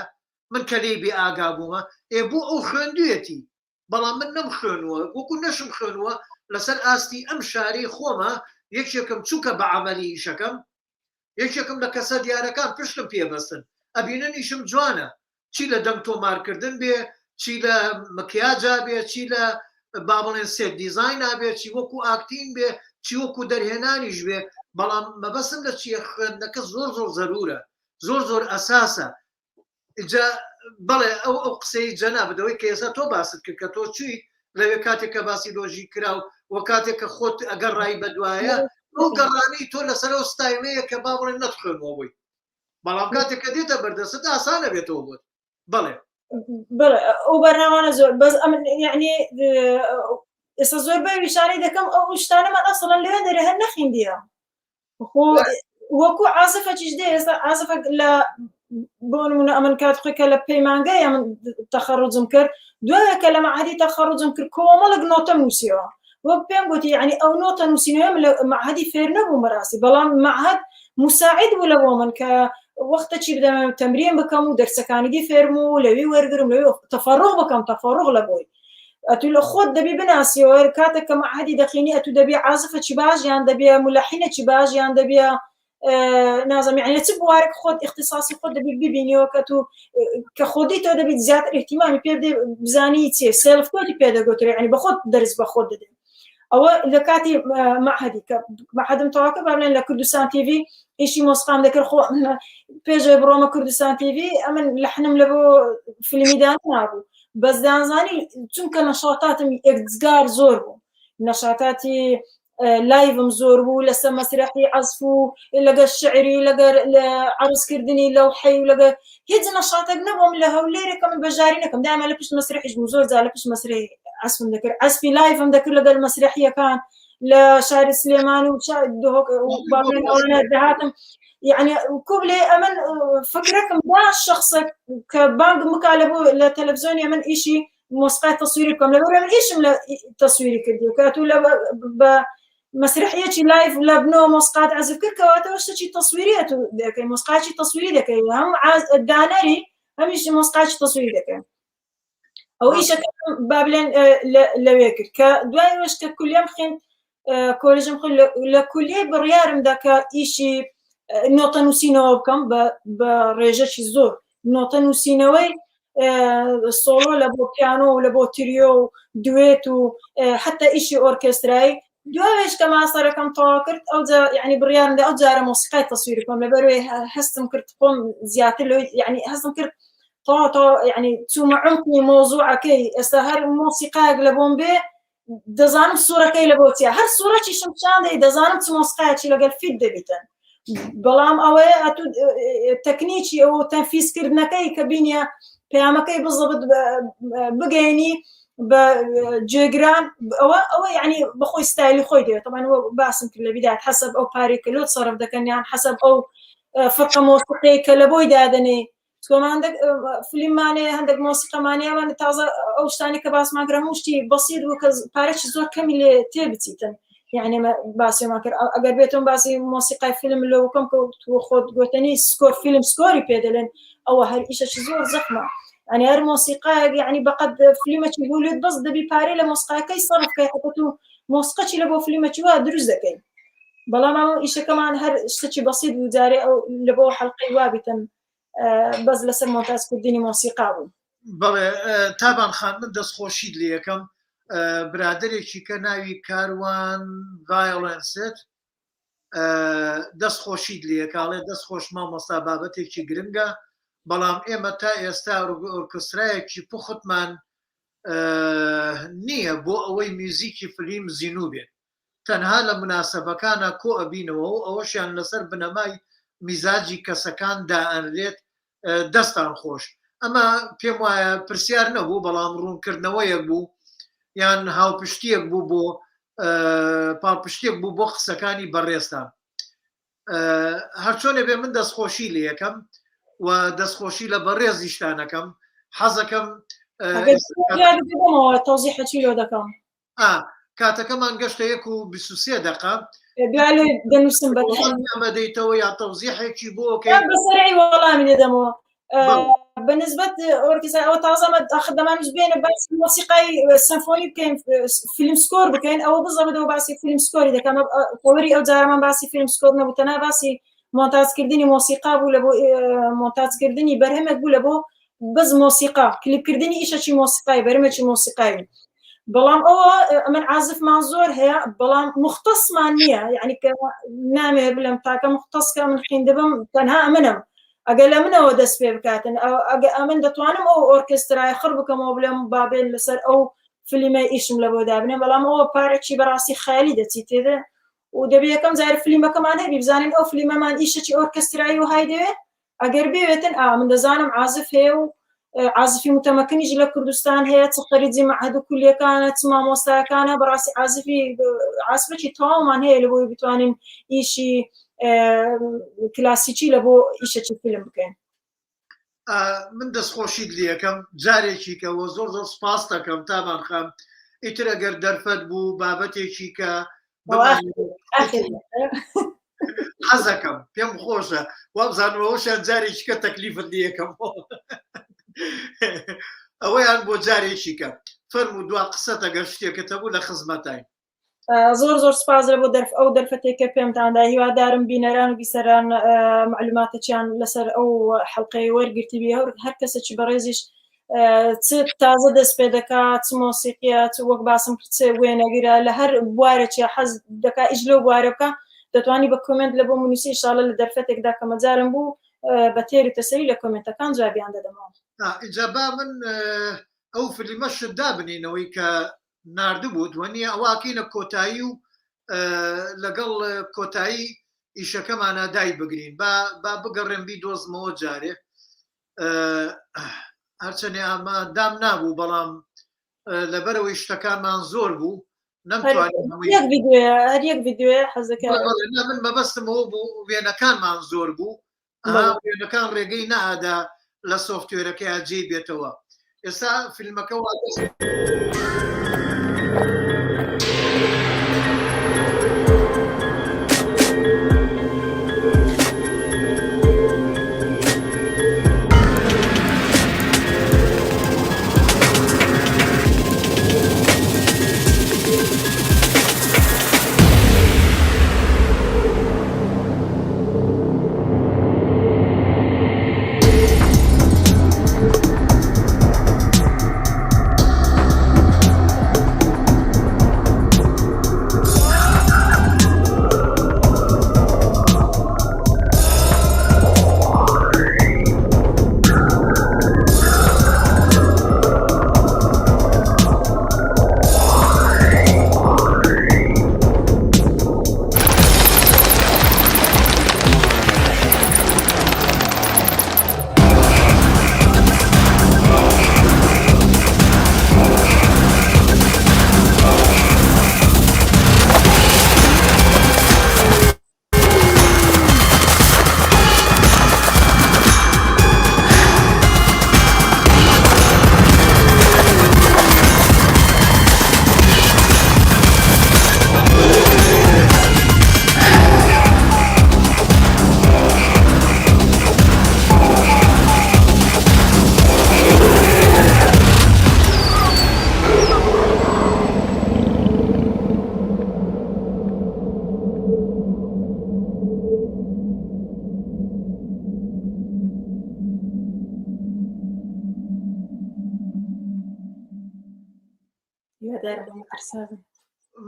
من کە لێی بێ ئاگا بوومە ئێ بۆ ئەو خوێندویەتی بەڵام من نەم خوێنووە وەکو نەشم خوێنووە لەسەر ئاستی ئەم شارەی خۆمە یەکێکم چونکە بە عەمەلی ئیشەکەم یەکێکم لە کەسە دیارەکان پشتم پێ بەستن ئەبینن ئیشم جوانە چی لە دەنگ تۆمارکردن بێ چی لە مکیاجا بێ چی لە با بڵێن set design ا بێ چی وەکو acting بێ چی وەکو دەرهێنانیش بێ بەڵام مەبەستم لە چییە خوێندنەکە زۆر زۆر زەرورە زۆر زۆر ئەساسە جا بەڵێ ئەو ئەو قسەی جەنابت ئەوەی کە ئێستا تۆ باست کرد کە تۆ چویت لەوێ کاتێک کە باسی لۆژیک کرا و و کاتێک کە خۆت ئەگەر ڕای بەدوایە ئەو گەڕانەی تۆ لەسەر ئەو ستایلەیە کە با بڵێن نەتخوێنەوە بۆی بەڵام کاتێک کە دێتە بەردەستت ئاسانە بێتەوە بۆت بەڵێ. بەڵێ ئەو بەرنامانە زۆر بەس ئەمن یعنی ئێستا زۆر بە ویشانەی دەکەم ئەو شتانەمان ئەسڵەن لەوێ دەرێ هەر نەخیندیە خۆ وەکو عازفەکیش دێ ئێستا عازفەک لە بۆ نمونە ئەمن کات خۆی کە لە پەیمانگای ئەمن تەخەڕوجم کرد دوایە کە لە مەعهەدی تەخەڕوجم کرد کۆمەڵێک نۆتەم نووسیەوە وەک پێم گوتی یعنی ئەو نۆتە نووسینەوەم لە مەعهەدی فێر نەبووم بەڕاستی بەڵام مەعهەد مساعد بوو لە بۆ من کە وەختە چی بدەم تەمرین بکەم و دەرسەکانی دی فێرم و لەوی وەرگرم لەوی تەفەڕغ بکەم تەفەڕغ لە بۆی ئەتو لە خۆت دەبی بناسیەوە کاتێک کە مەعهەدی دەخینی ئەتو دەبی عازفەکی باش یان دەبیە مولەحینێکی باش یان دەبیە نازم یعنی چ بوارێک خۆت اختصاصی خۆت دەبی ببینیەوە کە تو کە خۆدی تۆ دەبیت زیاتر اهتمامی پێ بدەی بزانی چیە self taught ی پێ دەگوترێ یعنی بە خۆت دەرس بە خۆت دەدەی ئەوە لە کاتی مەعهەدی کە مەعهەدم تەواو کرد با بڵێن لە کوردستان تیڤی ئیشی مۆسیقام دەکرد خۆ پێشەوەی بڕۆمە کوردستان تیڤی ئەمن لەحنم لە بۆ فیلمی دانابوو بەس دانزانی چونکە نەشاتاتم ئێجگار زۆر بوو نەشاتاتی live م زۆر بوو لەسەر مەسرەحی عەزف و لەگەر شعری لەگەر عەرزکردنی لەوحەی و لەگەر هیچ نەشاتێک نەبووم لە هەولێرێکە من بەشداری نەکەم دایمە لە پشت مەسرەحیش بووم زۆر جار لە پشت مەسرەحی عەزفم دەکرد عەزفی live م دەکرد لەگەر مەسرەحیەکان لە شاری سلێمان و دهۆک ئەوانە دەهاتم یعنی کوبلێ ئەمن فکرەکەم دا شخصێک کە بانگم بکا لە بۆ لە تەلەڤزیۆنی ئەمن ئیشی مۆسیقای تەسویری بکەم لەبەر من ئیشم لە تەسویری کردی کە تو لە بە مەسرحیەکی live لە بنۆ مۆسیقات عەزف کرد کەواتەوە شتێکی تەسویریە تو دەکەی مۆسیقاکی تەسویری دەکەی هەم دانەری هەمیش مۆسیقاکی تەسویری دەکەی ئەو ئیشەکە با بلێن لەوێ کرد کە دوای ئەوەش کە کولیەم خوێند کۆلێژم خوێند لە کولیەی بڕیارمدا کە ئیشی نۆتە نووسینەوە بکەم بە ڕێژەکی زۆر نۆتە نووسینەوەی سۆڵۆ لە بۆ پیانۆ و لە بۆ تریۆ و دوێت و حتا ئیشی ئۆرکێسترایی دوایش کە ماستەرەکەم تەواو کرد ئەو جا یعنی بڕیارم دا ئەو جارە مۆسیقای تەسویری بکەم لەبەرەوەی هەستم کرد خۆم زیاتر لەوەی یعنی هەستم کرد تەواو تەواو یعنی چوومە عمقی مۆزوعەکەی ئێستا هەر مۆسیقایەک لە بۆم بێ دەزانم سوورەکەی لە بۆ چیە هەر سوورەکیشم پیشان دەی دەزانم چ مۆسیقایەکی لەگەل fit دەبیتن بەڵام ئەوەیە ئەتوو تەکنیکی ئەو تەنفیزکردنەکەی کە بینیە پەیامەکەی بزەبت بگەێنی بە جێگران ئەوە ئەوە یعنی بەخۆی ستایلی خۆی دێت طبعا باسم کرد لە بیدات حەسەب ئەو پارێک کە لۆت سەرف دەکەن یان حەسەب ئەو فرقە مۆسیقی کە لە بۆی دادەنێ چۆن هەندێک فلیممانێ هەندێک مۆسیقەمانێ ئەوان تازە ئەو شتانی کە باسمان کرد هەموو شتی بەسیط بوو کە پارەی زۆر کەمی لێ تێ بچیتن یعنی باسیمان کرد ئەگەر بێتم باسی مۆسیقای فیلم لۆ بکەم کە تۆ خۆت گوتنی score film score ی پێ دەلێن ئەوە هەر ئیشەکی زۆر زەحمە یعنی هەر مۆسیقایەک یعنی بەقەد فیلمەکی هۆلیود بەس دەبی پارەی لە مۆسیقاکەی سەرف بکەی حتە تو مۆسیقەکی لە بۆ فیلمەکی وا دروست دەکەی بەڵام ئەو ئیشەکەمان هەر شتێکی بەسیط بوو جارێ ئەو لە بۆ حەڵقەی وا بیتن بەس لەسەر مۆنتاژکردنی مۆسیقا بوو. بەڵێ تابان خان من دەستخۆشیت لێ یەکەم برادەرێکی کە ناوی کاروان ڤایۆلێنست دەست خۆشیت لێ کاڵێ دەست خۆش مامۆستا بابەتێکی گرنگە بەڵام ئێمە تا ئێستا ئۆرکسترایەکی پوختمان نییە بۆ ئەوەی میوزیکی فلیم زینوو بێت تەنها لە موناسەبەکانا کۆ ئەبینەوە و ئەوەشیان لەسەر بنەمای میزاجی کەسەکان دائەنرێت دەستان خۆش ئەمە پێم وایە پرسیار نەبوو بەڵام ڕوونکردنەوەیەک بوو یان هاوپشتیەک بوو بۆ پاڵپشتێک بوو بۆ قسەکانی بەڕێزتان هەرچۆنێ بێ من دەستخۆشی لە یەکەم و دەستخۆشی لە بەڕێزیشتانەکەم حەزەکەم تەوزیحەچی لۆ دەکەم ئا کاتەکەمان گەشتە یەک و 23 دەقە دەنووسم بە ئەمە دەیتەوە یا تەوزیحێکی بۆ بەسەرعی وەڵامی دەدەمەوە بەنسبەت ئۆرکسترا ئەوە تازە ئەخر دەمانویست بێنە باسی مۆسیقای سەمفۆنی بکەین film score بکەین ئەوە بزەبەوە باسی film score ی دەکەم تەوەری ئەو جارەمان باسی film score نەبوو تەنها باسی مۆنتاژکردنی مۆسیقا بوو لە بۆ مۆنتاژکردنی بەرهەمێک بوو لە بۆ بەس مۆسیقا کلیپکردنی ئیشەکی مۆسیقای بەرمێکی مۆسیقای بەڵام ئەوە ئەمن عازفمان زۆر هەیە بەڵام مختصمان نییە یعنی کە نامێ بلم تاکە مختص کە من خوێندبم تەنها ئەمنم ئەگەر لە منەوە دەست پێ بکاتن ئەگە ئەمن دەتوانم ئەو ئۆرکسترای خڕ بکەمەوە بلم بابێن لەسەر ئەو فلیمە ئیشم لە بۆ دابنێ بەڵام ئەوە پارێکی بەڕاستی خیالی دەچیت تێدە و دەبێ یەکەم جار فلیمەکەمان هەبی بزانین ئەو فلیمەمان ئیشەکی ئۆرکسترایی و های دەوێ ئەگەر بێوێتن ئا من دەزانم عازف هەیە و عازفی متەمەکنیش لە کوردستان هەیە چ خەریجی مەعهد و کولیەکانە چ مامۆستاکانە بەڕاستی عازفی عازفێکی تەواومان هەیە لە بۆی بتوانین ئیشی کلاسیکی لە بۆ ئیشەکی فیلم بکەین. من دەستخۆشیت لەکەم جارێکی کەەوە زۆر زۆر سپاس دەکەم تامان خان ئیتر ئەگەر دەرفەت بوو بابەتێکی کە حەزەکەم پێم خۆشە وابزانەوەشیان جارێکی کە تەکلیفت لەکەم ئەوەیان بۆ جارێکی کە فەرموو دوا قسەت ئەگەر شتێکت هەبوو لە خزمەتای زۆر زۆر سپاس لە بۆ دەرف ئەو دەرفەتێک کە پێمتاندا هیوادارم بینەران و بیسەران معلوماتەکیان لەسەر ئەو حەڵقەی وەرگرتبی هەر هەر کەسێکی بەڕێزیش چ تازە دەست پێ دەکا چ مۆسیقیە چ وەک باسم کرد چ وێنەگرە لە هەر بوارێکی حەز دەکا ئیش لەو بوارە بکە دەتوانی بە کۆمێنت لە بۆ منوسی ئیشاڵە لە دەرفەتێکدا کە مەجالم بوو بە تێر و تەسەلی لە کۆمێنتەکان جوابیان دەدەمەوە. ئینجا با من ئەو فلیمەشت دابنینەوەی کە ناردبووت وە نییە ئەوە ئەکەینە کۆتایی و لەگەڵ کۆتایی ئیشەکەمانە دای بگرین با با بگەڕێم بیدۆزمەوە جارێ هەرچەنێ ئەمە دام نابوو بەڵام لەبەرەوەی شتەکانمان زۆر بوو نەمتوانی هەر یەک ڤیدیۆیە حەزەکە من مەبەستم ئەوە بوو وێنەکانمان زۆر بوو وێنەکان ڕێگەی نەئادا لە سۆفتوێرەکەیا جێی بێتەوە ئێستا فیلمەکە وا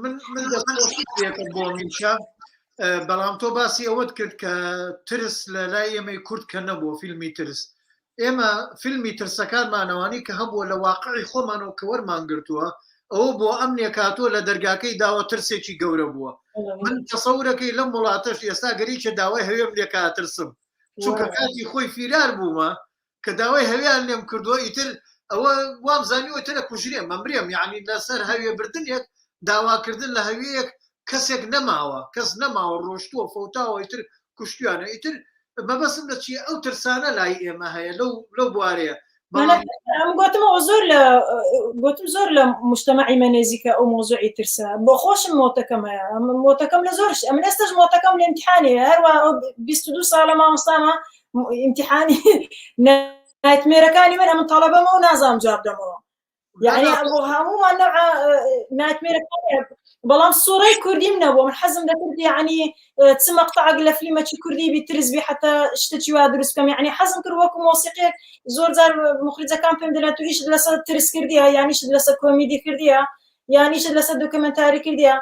من من دەستخۆشیەکەم بۆ میشا بەڵام تۆ باسی ئەوەت کرد کە ترس لە لای ئێمەی کورد کە نەبووە فیلمی ترس ئێمە فیلمی ترسەکانمانەوانی کە هەبووە لە واقعی خۆمانەوە کە وەرمان گرتووە ئەوە بۆ ئەم نێکاتۆ لە دەرگاکەی داوە ترسێکی گەورە بووە من تەسەورەکەی لەم وڵاتەش ئێستا گەریکە داوای هەوێم لێکا ترسم چونکە کاتی خۆی فیرار بوومە کە داوای هەویان لێم کردووە ئیتر ئەوە وام زانیوە ترە کوژرێم مەمرێم یعنی لەسەر هەوێ بردنێک داواکردن لە هەویەک کەسێک نەماوە کەس نەماوە ڕۆشتووە فەوتاوە ئیتر کوشتویانە ئیتر مەبەستم لە چیە ئەو ترسانە لای ئێمە هەیە لەو لەو بوارەیە ئەم گوتمەوە زۆر لە گوتم زۆر لە مجتمعی مە نێزیکە ئەو مۆزوعی ترسە بۆ خۆشم مۆتەکەم هەیە مۆتەکەم لە زۆر ئەمن ئێستاش مۆتەکەم لە امتحانی هەروە 22 ساڵە مامۆستامە امتحانی نایتمێرەکانی من ئەمن تەڵەبەمە و نازانم جواب دەمەوە یعنی ئەبۆ هەموومان نەوع نایتمێرەکان بەڵام سوڕەی کوردیم نەبوو من حەزم دەکرد یعنی چ مەقتەعەک لە فلیمەکی کوردی بی ترس بی حتا شتێکی وا دروست بکەم یعنی حەزم کرد وەکو مۆسیقیەک زۆر جار مخرجەکان پێم دەلێن تو ئیشت لەسەر ترس کردیە یان ئیشت لەسەر کۆمیدی کردیە یان ئیشت لەسەر دۆکیومێنتاری کردیە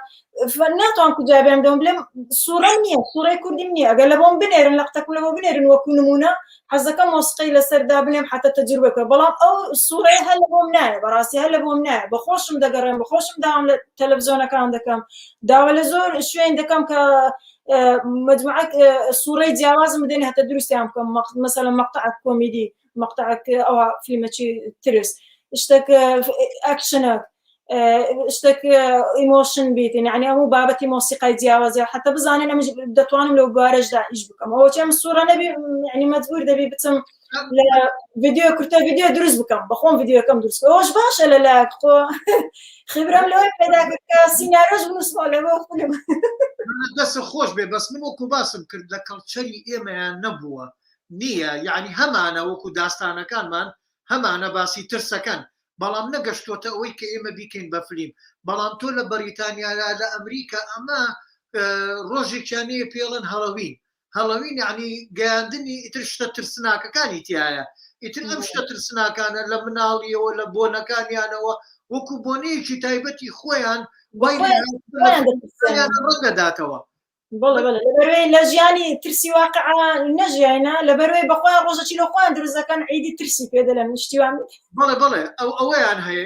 ناتوان کوجابیان دەم بلێم سوڕەم نییە سوڕەی کوردیم نییە ئەگەر لە بۆم بنێرن لە قتەکم لە بۆ بنێرن وەکو نمونە حەزەکەم مۆسیقی لەسەر دابنێم حتا تەجروبە بکەم بەڵام ئەو سوڕەیە هەر لە بۆم نایە بەڕاستی هەر لە بۆم نایە بە خۆشم دەگەڕێم بە خۆشم داوام لە تەلەڤزیۆنەکان دەکەم داوا لە زۆر شوێن دەکەم کە مجموعە سوڕەی جیاوازم بدەن هەتا دروستیان بکەم مەسەلەن مەقتەعە کۆمیدی. مەقتەعەک ئەوە فیلمەکی ترس شتێک ئەکشنەک شتێک emotion بیتن یعنی ئەموو بابەتی مۆسیقای جیاوازە حتا بزانن ئەمش دەتوانم لەو بوارەشدا ئیش بکەم ئەوە چێم سوورە نەبی یعنی مەجبور دەبی بچم لە ڤیدیۆ کورتە ڤیدیۆ دروست بکەم بەخۆم ڤیدیۆکەم دروست ئەوش باشە لە لایەک خۆ خبرەم لەوەی پەیدا کرد کە سیناریۆش بنووسمەوە لەوە فیلم دەست خۆش بێ بەس من وەکو باسم کرد لە کەڵچەری ئێمەیان نەبووە نییە یعنی هەمانە وەکو داستانەکانمان هەمانە باسی ترسەکەن بەڵام نەگەشتۆتە ئەوەی کە ئێمە بیکەین بە فلیم بەڵام تۆ لە بەریتانیا لە ئەمریکا ئەمە ڕۆژێکیان نیە پێڵن هەڵەوین هەڵەوین یعنی گەیاندنی ئیتر شتە ترسناکەکانی تایە ئیتر ئەم شتە ترسناکانە لە مناڵیەوە لە بۆنەکانیانەوە وەکو بۆنەیەکی تایبەتی خۆیان وای ڕەنگە داتەوە بەڵێ بەڵێ لەبەروەی لە ژیانی ترسی واقع نەژیاینا لەبەروەی بەخۆیان ڕۆژەکی لە خۆیان دروست دەکەن عیدی ترسی پێ دەلێن شتیوان بەڵێ بەڵێ ئەو ئەوەیان هەیە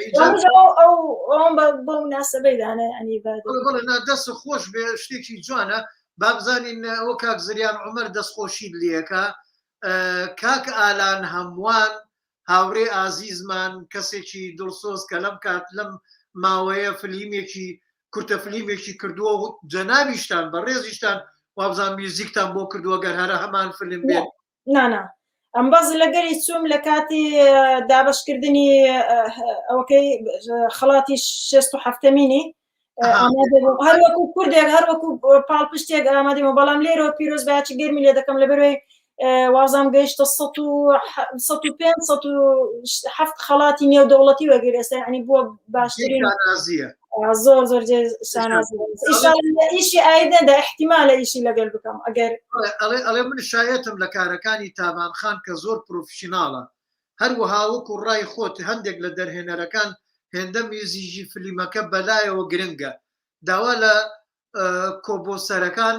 ئەو ئەوم بە بۆ مناسبەی دانە ینی بەڵێ نا دەست خۆش بێ شتێکی جوانە با بزانین ئەوە کاک زریان عومەر دەستخۆشیت لێکا کاک ئالان هەمووان هاوڕێ ئازیزمان کەسێکی دڵسۆز کە لەم کات لەم ماوەیە فلیمێکی کورتە فلیمێکی کردووە و جەنابیشتان بەڕێزیشتان وابزان میوزیکتان بۆ کردووە گەر هەرە هەمان فلم بێت نانا ئەم بەس لەگەری چووم لە کاتی دابشکردنی ئەوەکەی خەڵاتی شێست و هەفتەمینی هەروەکو کوردێک هەروەکو پاڵپشتێک ئامادەم و بەڵام لێرەوە پیرۆز باچی گەرمی لێ دەکەم لەبەرەوەی وازام گەیشتە 5 خەڵاتی نێودەوڵەتی وەگەر ئێستا ینی بووە باشترین زۆر زۆر ئیشی ئایدەدا احتیمالە ئیشی لەگەل بکەم ئەگەر ئەڵێ من شایەتم لە کارەکانی تابان خان کە زۆر professional ە هەروەها وەکو ڕای خۆت هەندێک لە دەرهێنەرەکان هێندە میوزیکی فلیمەکە بەلایەوە گرنگە داوا لە composer ەکان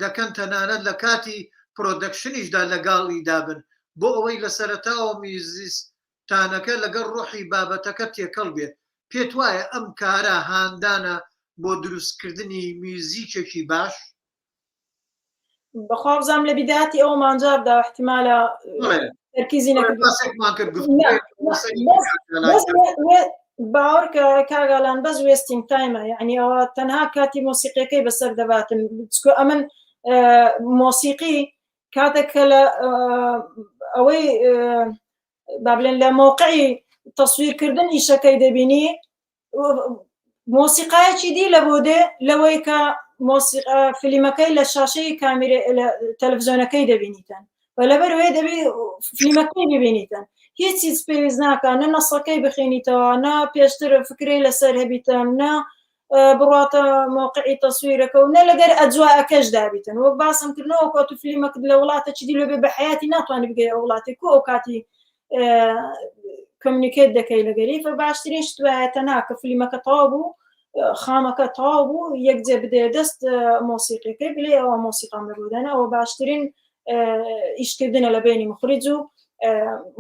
دەکەن تەنانەت لە کاتی production یشدا لەگاڵیدا بن بۆ ئەوەی لە سەرەتاوە میوزیستانەکە لەگەڵ ڕۆحی بابەتەکە تێکەڵ بێت پێت وایە ئەم کارە هاندانە بۆ دروستکردنی میوزیکێکی باش؟ بەخوا بزانم لە بیداتی ئەومان جواب دا احتمالە تەرکیزی نەکرد باوەڕکە کاگالان بەس wasting time ە یعنی ئەوە تەنها کاتی مۆسیقیەکەی بەسەر دەباتن چکۆ ئەمن مۆسیقی کاتێک کە لە ئەوەی با بڵێن لە مۆقعی تەسویرکردن ئیشەکەی دەبینی مۆسیقایەکی دی لە بۆ دێ لەوەی کە مۆسیقا فیلمەکەی لە شاشەی کامیرە لە تەلەڤزیۆنەکەی دەبینیتن و لەبەر وێ دەبی فیلمەکەی ببینیتن هیچ هیچ پێویست ناکە نە نەسەکەی بخێنیتەوە نە پێشتر فکرەی لەسەر هەبیتن نە بڕاتە مۆقعی تەسویرەکە و نە لەگەر ئەجوائەکەش دابیتن وەک باسم کردنەوە کۆ تو فیلمەکت لە وڵاتە چی دی لۆ بێ بە حیاتی ناتوانانی بگەی ئەو وڵاتی کو ئەو کاتی communicate دەکەی لەگەری فە باشترین شت وایە تەنها کە فلیمەکە تەواو بوو خامەکە تەواو بوو یەکجێ بدێ دەست مۆسیقیەکەی بلێ ئەوە مۆسیقام لە بۆدانە ئەوە باشترین ئیشکردنە لە بینی مخرج و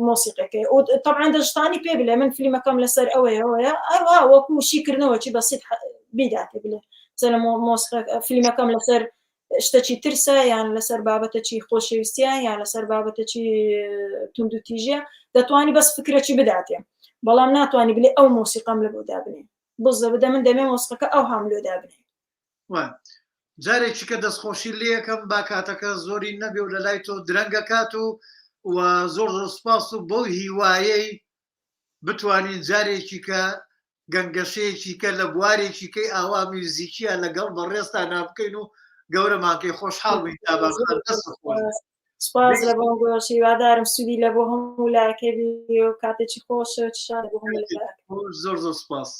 مۆسیقەکەی و طبعا دەشتانی پێ بلێ من فلیمەکەم لەسەر ئەوەیە ئەوەیە ئەوها وەکو شیکردنەوە چی بەسیت بیداتێ بلێ مثلا مۆسیقە فلیمەکەم لەسەر شتەکی ترسە یان لەسەر بابەتەکی خۆشەویستیە یان لەسەر بابەتەکی توندوتیژیە دەتوانی بەس فکرەکی بداتێ بەڵام ناتوانانی بلێ ئەو مۆسیقام لە بۆ دابنێ بزە بدە من دەمێ مۆسیقەکە ئەو هام لۆ دابنێ جارێکی کە دەستخۆشی لەکەم با کاتەکە زۆری نەبێ و لە لای تۆ درەنگە کات و و زۆر زۆر سپاس و بەو هیوایەی بتوانین جارێکی کە گەنگەشەیەکی کە لە بوارێکی کەی ئاوا میوزیکیە لەگەڵ بەڕێزتانا بکەین و گەورەمان کەی خۆشحاڵ بین تا بازار دەست خۆش سپاس لە بۆ گۆش هیوادارم سوودی لە بۆ هەموو لایەکە بی و کاتێکی خۆش و شاد بۆ هەموو لایەک زۆر زۆر سپاس.